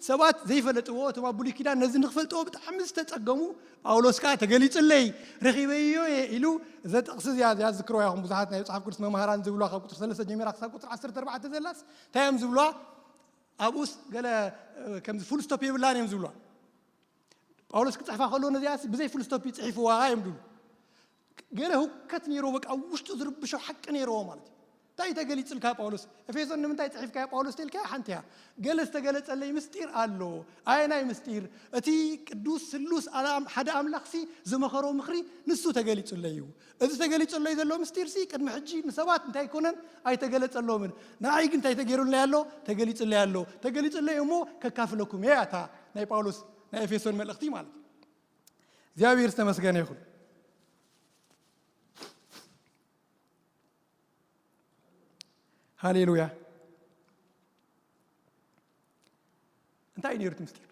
ሰባት ዘይፈለጥዎ፣ እቶም ኣብ ብሉይ ኪዳን ነዚ ንኽፈልጥዎ ብጣዕሚ ዝተጸገሙ፣ ጳውሎስ ከኣ "ተገሊጹለይ፣ ረኺበዮ እየ" ኢሉ፣ እዘ ጥቕሲ እዚኣ፣ እዚኣ ዝዝክርዋ ኢኹም። ብዙሓት ናይ መጽሓፍ ቅዱስ መምሃራን ዝብልዋ ካብ ቁጽሪ ሰለስተ ጀሚራ ክሳብ ቁጽሪ ዓሰርተ ኣርባዕተ ዘላስ እንታይ እዮም ዝብልዋ? ኣብኡስ ገለ፣ እ፣ ከምዚ ፉል ስቶፕ የብላን እዮም ዝብልዋ። ጳውሎስ ክጽሕፋ ከሎ ነዚኣስ ብዘይ ፉል ስቶፕ እዩ ጽሒፍዋ እዮም ዝብሉ። ገለ ህውከት ነይርዎ፣ በቃ ኣብ ውሽጡ ዝርብሾ ሓቂ ነይርዎ ማለት እዩ። እንታይ ተገሊጽልካ ጳውሎስ? ኤፌሶን ንምንታይ ጽሒፍካዮ ጳውሎስ ተልካዮ ሓንቲ እያ። ገለ ዝተገለጸለይ ምስጢር ኣሎ። ኣየናይ ምስጢር? እቲ ቅዱስ ስሉስ ኣላ-፣ ሓደ ኣምላኽሲ ዝመኸሮ ምኽሪ ንሱ ተገሊጹለይ እዩ። እዚ ተገሊጹለይ ዘሎ ምስጢርሲ ቅድሚ ሕጂ ንሰባት እንታይ ኣይኮነን? ኣይተገለጸሎምን። ንዓይ ግን እንታይ ተገይሩለይ ኣሎ? ተገሊጹለይ ኣሎ። ተገሊጹለይ እሞ ከካፍለኩም እየ እታ ናይ ጳውሎስ ናይ ኤፌሶን መልእኽቲ ማለት እዩ። እግዚኣብሔር ዝተመስገነ ይኹን። ሃሌሉያ። እንታይ እዩ ነይሩ እቲ ምስጢር?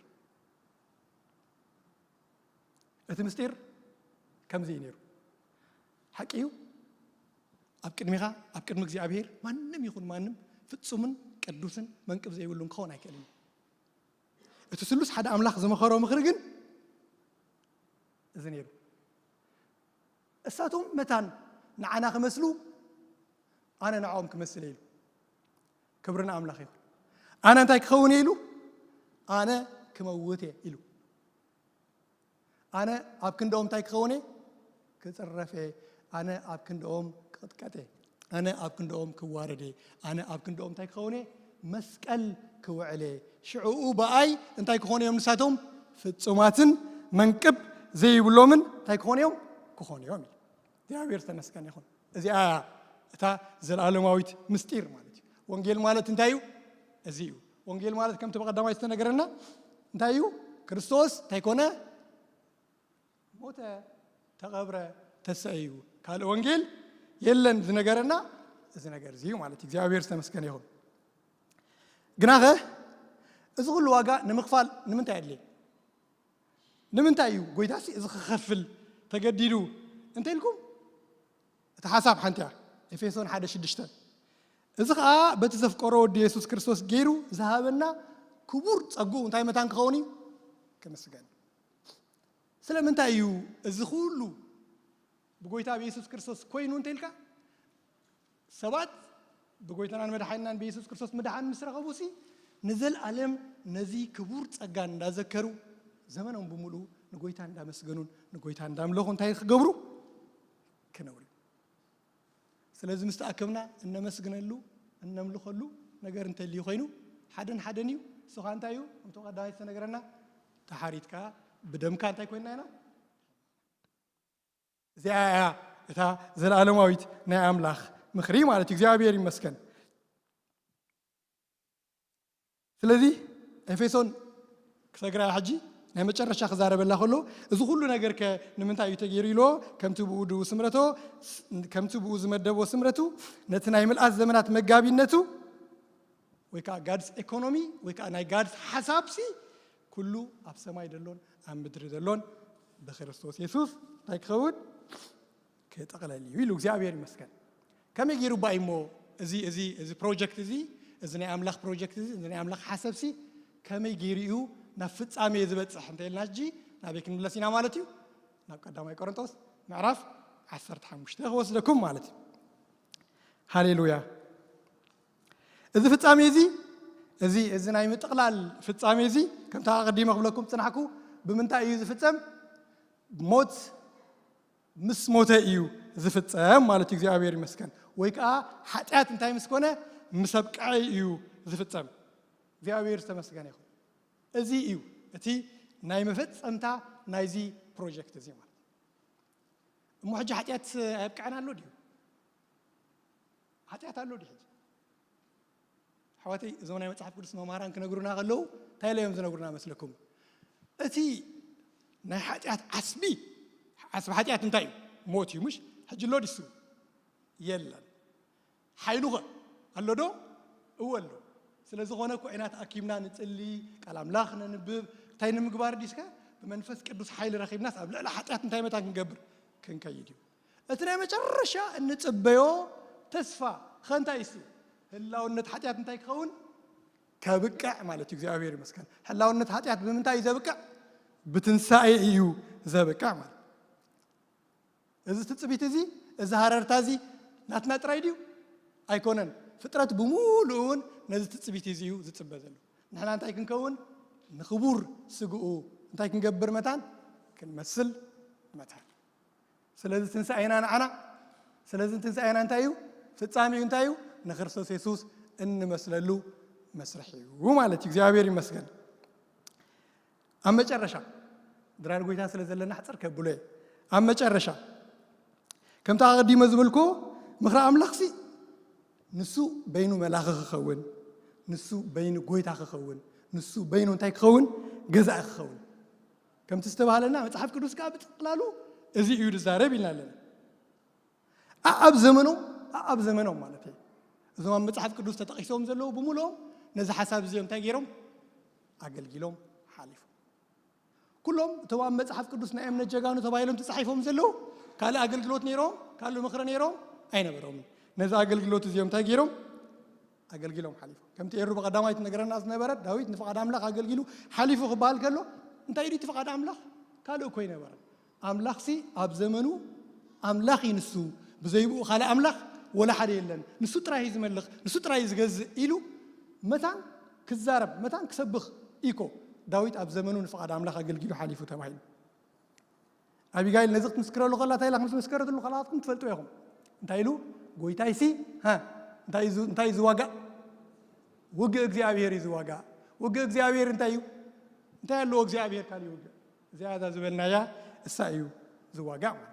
እቲ ምስጢር ከምዚ እዩ ነይሩ። ሓቂ እዩ፣ ኣብ ቅድሚኻ፣ ኣብ ቅድሚ እግዚኣብሔር ማንም ይኹን ማንም ፍጹምን ቅዱስን መንቅብ ዘይብሉን ክኸውን ኣይክእልን እዩ። እቲ ስሉስ ሓደ ኣምላኽ ዝመኸሮ ምኽሪ ግን እዚ ነይሩ። እሳቶም መታን ንዓና ክመስሉ፣ ኣነ ንዕኦም ክመስል እየ ኢሉ። ክብሪ ንኣምላኽ ይኹን። ኣነ እንታይ ክኸውን እየ ኢሉ? ኣነ ክመውት እየ ኢሉ። ኣነ ኣብ ክንድኦም እንታይ ክኸውን እየ? ክጽረፍ እየ። ኣነ ኣብ ክንድኦም ክቕጥቀጥ እየ። ኣነ ኣብ ክንድኦም ክዋረድ እየ። ኣነ ኣብ ክንድኦም እንታይ ክኸውን እየ? መስቀል ክውዕል እየ። ሽዕኡ ብኣይ እንታይ ክኾኑ እዮም ንሳቶም? ፍጹማትን መንቅብ ዘይብሎምን እንታይ ክኾኑ እዮም? ክኾኑ እዮም ኢሉ። እግዚኣብሔር ዝተመስገነ ይኹን። እዚኣ እያ እታ ዘለኣለማዊት ምስጢር ማለት እዩ። ወንጌል ማለት እንታይ እዩ? እዚ እዩ። ወንጌል ማለት ከምቲ ብቐዳማይ ዝተነገረና እንታይ እዩ? ክርስቶስ እንታይ ኮነ? ሞተ፣ ተቐብረ፣ ተሰእዩ። ካልእ ወንጌል የለን ዝነገረና እዚ ነገር እዚ እዩ ማለት እዩ። እግዚኣብሔር ዝተመስገነ ይኹን። ግናኸ እዚ ኩሉ ዋጋ ንምኽፋል ንምንታይ ኣድልየ? ንምንታይ እዩ ጎይታሲ እዚ ክኸፍል ተገዲዱ እንተኢልኩም፣ እቲ ሓሳብ ሓንቲ እያ። ኤፌሶን ሓደ ሽዱሽተ። እዚ ኸኣ በቲ ዘፍቀሮ ወዲ የሱስ ክርስቶስ ገይሩ ዝሃበና ክቡር ጸግኡ እንታይ መታን ክኸውን እዩ? ክምስገን። ስለምንታይ እዩ እዚ ኩሉ ብጎይታ ብየሱስ ክርስቶስ ኮይኑ እንተኢልካ፣ ሰባት ብጎይታናን መድሓኒናን ብየሱስ ክርስቶስ ምድሓን ምስ ረኸቡሲ፣ ንዘለኣለም ነዚ ክቡር ጸጋ እንዳዘከሩ፣ ዘመኖም ብምሉኡ ንጎይታ እንዳመስገኑን ንጎይታ እንዳምለኹ እንታይ ክገብሩ? ክነብሩ። ስለዚ ምስ ተኣከብና እነመስግነሉ፣ እነምልኸሉ ነገር እንተልዩ ኮይኑ፣ ሓደን ሓደን እዩ። እሱ ኸኣ እንታይ እዩ? ከምቲ ቀዳማይ ዝተነገረና፣ ተሓሪድካ ብደምካ እንታይ ኮይንና ኢና? እዚኣ እያ እታ ዘለኣለማዊት ናይ ኣምላኽ ምኽሪ ማለት እዩ። እግዚኣብሔር ይመስገን። ስለዚ ኤፌሶን ክሰግራ ሕጂ ናይ መጨረሻ ክዛረበላ ከሎ፣ እዚ ኩሉ ነገርከ ንምንታይ እዩ ተገይሩ ኢልዎ? ከምቲ ብኡ ድኡ ስምረቶ፣ ከምቲ ብኡ ዝመደቦ ስምረቱ፣ ነቲ ናይ ምልኣት ዘመናት መጋቢነቱ፣ ወይ ከዓ ጋድስ ኤኮኖሚ፣ ወይ ከዓ ናይ ጋድስ ሓሳብሲ፣ ኩሉ ኣብ ሰማይ ደሎን ኣብ ምድሪ ደሎን ብክርስቶስ የሱስ እንታይ ክኸውን? ክጥቕለል እዩ ኢሉ። እግዚኣብሔር ይመስገን። ከመይ ገይሩ ባይ እሞ እዚ፣ እዚ፣ እዚ ፕሮጀክት እዚ፣ እዚ ናይ ኣምላኽ ፕሮጀክት እዚ፣ እዚ ናይ ኣምላኽ ሓሳብሲ ከመይ ገይሩ እዩ ናብ ፍጻሜ ዝበጽሕ እንተ ኢልና፣ ሕጂ ናበይ ክንምለስ ኢና ማለት እዩ? ናብ ቀዳማይ ቆሮንቶስ ምዕራፍ ዓሰርተ ሓሙሽተ ክወስደኩም ማለት እዩ። ሃሌሉያ። እዚ ፍጻሜ እዚ፣ እዚ፣ እዚ ናይ ምጥቕላል ፍጻሜ እዚ፣ ከምቲ ኣቐዲመ ክብለኩም ጽናሕኩ፣ ብምንታይ እዩ ዝፍጸም? ሞት ምስ ሞተ እዩ ዝፍጸም ማለት እዩ። እግዚኣብሔር ይመስገን። ወይ ከዓ ሓጢኣት እንታይ ምስ ኮነ፣ ምስ ኣብቅዐ እዩ ዝፍጸም። እግዚኣብሔር ዝተመስገነ ይኹን። እዚ እዩ እቲ ናይ መፈጸምታ ናይዚ ፕሮጀክት እዚ ማለት። እሞ ሕጂ ሓጢኣት ኣየብቅዐን ኣሎ ድዩ? ሓጢኣት ኣሎ ድዩ ሕጂ? ኣሕዋተይ፣ እዞም ናይ መጽሓፍ ቅዱስ መምሃራን ክነግሩና ከለዉ እንታይ ኢሎም እዮም ዝነግሩና መስለኩም? እቲ ናይ ሓጢኣት ዓስቢ፣ ዓስቢ ሓጢኣት እንታይ እዩ? ሞት እዩ። ምሽ ሕጂ ኣሎ ድዩ? የለን። ሓይሉ ኸ ኣሎ ዶ? እወ ኣሎ። ስለ ዝኾነ እኮ ኢና ተኣኪብና ንጽሊ፣ ቃል ኣምላኽ ነንብብ። እንታይ ንምግባር ድዩ እስከ? ብመንፈስ ቅዱስ ሓይሊ ረኺብናስ ኣብ ልዕሊ ሓጢኣት እንታይ መታን ክንገብር? ክንከይድ እዩ። እቲ ናይ መጨረሻ እንጽበዮ ተስፋ ኸ እንታይ እሱ? ህላውነት ሓጢኣት እንታይ ክኸውን? ከብቅዕ ማለት እዩ። እግዚኣብሔር ይመስገን። ህላውነት ሓጢኣት ብምንታይ እዩ ዘብቅዕ? ብትንሳኤ እዩ ዘብቅዕ ማለት። እዚ ትጽቢት እዚ፣ እዚ ሃረርታ እዚ ናትና ጥራይ ድዩ? ኣይኮነን። ፍጥረት ብምሉኡ እውን ነዚ ትጽቢት እዚ እዩ ዝጽበ ዘሎ። ንሕና እንታይ ክንከውን? ንኽቡር ስግኡ እንታይ ክንገብር መታን? ክንመስል መታን። ስለዚ ትንሳኤና ንዓና፣ ስለዚ ትንሳኤና እንታይ እዩ? ፍጻሜኡ እንታይ እዩ? ንክርስቶስ የሱስ እንመስለሉ መስርሕ እዩ ማለት እዩ። እግዚኣብሔር ይመስገን። ኣብ መጨረሻ፣ ድራር ጎይታ ስለ ዘለና ሕጽር ከብሎ እየ። ኣብ መጨረሻ፣ ከምቲ ኣቐዲመ ዝበልኩ፣ ምኽሪ ኣምላኽሲ ንሱ በይኑ መላኺ ክኸውን፣ ንሱ በይኑ ጎይታ ክኸውን፣ ንሱ በይኑ እንታይ ክኸውን? ገዛኢ ክኸውን። ከምቲ ዝተባህለና መጽሓፍ ቅዱስ ከኣ ብጥቕላሉ እዚ እዩ ዝዛረብ ኢልና ኣለና። ኣኣብ ዘመኖም፣ ኣኣብ ዘመኖም ማለት እዩ። እዞም ኣብ መጽሓፍ ቅዱስ ተጠቒሶም ዘለዉ ብምሉኦም ነዚ ሓሳብ እዚኦም እንታይ ገይሮም? ኣገልጊሎም ሓሊፎም። ኩሎም እቶም ኣብ መጽሓፍ ቅዱስ ናይ እምነት ጀጋኑ ተባሂሎም ተጻሒፎም ዘለዉ ካልእ ኣገልግሎት ነይሮም፣ ካልእ ምኽሪ ነይሮም ኣይነበሮምን። ነዚ ኣገልግሎት እዚኦም እንታይ ገይሮም? ኣገልጊሎም ሓሊፎም። ከምቲ ኤሩ ብቐዳማይ ትነግረና ዝነበረት፣ ዳዊት ንፍቓድ ኣምላኽ ኣገልጊሉ ሓሊፉ ክበሃል ከሎ፣ እንታይ ድዩ እቲ ፍቓድ ኣምላኽ? ካልእ እኮ ኣይነበረን። ኣምላኽሲ ኣብ ዘመኑ ኣምላኽ እዩ ንሱ፣ ብዘይብኡ ካልእ ኣምላኽ ወላ ሓደ የለን፣ ንሱ ጥራይ እዩ ዝመልኽ፣ ንሱ ጥራይ እዩ ዝገዝእ ኢሉ መታን ክዛረብ፣ መታን ክሰብኽ እዩ እኮ ዳዊት ኣብ ዘመኑ ንፍቓድ ኣምላኽ ኣገልጊሉ ሓሊፉ ተባሂሉ። ኣቢጋይል ነዚ ክትምስክረሉ ከላ እንታይ ኢላ ከም ዝመስከረትሉ ካላትኩም ትፈልጡ ኢኹም። እንታይ ኢሉ? ጎይታይሲ፣ ሃ፣ እንታይ እዩ ዝ-፣ እንታይ እዩ ዝዋጋእ? ውግእ እግዚኣብሔር እዩ ዝዋጋእ። ውግእ እግዚኣብሔር እንታይ እዩ? እንታይ ኣለዎ እግዚኣብሔር ካልእ ውግእ? እዚኣ እዛ ዝበልናያ እሳ እዩ ዝዋጋእ ማለት።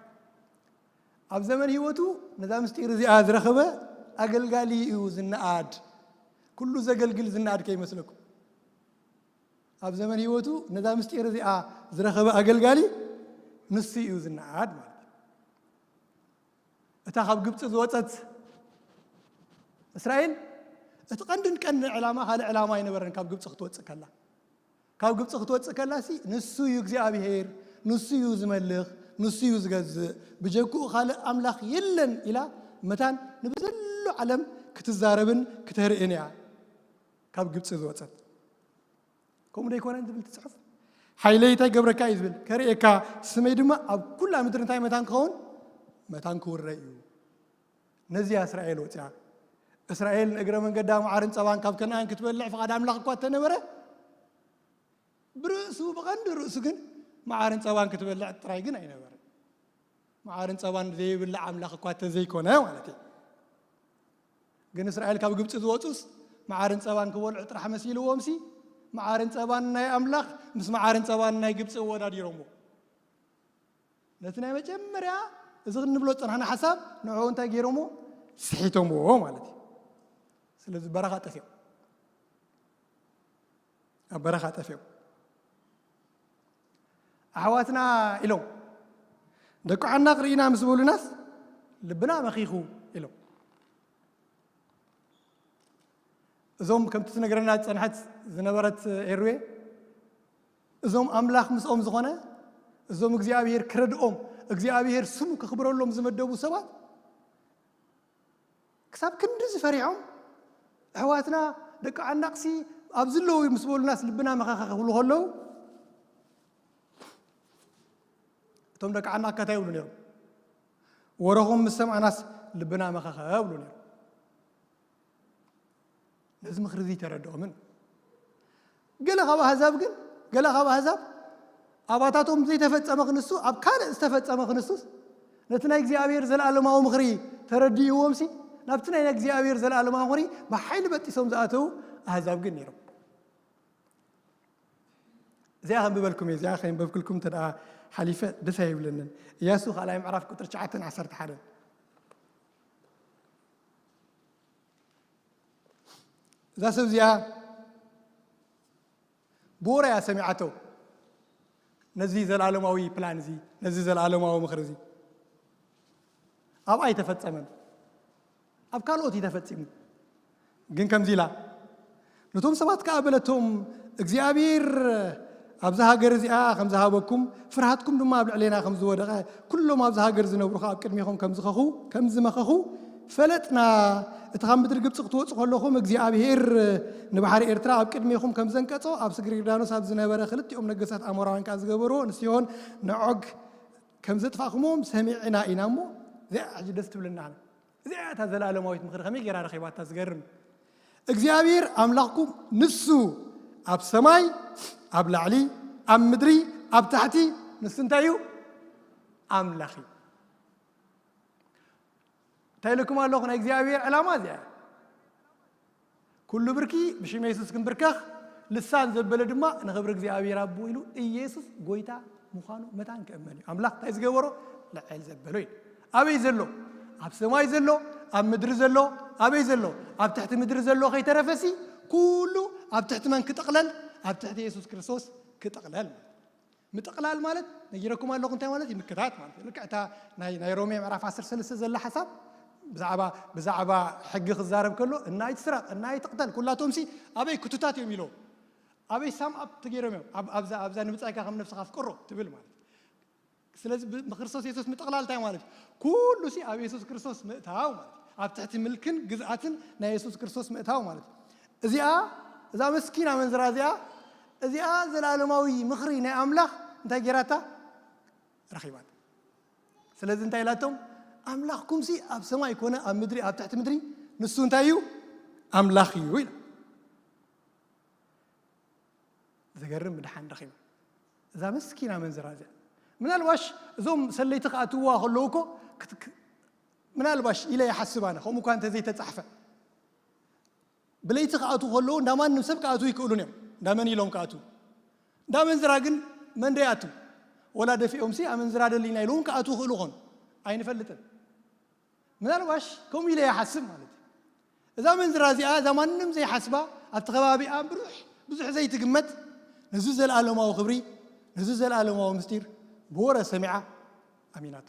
ኣብ ዘመን ህይወቱ ነዛ ምስጢር እዚኣ ዝረኸበ ኣገልጋሊ እዩ ዝነኣድ። ኩሉ ዘገልግል ዝነኣድ ከይመስለኩም። ኣብ ዘመን ህይወቱ ነዛ ምስጢር እዚኣ ዝረኸበ ኣገልጋሊ ንሱ እዩ ዝነኣድ ማለት እዩ። እታ ካብ ግብፂ ዝወፀት እስራኤል እቲ ቀንድን ቀንድን ዕላማ ካልእ ዕላማ ኣይነበረን። ካብ ግብፂ ክትወፅእ ከላ፣ ካብ ግብፂ ክትወፅእ ከላሲ ንሱ እዩ እግዚኣብሄር፣ ንሱ እዩ ዝመልኽ፣ ንሱ እዩ ዝገዝእ፣ ብጀክኡ ካልእ ኣምላኽ የለን ኢላ መታን ንብዘሎ ዓለም ክትዛረብን ክተርእን እያ ካብ ግብፂ ዝወፀት። ከምኡ ዶ ኣይኮነን ዝብል እቲ ጽሑፍ? ሓይለይ እንታይ ገብረካ እዩ ዝብል? ከርእየካ፣ ስመይ ድማ ኣብ ኩላ ምድሪ እንታይ መታን ክኸውን? መታን ክውረ እዩ። ነዚያ እስራኤል ወፅያ። እስራኤል ንእግረ መንገዳ መዓርን ጸባን ካብ ከነኣን ክትበልዕ ፍቓድ ኣምላኽ እኳ እንተነበረ፣ ብርእሱ፣ ብቐንዲ ርእሱ ግን መዓርን ጸባን ክትበልዕ ጥራይ ግን ኣይነበረን። መዓርን ጸባን ዘይብላዕ ኣምላኽ እኳ እንተዘይኮነ ማለት እዩ። ግን እስራኤል ካብ ግብፂ ዝወፁስ መዓርን ጸባን ክበልዑ ጥራሕ መሲልዎምሲ፣ መዓርን ጸባን ናይ ኣምላኽ ምስ መዓርን ጸባን ናይ ግብፂ ኣወዳዲሮምዎ። ነቲ ናይ መጀመርያ እዚ ክንብሎ ዝጸናሕና ሓሳብ ንዕኡ እንታይ ገይሮምዎ? ስሒቶምዎ ማለት እዩ። ስለዚ በረኻ ጠፊኦም፣ ኣብ በረኻ ጠፊኦም። ኣሕዋትና ኢሎም ደቂ ዓናቕ ርኢና ምስ በሉናስ ልብና መኺኹ ኢሎም። እዞም ከምቲ ትነግረና ዝጸንሐት ዝነበረት ኤርዌ፣ እዞም ኣምላኽ ምስኦም ዝኾነ፣ እዞም እግዚኣብሔር ክረድኦም፣ እግዚኣብሔር ስሙ ከኽብረሎም ዝመደቡ ሰባት ክሳብ ክንድዚ ፈሪሖም፣ ኣሕዋትና ደቂ ዓናቕሲ ኣብዚ ኣለዉ ምስ በሉናስ ልብና መኸኸ ክብሉ ከለዉ፣ እቶም ደቂ ዓናቕ ከ እንታይ ይብሉ ነይሮም? ወረኹም ምስ ሰማዕናስ ልብና መኸኸ ይብሉ ነይሮም። ነዚ ምኽሪ እዚ ተረድኦምን። ገለ ካብ ኣህዛብ ግን፣ ገለ ካብ ኣህዛብ ኣባታቶም ዘይተፈጸመ ክንሱ፣ ኣብ ካልእ ዝተፈጸመ ክንሱስ፣ ነቲ ናይ እግዚኣብሔር ዘለኣለማዊ ምኽሪ ተረዲእዎምሲ፣ ናብቲ ናይ እግዚኣብሔር ዘለኣለማዊ ክብሪ ብሓይሊ በጢሶም ዝኣተዉ ኣህዛብ ግን ነይሮም። እዚኣ ከንብበልኩም እየ። እዚኣ ከንበብክልኩም እንተ ደኣ ሓሊፈ ደስ ኣይብለንን። ኢያሱ ካልኣይ ምዕራፍ ቁጥሪ ትሽዓተን ዓሰርተ ሓደን። እዛ ሰብ እዚኣ ብወረ እያ ሰሚዓቶ። ነዚ ዘለኣለማዊ ፕላን እዚ፣ ነዚ ዘለኣለማዊ ምኽሪ እዚ ኣብኣ ኣይተፈጸመን። ኣብ ካልኦት እዩ ተፈጺሙ። ግን ከምዚ ኢላ፣ ነቶም ሰባት ከኣ በለቶም፣ እግዚኣብሔር ኣብዛ ሃገር እዚኣ ከም ዝሃበኩም፣ ፍርሃትኩም ድማ ኣብ ልዕሌና ከም ዝወደቐ፣ ኩሎም ኣብዛ ሃገር ዝነብሩ ከኣ ኣብ ቅድሜኹም ከም ዝኸኹ፣ ከም ዝመኸኹ ፈለጥና። እቲ ካብ ምድሪ ግብጺ ክትወጹ ከለኹም፣ እግዚኣብሔር ንባሕሪ ኤርትራ ኣብ ቅድሜኹም ከም ዘንቀጾ፣ ኣብ ስግሪ ዮርዳኖስ ኣብ ዝነበረ ክልቲኦም ነገስታት ኣሞራውያን ከኣ ዝገበርዎ፣ ንሲሆን ንዖግ ከም ዘጥፋእኩምዎም ሰሚዕና ኢና እሞ፣ እዚኣ ሕጂ ደስ ትብለና ኣነ። እዚኣ እታ ዘለኣለማዊት ምኽሪ ከመይ ገይራ ረኺባታ? ዝገርም። እግዚኣብሔር ኣምላኽኩም ንሱ ኣብ ሰማይ፣ ኣብ ላዕሊ፣ ኣብ ምድሪ፣ ኣብ ታሕቲ፣ ንሱ እንታይ እዩ? ኣምላኽ እዩ። እንታይ ኢለኩም ኣለኹ? ናይ እግዚኣብሔር ዕላማ እዚኣ እያ። ኩሉ ብርኪ ብሽም የሱስ ክንብርከኽ፣ ልሳን ዘበለ ድማ ንኽብሪ እግዚኣብሔር ኣቦ ኢሉ ኢየሱስ ጎይታ ምዃኑ መታን ክእመን እዩ። ኣምላኽ እንታይ ዝገበሮ? ልዕል ዘበሎ እዩ። ኣበይ ዘሎ? ኣብ ሰማይ ዘሎ፣ ኣብ ምድሪ ዘሎ፣ ኣበይ ዘሎ? ኣብ ትሕቲ ምድሪ ዘሎ ከይተረፈሲ፣ ኩሉ ኣብ ትሕቲ መን ክጥቕለል? ኣብ ትሕቲ የሱስ ክርስቶስ ክጥቕለል። ምጥቕላል ማለት ነጊረኩም ኣለኹ እንታይ ማለት እዩ? ምክታት ማለት እዩ። ልክዕ እታ ናይ፣ ናይ ሮሜ ምዕራፍ ዓሰርተ ሰለስተ ዘላ ሓሳብ ብዛዕባ፣ ብዛዕባ ሕጊ ክዛረብ ከሎ፣ እና ኣይትስረቕ፣ እና ኣይትቕተል፣ ኩላቶምሲ ኣበይ ክቱታት እዮም ኢሎ። ኣበይ ሳም ኣፕ ተገይሮም እዮም። ኣብ፣ ኣብዛ፣ ኣብዛ ንምጻይካ ከም ነብስኻ ኣፍቅሮ ትብል ማለት እዩ። ስለዚ ብ-፣ ብክርስቶስ የሱስ ምጥቕላል እንታይ ማለት እዩ? ኩሉ ሲ ኣብ የሱስ ክርስቶስ ምእታው ማለት እዩ። ኣብ ትሕቲ ምልክን ግዝኣትን ናይ የሱስ ክርስቶስ ምእታው ማለት እዩ። እዚኣ፣ እዛ መስኪና መንዝራ እዚኣ፣ እዚኣ ዘላለማዊ ምኽሪ ናይ ኣምላኽ እንታይ ገይራታ? ረኺባታ። ስለዚ እንታይ ኢላቶም? ኣምላኽኩም ሲ ኣብ ሰማይ ኮነ ኣብ ምድሪ፣ ኣብ ትሕቲ ምድሪ፣ ንሱ እንታይ እዩ? ኣምላኽ እዩ ኢላ። ዘገርም ምድሓን ረኺባ እዛ መስኪና መንዝራ እዚኣ። ምናልባሽ እዞም ሰለይቲ ክኣትውዋ ከለዉ እኮ ክት-፣ ክ-፣ ምናልባሽ ኢለ ይሓስብ ኣነ፣ ከምኡ እኳ እንተዘይተጻሕፈ። ብለይቲ ክኣትዉ ከለዉ እንዳ ማንም ሰብ ክኣትዉ ይክእሉን እዮም። እንዳ መን ኢሎም ክኣትዉ? እንዳ መንዝራ ግን መን ዶ ይኣትዉ? ወላ ደፊኦም ሲ ኣመንዝራ ደሊና ኢሉ እውን ክኣትዉ ይኽእሉ ይኾኑ። ኣይንፈልጥን። ምናልባሽ ከምኡ ኢለ ይሓስብ ማለት እዩ። እዛ መንዝራ እዚኣ፣ እዛ ማንም ዘይሓስባ፣ ኣብቲ ከባቢኣ ብዙሕ፣ ብዙሕ ዘይትግመት፣ ነዚ ዘለኣለማዊ ክብሪ፣ ነዚ ዘለኣለማዊ ምስጢር ብወረ ሰሚዓ ኣሚናቶ።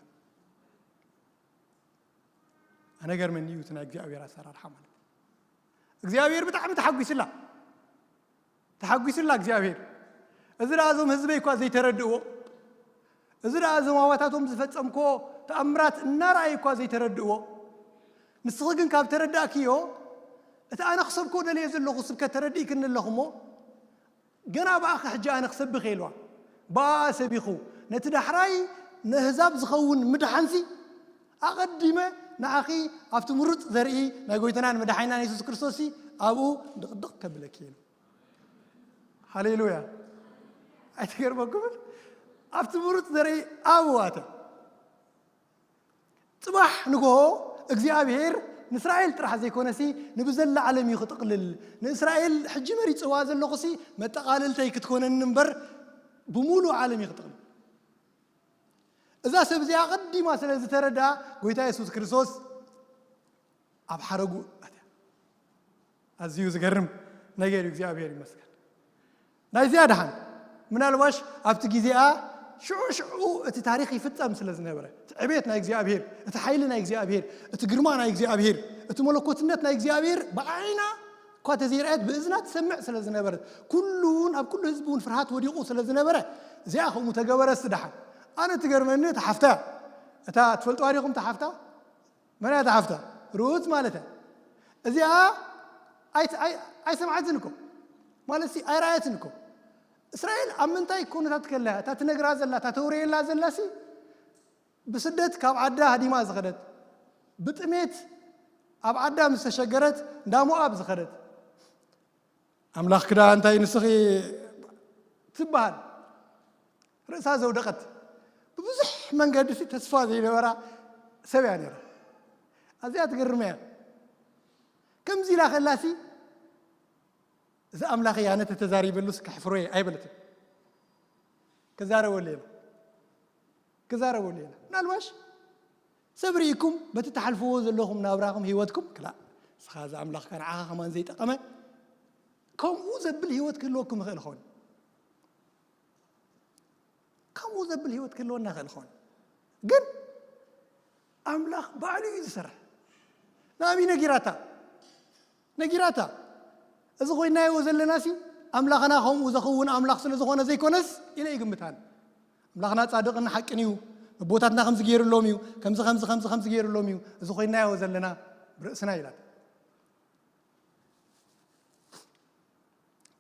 ኣነ ገርመኒ እዩ እቲ ናይ እግዚኣብሔር ኣሰራርሓ ማለት እዩ። እግዚኣብሔር ብጣዕሚ ተሓጒስላ። ተሓጒስላ እግዚኣብሔር። እዚ ደኣ እዞም ህዝበይ እኳ ዘይተረድእዎ፣ እዚ ደኣ እዞም ኣባታቶም ዝፈጸምክዎ ተኣምራት እናረኣዩ እኳ ዘይተረድእዎ፣ ንስኺ ግን ካብ ተረዳእክዮ፣ እቲ ኣነ ክሰብኮ ደልየ ዘለኹ ስብከት ተረዲእክኒ ኣለኹ እሞ፣ ገና ብኣኺ ሕጂ ኣነ ክሰብኽ ኢልዋ። ብኣኣ ሰቢኹ፣ ነቲ ዳሕራይ ነህዛብ ዝኸውን ምድሓንሲ፣ ኣቐዲመ ንኣኺ ኣብቲ ምሩጽ ዘርኢ ናይ ጎይታናን መድሓኒናን የሱስ ክርስቶስሲ ኣብኡ ድቕድቕ ከብለኪ ኢሉ። ሃሌሉያ! ኣይትገርመኩምን? ኣብቲ ምሩጽ ዘርኢ ኣብኡ ኣተ። ጽባሕ ንግሆ እግዚኣብሔር ንእስራኤል ጥራሕ ዘይኮነሲ ንብዘላ ዓለም እዩ ክጥቕልል። ንእስራኤል ሕጂ መሪጽዋ ዘለኹሲ መጠቓለልተይ ክትኮነኒ እምበር ብምሉእ ዓለም እዩ ክጥቕልል። እዛ ሰብ እዚኣ ኣቐዲማ ስለ ዝተረድኣ ጎይታ የሱስ ክርስቶስ ኣብ ሓረጉ ኣትያ። ኣዝዩ ዝገርም ነገር እዩ። እግዚኣብሔር ይመስገን። ናይዚኣ ደሓን ምናልባሽ ኣብቲ ግዜኣ ሽዑ ሽዑ እቲ ታሪኽ ይፍጸም ስለ ዝነበረ፣ እቲ ዕቤት ናይ እግዚኣብሔር፣ እቲ ሓይሊ ናይ እግዚኣብሔር፣ እቲ ግርማ ናይ እግዚኣብሔር፣ እቲ መለኮትነት ናይ እግዚኣብሔር ብዓይና እኳ ተዘይረኣየት ብእዝና ትሰምዕ ስለ ዝነበረት፣ ኩሉ እውን ኣብ ኩሉ ህዝቢ እውን ፍርሃት ወዲቑ ስለ ዝነበረ፣ እዚኣ ከምኡ ተገበረስ ደሓን። ኣነ ትገርመኒ እታ ሓፍታ እያ። እታ ትፈልጥዋ ዲኹም እታ ሓፍታ? መን እያ እታ ሓፍታ? ሩት ማለት እያ። እዚኣ ኣይት-፣ ኣይ-፣ ኣይሰምዓትን እኮ። ማለት ሲ ኣይረኣየትን እኮ። እስራኤል ኣብ ምንታይ ኩነታት ከላ እያ? እታ ትነግራ ዘላ፣ እታ ተውረየላ ዘላ ሲ ብስደት ካብ ዓዳ ሃዲማ ዝኸደት፣ ብጥሜት ኣብ ዓዳ ምስ ተሸገረት እንዳ ሞኣብ ዝኸደት። ኣምላኽ ክዳ እንታይ ንስኺ ትበሃል? ርእሳ ዘውደቐት፣ ብብዙሕ መንገዲ ሲ ተስፋ ዘይነበራ ሰብ እያ ነይራ። ኣዚኣ ትገርም እያ። ከምዚ ኢላ ከላሲ፣ እዚ ኣምላኸይ ኣነ ተተዛሪበሉስ ከሕፍሮ እየ ኣይበለትን። ክዛረበሉ እየ። ክዛረበሉ እየ። ምናልባሽ ሰብ ርኢኩም በቲ ትሓልፍዎ ዘለኹም ናብራኹም ህይወትኩም ክላእ፣ እስኻ እዚ ኣምላኽካ ንዓኻ ከማን ዘይጠቐመ፣ ከምኡ ዘብል ህይወት ክህልወኩም ይኽእል ይኸውን። ከምኡ ዘብል ህይወት ክህልወና ይኽእል ይኸውን። ግን ኣምላኽ ባዕሉ እዩ ዝሰርሕ። ንኣብይ ነጊራታ፣ ነጊራታ። እዚ ኮይናዮ ዘለናሲ ኣምላኽና ከምኡ ዘኸውን ኣምላኽ ስለ ዝኾነ ዘይኮነስ ኢለ ይግምታን። ኣምላኽና ጻድቕን ሓቅን እዩ። ነቦታትና ከምዚ ገይሩሎም እዩ፣ ከምዚ ከምዚ ከምዚ ከምዚ ገይሩሎም እዩ። እዚ ኮይናዮ ዘለና ብርእስና ኢላት።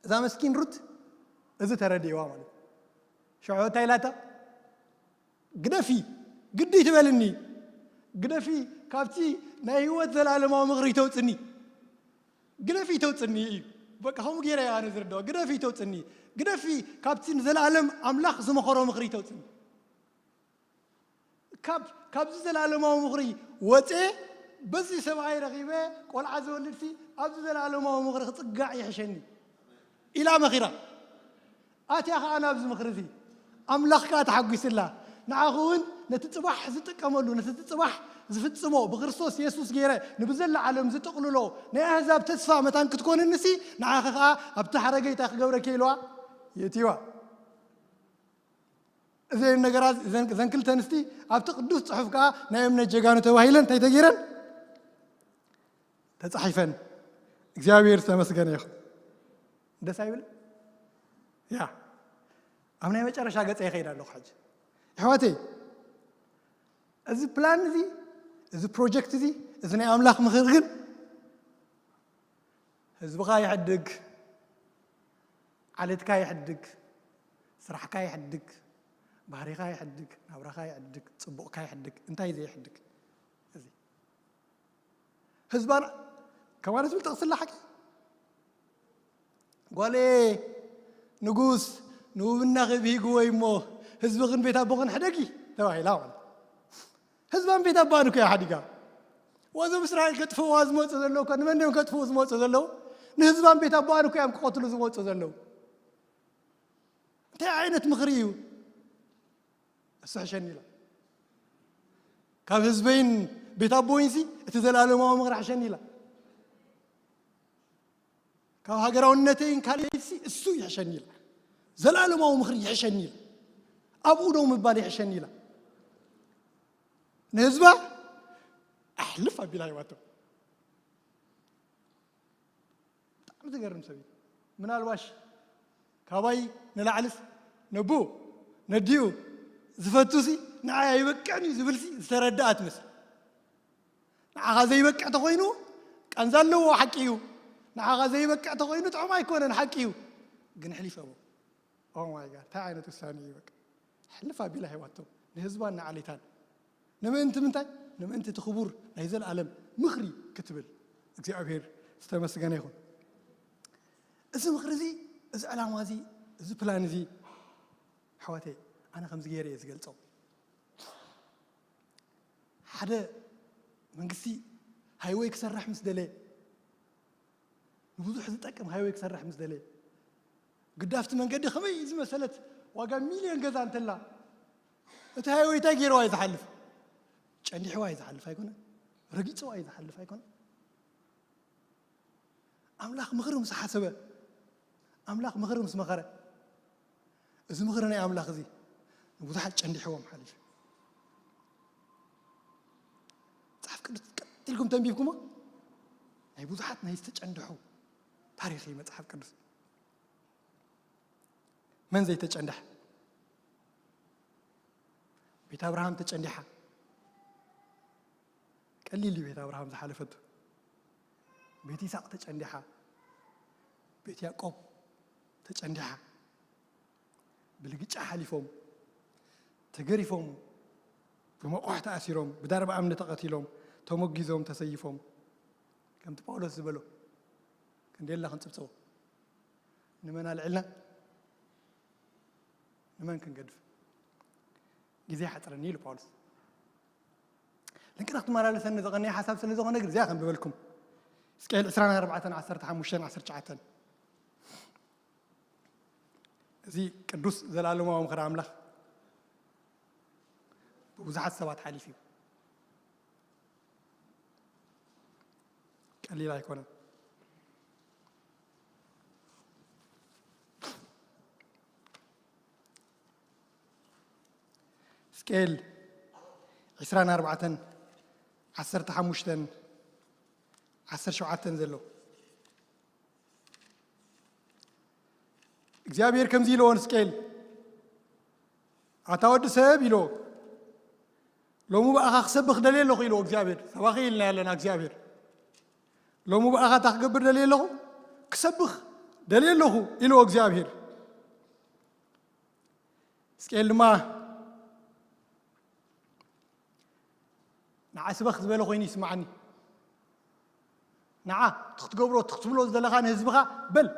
እዛ መስኪን ሩት እዚ ተረዲእዋ ማለት እዩ። ሽዑ እንታይ ኢላታ? ግደፊ፣ ግዲ ትበልኒ፣ ግደፊ፣ ካብቲ ናይ ህይወት ዘላለማዊ ምኽሪ ተውፅኒ፣ ግደፊ ተውፅኒ እዩ። በቃ ከምኡ ገይረ እየ ኣነ ዝርዳኦ። ግደፊ ተውፅኒ፣ ግደፊ፣ ካብቲ ንዘለኣለም ኣምላኽ ዝመኸሮ ምኽሪ ተውፅኒ። ካብ ካብዚ ዘላለማዊ ምኽሪ ወፀ፣ በዚ ሰብኣይ ረኺበ ቆልዓ ዝወልድሲ ኣብዚ ዘላለማዊ ምኽሪ ክፅጋዕ ይሕሸኒ ኢላ መኺራ። ኣትያ ኸዓ ናብዚ ምኽሪ እዚ ኣምላኽ ከኣ ተሓጒስላ። ንዓኹ እውን ነቲ ጽባሕ ዝጥቀመሉ፣ ነቲ ጽባሕ ዝፍጽሞ፣ ብክርስቶስ የሱስ ገይረ ንብዘላ ዓለም ዝጥቕልሎ ናይ ኣህዛብ ተስፋ መታን ክትኮንንሲ፣ ንዓኺ ኸኣ ኣብቲ ሓረገይታ ክገብረኪ ኢልዋ የእትይዋ። እዘን ነገራት፣ እዘን፣ እዘን ክልተ ኣንስቲ ኣብቲ ቅዱስ ጽሑፍ ከኣ ናይ እምነት ጀጋኑ ተባሂለን እንታይ ተገይረን? ተጻሒፈን። እግዚኣብሔር ዝተመስገነ ይኹን። ደስ ኣይብል? ያ። ኣብ ናይ መጨረሻ ገጸ ይኸይድ ኣለኹ ሕጂ። ኣሕዋተይ፣ እዚ ፕላን እዚ፣ እዚ ፕሮጀክት እዚ፣ እዚ ናይ ኣምላኽ ምኽሪ ግን ህዝብኻ ይሕድግ፣ ዓሌትካ ይሕድግ፣ ስራሕካ ይሕድግ፣ ባህሪኻ ይሕድግ፣ ናብራኻ ይሕድግ፣ ጽቡቕካ ይሕድግ። እንታይ እዩ ዘይሕድግ? እዚ ህዝባን ከማን ትብል ጥቕሲ ኣላ ሓቂ። ጓለየ ንጉስ ንውብናኺ ብሂግዎ እሞ ህዝብኽን ቤት ኣቦኽን ሕደጊ ተባሂላ ማለት። ህዝባን ቤት ኣቦኣን እኮ እያ ሓዲጋ። ወዞም እስራኤል ከጥፍእዋ ዝመፁ ዘለዉ እኮ ንመን እዮም ከጥፍኡ ዝመፁ ዘለዉ? ንህዝባን ቤት ኣቦኣን እኮ እዮም ክቐትሉ ዝመፁ ዘለዉ። እንታይ ዓይነት ምኽሪ እዩ? እሱ ሕሸኒ ኢላ። ካብ ህዝበይን ቤት ኣቦይንሲ እቲ ዘለኣለማዊ ምኽሪ ሕሸኒ ኢላ። ካብ ሃገራውነተይን ካልእሲ እሱ ይሕሸኒ ኢላ። ዘለኣለማዊ ምኽሪ ይሕሸኒ ኢላ። ኣብኡ ደው ምባል ይሕሸኒ ኢላ። ንህዝባ ኣሕልፍ ኣቢላ ሂባቶ። ብጣዕሚ ትገርም ሰብ እዩ። ምናልባሽ ካባይ ንላዕልስ ነቡ ነዲኡ ዝፈቱሲ ንዓይ ኣይበቅዕን እዩ ዝብልሲ ዝተረድኣ ትመስል። ንዓኻ ዘይበቅዕ ተኾይኑ ቃንዛ ኣለዎ፣ ሓቂ እዩ። ንዓኻ ዘይበቅዕ ተኾይኑ ጥዑም ኣይኮነን፣ ሓቂ እዩ። ግን ሕሊፈዎ። ኦ ማይ ጋድ፣ እንታይ ዓይነት ውሳኔ እዩ? በቃ ሕልፍ ኣቢላ ሂባቶ ንህዝባን ንዓሌታን። ንምእንቲ ምንታይ? ንምእንቲ እቲ ክቡር ናይ ዘለኣለም ምኽሪ ክትብል። እግዚኣብሔር ዝተመስገነ ይኹን። እዚ ምኽሪ እዚ፣ እዚ ዕላማ እዚ፣ እዚ ፕላን እዚ፣ ኣሕዋተይ፣ ኣነ ከምዚ ገይረ እየ ዝገልጾ። ሓደ መንግስቲ ሃይወይ ክሰርሕ ምስ ደለየ፣ ንብዙሕ ዝጠቅም ሃይወይ ክሰርሕ ምስ ደለየ፣ ግዳፍቲ መንገዲ ከመይ ዝመሰለት ዋጋ ሚልዮን ገዛ እንተላ፣ እቲ ሃይወይ እንታይ ገይርዋ እዩ ዝሓልፍ? ጨንዲሕዋ እዩ ዝሓልፍ ኣይኮነ? ረጊፅዋ እዩ ዝሓልፍ ኣይኮነ? ኣምላኽ ምኽሪ ምስ ሓሰበ፣ ኣምላኽ ምኽሪ ምስ መኸረ፣ እዚ ምኽሪ ናይ ኣምላኽ እዚ ንብዙሓት ጨንዲሕዎም ሓሊፉ። መጽሓፍ ቅዱስ ቀጥ ኢልኩም ተንቢብኩሞ፣ ናይ ብዙሓት ናይ ዝተጨንድሑ ታሪኽ እዩ መጽሓፍ ቅዱስ። መን ዘይተጨንደሐ? ቤት ኣብርሃም ተጨንዲሓ። ቀሊል እዩ ቤት ኣብርሃም ዝሓለፈቱ። ቤት ይስሐቅ ተጨንዲሓ። ቤት ያዕቆብ ተጨንዲሓ። ብልግጫ ሓሊፎም፣ ተገሪፎም፣ ብመቑሕ ተኣሲሮም፣ ብዳርባ እምኒ ተቐቲሎም፣ ተሞጊዞም፣ ተሰይፎም። ከምቲ ጳውሎስ ዝበሎ፣ ክንደየልና ክንጽብጽቦ? ንመን ኣልዒልና? ንመን ክንገድፍ? ግዜ ሓጽረኒ ኢሉ ጳውሎስ። ልክና ክትመላለሰኒ ዘቐነየ ሓሳብ ስለ ዝኾነ ግን እዚኣ ከንብበልኩም። ሕዝቅኤል ዕስራን ኣርባዕተን ዓሰርተ ሓሙሽተን ዓሰርተ ትሽዓተን። እዚ ቅዱስ ዘላለማዊ ምኽሪ ኣምላኽ ብብዙሓት ሰባት ሓሊፉ እዩ። ቀሊል ኣይኮነን። ሕዝቅኤል ዕስራን ኣርባዕተን ዓሰርተ ሓሙሽተን ዓሰርተ ሸውዓተን ዘሎ እግዚኣብሔር ከምዚ ኢልዎ ንሕዝቅኤል፣ ኣታ ወዲ ሰብ ኢልዎ፣ ሎሚ ብኣኻ ክሰብኽ ደልየ ኣለኹ ኢልዎ እግዚኣብሔር። ሰባኺ ኢልና ያለና እግዚኣብሔር። ሎሚ ብኣኻ እታ ክገብር ደልየ ኣለኹ፣ ክሰብኽ ደልየ ኣለኹ ኢልዎ እግዚኣብሔር። ሕዝቅኤል ድማ ንዓ ስበኽ ዝበለ ኮይኑ ይስማዓኒ። ንዓ እቲ ክትገብሮ እቲ ክትብሎ ዝደለኻ ንህዝብኻ በል።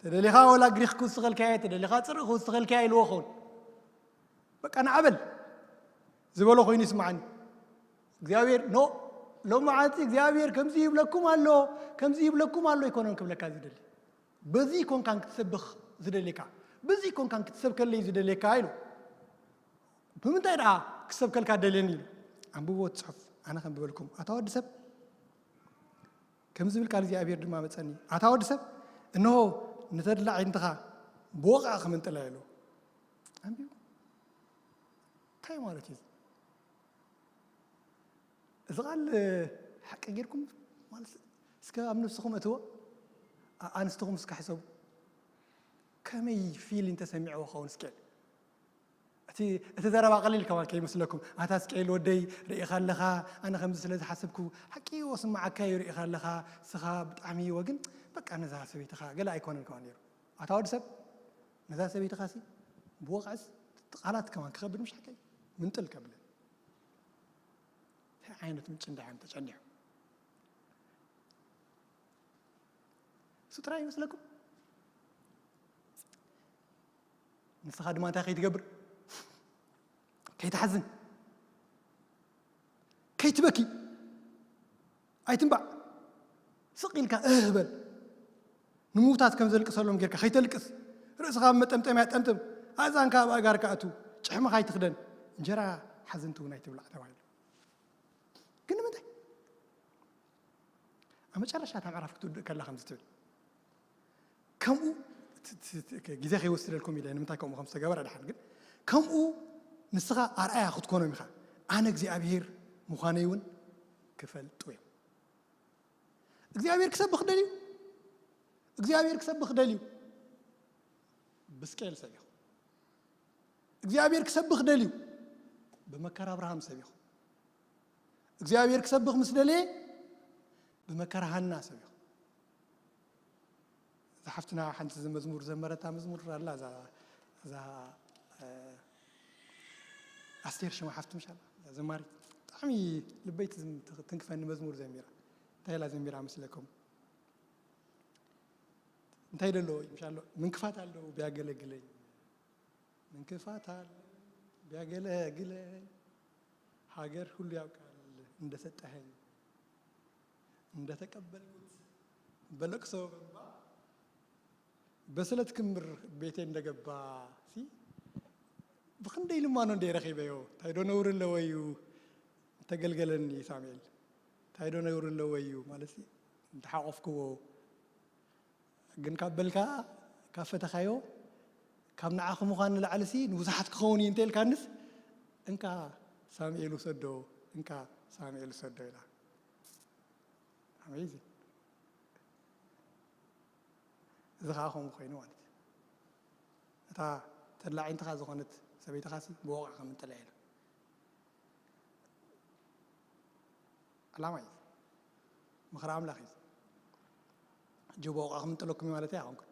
ተደሊኻ ወላ ግሪኽ ክውስኸልካየ፣ ተደሊኻ ጽርእ ክውስኸልካየ ኢልዎ ኸውን። በቃ ንዓ በል ዝበሎ ኮይኑ ይስማዓኒ። እግዚኣብሔር ኖ ሎም መዓልቲ እግዚኣብሔር ከምዚ ይብለኩም ኣሎ፣ ከምዚ ይብለኩም ኣሎ ኣይኮነን ክብለካ ዝደሊ። በዚ ኮንካን ክትሰብኽ ዝደልየካ፣ በዚ ኮንካን ክትሰብከለይ ዝደልየካ ኢሉ። ብምንታይ ደኣ ክሰብከልካ ደልየኒ ኢሉ። ኣንብቦ እቲ ጽሑፍ። ኣነ ከም ዝበልኩም ኣታ ወዲ ሰብ ከም ዝብል ቃል እግዚኣብሔር ድማ መጸኒ፣ ኣታ ወዲ ሰብ እንሆ ንተድላ ኣዒንትኻ ብወቕዒ ክምንጥላ ኢሉ። ኣንቢቡ እንታይ ማለት እዩ? እዚ ቃል ሓቂ ጌርኩም ማለት እስከ ኣብ ነፍስኹም እትዎ ኣንስትኹም እስከ ሕሰቡ። ከመይ ፊል እንተሰሚዕዎ ኸውን እስኬል እቲ እቲ ዘረባ ቀሊል ከማን ከይመስለኩም። ኣታ እስቀኤል ወደይ ርኢኻ ኣለኻ፣ ኣነ ከምዚ ስለ ዝሓሰብኩ ሓቂ ወስማዓካ እዩ። ርኢኻ ኣለኻ ስኻ ብጣዕሚ እወ፣ ግን በቃ ነዛ ሰበይትኻ ገለ ኣይኮነን ከማን ነይሩ። ኣታ ወዲ ሰብ ነዛ ሰበይትኻ ሲ ብወቕዕስ ቃላት ከማን ክኸብድ ምሽ ሓቀይ ምንጥል ከብለ እንታይ ዓይነት ምጭ እንዳዮም ተጨኒሑ እሱ ጥራይ ይመስለኩም? ንስኻ ድማ እንታይ ከይትገብር? ከይትሓዝን፣ ከይትበኪ፣ ኣይትንባዕ። ስቕ ኢልካ እህ በል። ንምዉታት ከም ዘልቅሰሎም ጌርካ ከይተልቅስ፣ ርእስኻ ኣብ መጠምጠምያ ጠምጥም፣ ኣእዛንካ ኣብ ኣእጋርካ ኣቱ፣ ጭሕምኻ ኣይትኽደን። እንጀራ ሓዘንቲ እውን ኣይትብላዕ ተባሂሉ። ግን ንምንታይ? ኣብ መጨረሻ እታ ምዕራፍ ክትውድእ ከላ ከምዚ ትብል። ከምኡ ግዜ ከይወስደልኩም ኢለ ንምንታይ ከምኡ ከም ዝተገበረ ድሓን ግን ከምኡ ንስኻ ኣርኣያ ክትኮኖም ኢኻ። ኣነ እግዚኣብሄር ምዃነይ እውን ክፈልጡ እዮም። እግዚኣብሄር ክሰብኽ ደልዩ እግዚኣብሄር ክሰብኽ ደልዩ ብስቅኤል ሰቢኹ እግዚኣብሄር ክሰብኽ ደልዩ ብመከራ ኣብርሃም ሰቢኹ እግዚኣብሄር ክሰብኽ ምስ ደለየ ብመከራ ሃና ሰቢኹ። እዛ ሓፍትና ሓንቲ እዚ መዝሙር ዘመረታ መዝሙር ኣላ እዛ እዛ ኣስቴር ሽማ ሓፍቲ ምሻ ዘማሪ ብጣዕሚ ልበይ ትንክፈኒ መዝሙር ዘሚራ እንታይ ኢላ ዘሚራ መስለኩም እንታይ ደሎ ምሻሎ ምንክፋት ኣለዉ ቢያገለግለኝ ምንክፋት ኣለዉ ቢያገለግለኝ ሀገር ሁሉ ያውቃል እንደሰጠኸኝ እንደተቀበልኩት በለቅሶ በእንባ በስለት ክምር ቤቴ እንደገባ ሲ ብኽንደይ ልማኖ እንደ ረኺበዮ እንታይ ዶ ነውሪ ኣለዎ እዩ እንተገልገለኒ ሳሙኤል እንታይ ዶ ነውሪ ኣለዎ እዩ ማለት ሲ እንተሓቆፍክዎ ግን ካብ በልካ ካብ ፈተኻዮ ካብ ንዓኹ ምዃን ንላዕሊ ሲ ንብዙሓት ክኸውን እዩ እንተልካንስ እንካ ሳሙኤል ውሰዶ እንካ ሳሙኤል ውሰዶ ኢላ ኣሜዚንግ እዚ ከዓ ከምኡ ኮይኑ ማለት እዩ እታ ተድላ ዓይንትኻ ዝኾነት ሰበይትኻ ሲ ብወቕዒ ከምንጥላ ኢሉ ዕላማ እዩ ምኽሪ ኣምላኽ እዩ ሕጂ ብወቕዒ ከምንጥለኩም እዩ ማለት ኣይኮንኩን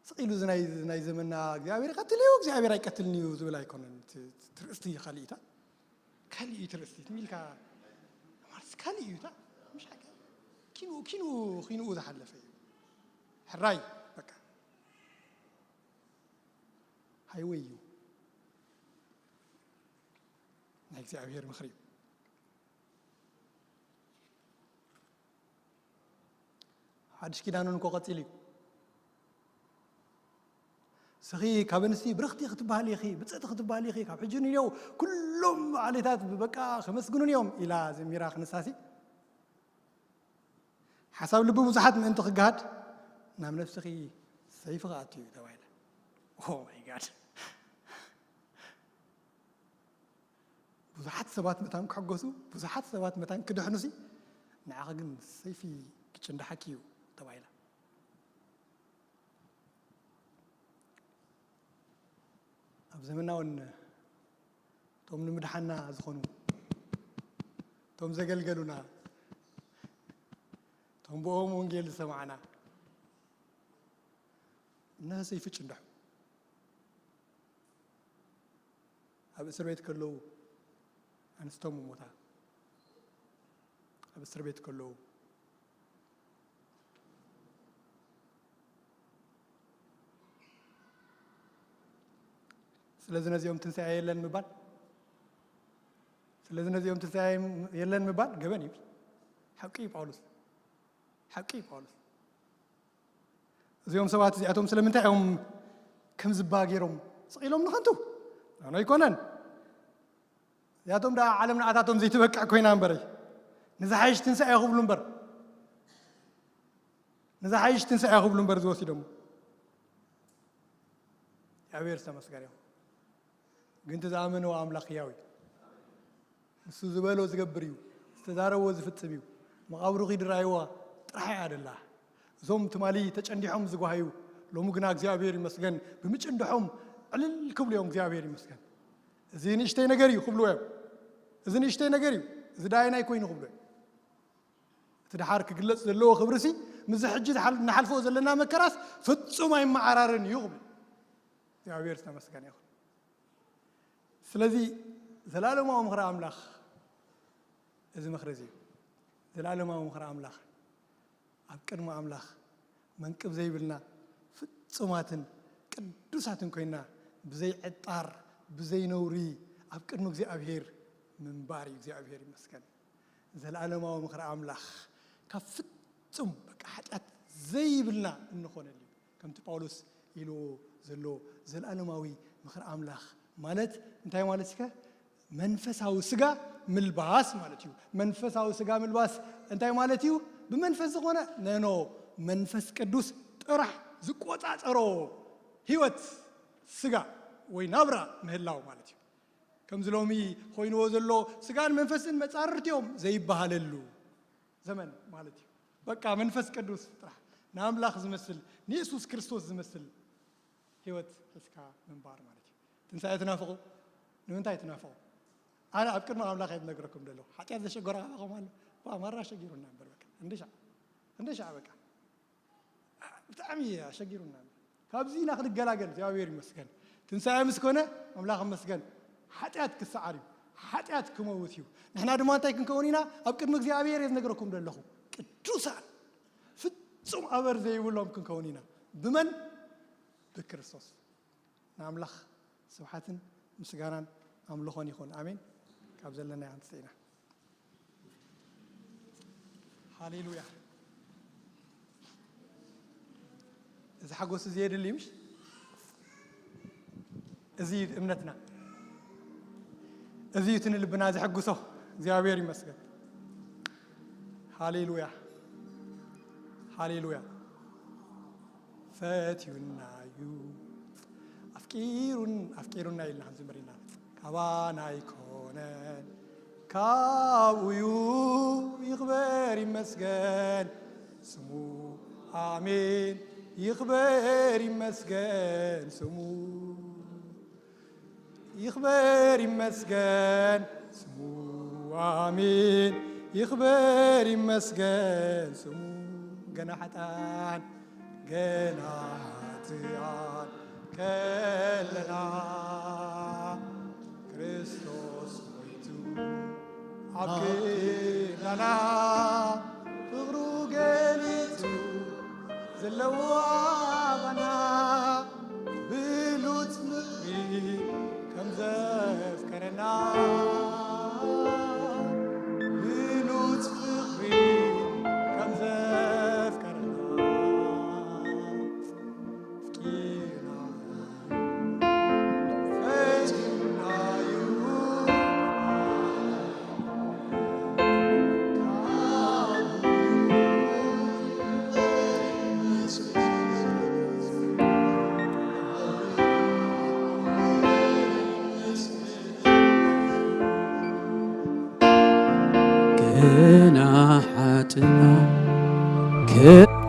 ስቕ ኢሉ እዚ ናይ ዘመና እግዚኣብሔር ይቐትል እዩ እግዚኣብሔር ኣይቀትልን እዩ ዝብል ኣይኮነን ትርእስቲ ካሊእታ ካሊእ እዩ ትርእስቲ ትም ኢልካ ማለት ካሊእ እዩ ታ ምሽ ሓቂ ኪንኡ ኪንኡ ኪንኡ ዝሓለፈ እዩ ሕራይ በቃ ሃይወይ እዩ ናይ እግዚኣብሔር ምኽሪ እዩ ሓድሽ ኪዳን እውን እኮ ቀፂሉ እዩ። እስኺ ካብ ኣንስቲ ብርኽቲ ክትበሃሊ ኢኺ፣ ብፅእቲ ክትበሃሊ ኢኺ፣ ካብ ሕጂ ንየው ኩሎም ዓሌታት በቃ ከመስግኑን እዮም ኢላ ዘሚራ ክንሳሲ፣ ሓሳብ ልቢ ብዙሓት ምእንቲ ክገሃድ ናብ ነፍስኺ ሰይፊ ክኣቱ እዩ ተባሂለ። Oh my God! ብዙሓት ሰባት መታን ክሕጎሱ፣ ብዙሓት ሰባት መታን ክድሕኑሲ፣ ንዓኺ ግን ሰይፊ ክጭንድሓኪ እዩ ተባሂላ። ኣብ ዘመና እውን እቶም ንምድሓና ዝኾኑ፣ እቶም ዘገልገሉና፣ እቶም ብኦም ወንጌል ዝሰማዕና፣ እነሆ ሰይፊ ጭንድሑ። ኣብ እስር ቤት ከለዉ ኣንስቶም ሞታ። ኣብ እስር ቤት ከለዉ። ስለዚ ነዚኦም ትንሳኤ የለን ምባል፣ ስለዚ ነዚኦም ትንሳኤ የለን ምባል ገበን እዩ። ሓቂ እዩ ጳውሎስ፣ ሓቂ እዩ ጳውሎስ። እዚኦም ሰባት እዚኣቶም ስለምንታይ እዮም ከም ዝባ ገይሮም ስቕ ኢሎም ንኸንቱ? ኣነ ኣይኮነን። እዚኣቶም ደኣ ዓለም ንኣታቶም ዘይትበቅዕ ኮይና እምበረይ፣ ንዝሓይሽ ትንሳኤ ክብሉ እምበር፣ ንዝሓይሽ ትንሳኤ ክብሉ እምበር ዝወሲዶም። እግዚኣብሔር ዝተመስገነ ይኹን። ግን እቲ ዝኣመንዎ ኣምላኽ ሕያው እዩ። ንሱ ዝበሎ ዝገብር እዩ፣ ዝተዛረቦ ዝፍጽም እዩ። መቓብሩ ኺድ ራእይዋ ጥራሕ እያ ደላ። እዞም ትማሊ ተጨንዲሖም ዝጓሃዩ፣ ሎሚ ግና እግዚኣብሔር ይመስገን ብምጭንድሖም ዕልል ክብሉ እዮም። እግዚኣብሔር ይመስገን። እዚ ንእሽተይ ነገር እዩ ክብሉ እዮም። እዚ ንእሽተይ ነገር እዩ፣ እዚ ዳይናይ ኮይኑ ክብሉ እዮም። እቲ ደሓር ክግለጽ ዘለዎ ክብርሲ ምስዚ ሕጂ ዝሓል-፣ ንሓልፎ ዘለና መከራስ ፍጹም ኣይመዓራርን እዩ ክብሉ። እግዚኣብሔር ዝተመስገነ ይኹን። ስለዚ ዘላለማዊ ምኽሪ ኣምላኽ እዚ ምኽሪ እዚ እዩ። ዘላለማዊ ምኽሪ ኣምላኽ ኣብ ቅድሚ ኣምላኽ መንቅብ ዘይብልና ፍጹማትን ቅዱሳትን ኮይና ብዘይ ዕጣር ብዘይ ነውሪ ኣብ ቅድሚ እግዚኣብሔር ምንባር እዩ። እግዚኣብሔር ይመስገን። ዘላለማዊ ምኽሪ ኣምላኽ ካብ ፍጹም በቃ ሓጢኣት ዘይብልና እንኾነሉ እዩ። ከምቲ ጳውሎስ ኢልዎ ዘሎ ዘላለማዊ ምኽሪ ኣምላኽ ማለት እንታይ ማለት እስከ? መንፈሳዊ ስጋ ምልባስ ማለት እዩ። መንፈሳዊ ስጋ ምልባስ እንታይ ማለት እዩ? ብመንፈስ ዝኾነ ነኖ መንፈስ ቅዱስ ጥራሕ ዝቆጻጸሮ ህይወት ስጋ ወይ ናብራ ምህላው ማለት እዩ። ከምዚ ሎሚ ኮይንዎ ዘሎ ስጋን መንፈስን መጻርርቲ እዮም ዘይበሃለሉ ዘመን ማለት እዩ። በቃ መንፈስ ቅዱስ ጥራሕ ንኣምላኽ ዝመስል ንየሱስ ክርስቶስ ዝመስል ህይወት ሒዝካ ምንባር ማለት እዩ። ትንሳኤ ትናፍቑ? ንምንታይ ትናፍቑ? ኣነ ኣብ ቅድሚ ኣምላኽ እየ ዝነግረኩም ዘለኹ። ሓጢኣት ዘሸገሮ ካባኹም ኣሎ? ባ ማራ ኣሸጊሩና እምበር በቃ። እንድሻ፣ እንድሻ በቃ። ብጣዕሚ ኣሸጊሩና እምበር። ካብዚ ኢና ክንገላገል፣ እግዚኣብሔር ይመስገን። ትንሳኤ ምስ ኮነ፣ ኣምላኽ ይመስገን። ሓጢኣት ክሰዓር እዩ። ሓጢኣት ክመውት እዩ። ንሕና ድማ እንታይ ክንከውን ኢና? ኣብ ቅድሚ እግዚኣብሔር እየ ዝነግረኩም ዘለኹ። ቅዱሳን፣ ፍጹም ኣበር ዘይብሎም ክንከውን ኢና። ብመን? ብክርስቶስ። ንኣምላኽ ስብሓትን ምስጋናን ኣምልኾን ይኹን። ኣሜን። ካብ ዘለናዮ ክንስተ ኢና። ሃሌሉያ። እዚ ሓጎስ እዚ የድሊ ምሽ? እዚ እዩ እምነትና። እዚ እዩ እቲ ንልብና ዘሐጉሶ። እግዚኣብሔር ይመስገን። ሃሌሉያ። ሃሌሉያ። ፈትዩና እዩ። ኣፍቂሩን-፣ ኣፍቂሩና ኢልና ክንዝምር ኢና። ካባና ኣይኮነን፣ ካብኡ እዩ። ይኽበር ይመስገን ስሙ። ኣሜን። ይኽበር ይመስገን ስሙ። ይኽበር ይመስገን ስሙ። ኣሜን። ይኽበር ይመስገን ስሙ። ገና ሓጥኣን፣ ገና ሓጥኣን ከለና ክርስቶስ ሞይቱ ኣብ ክዳና ፍቕሩ ገሊጹ ዘለዎ ኣባና ብሉጽ ፍቕሪ ከም ዘፍቀረና፣ ብሉጽ ፍቕሪ ከም ዘፍቀረና ግና ሓጥና ክ-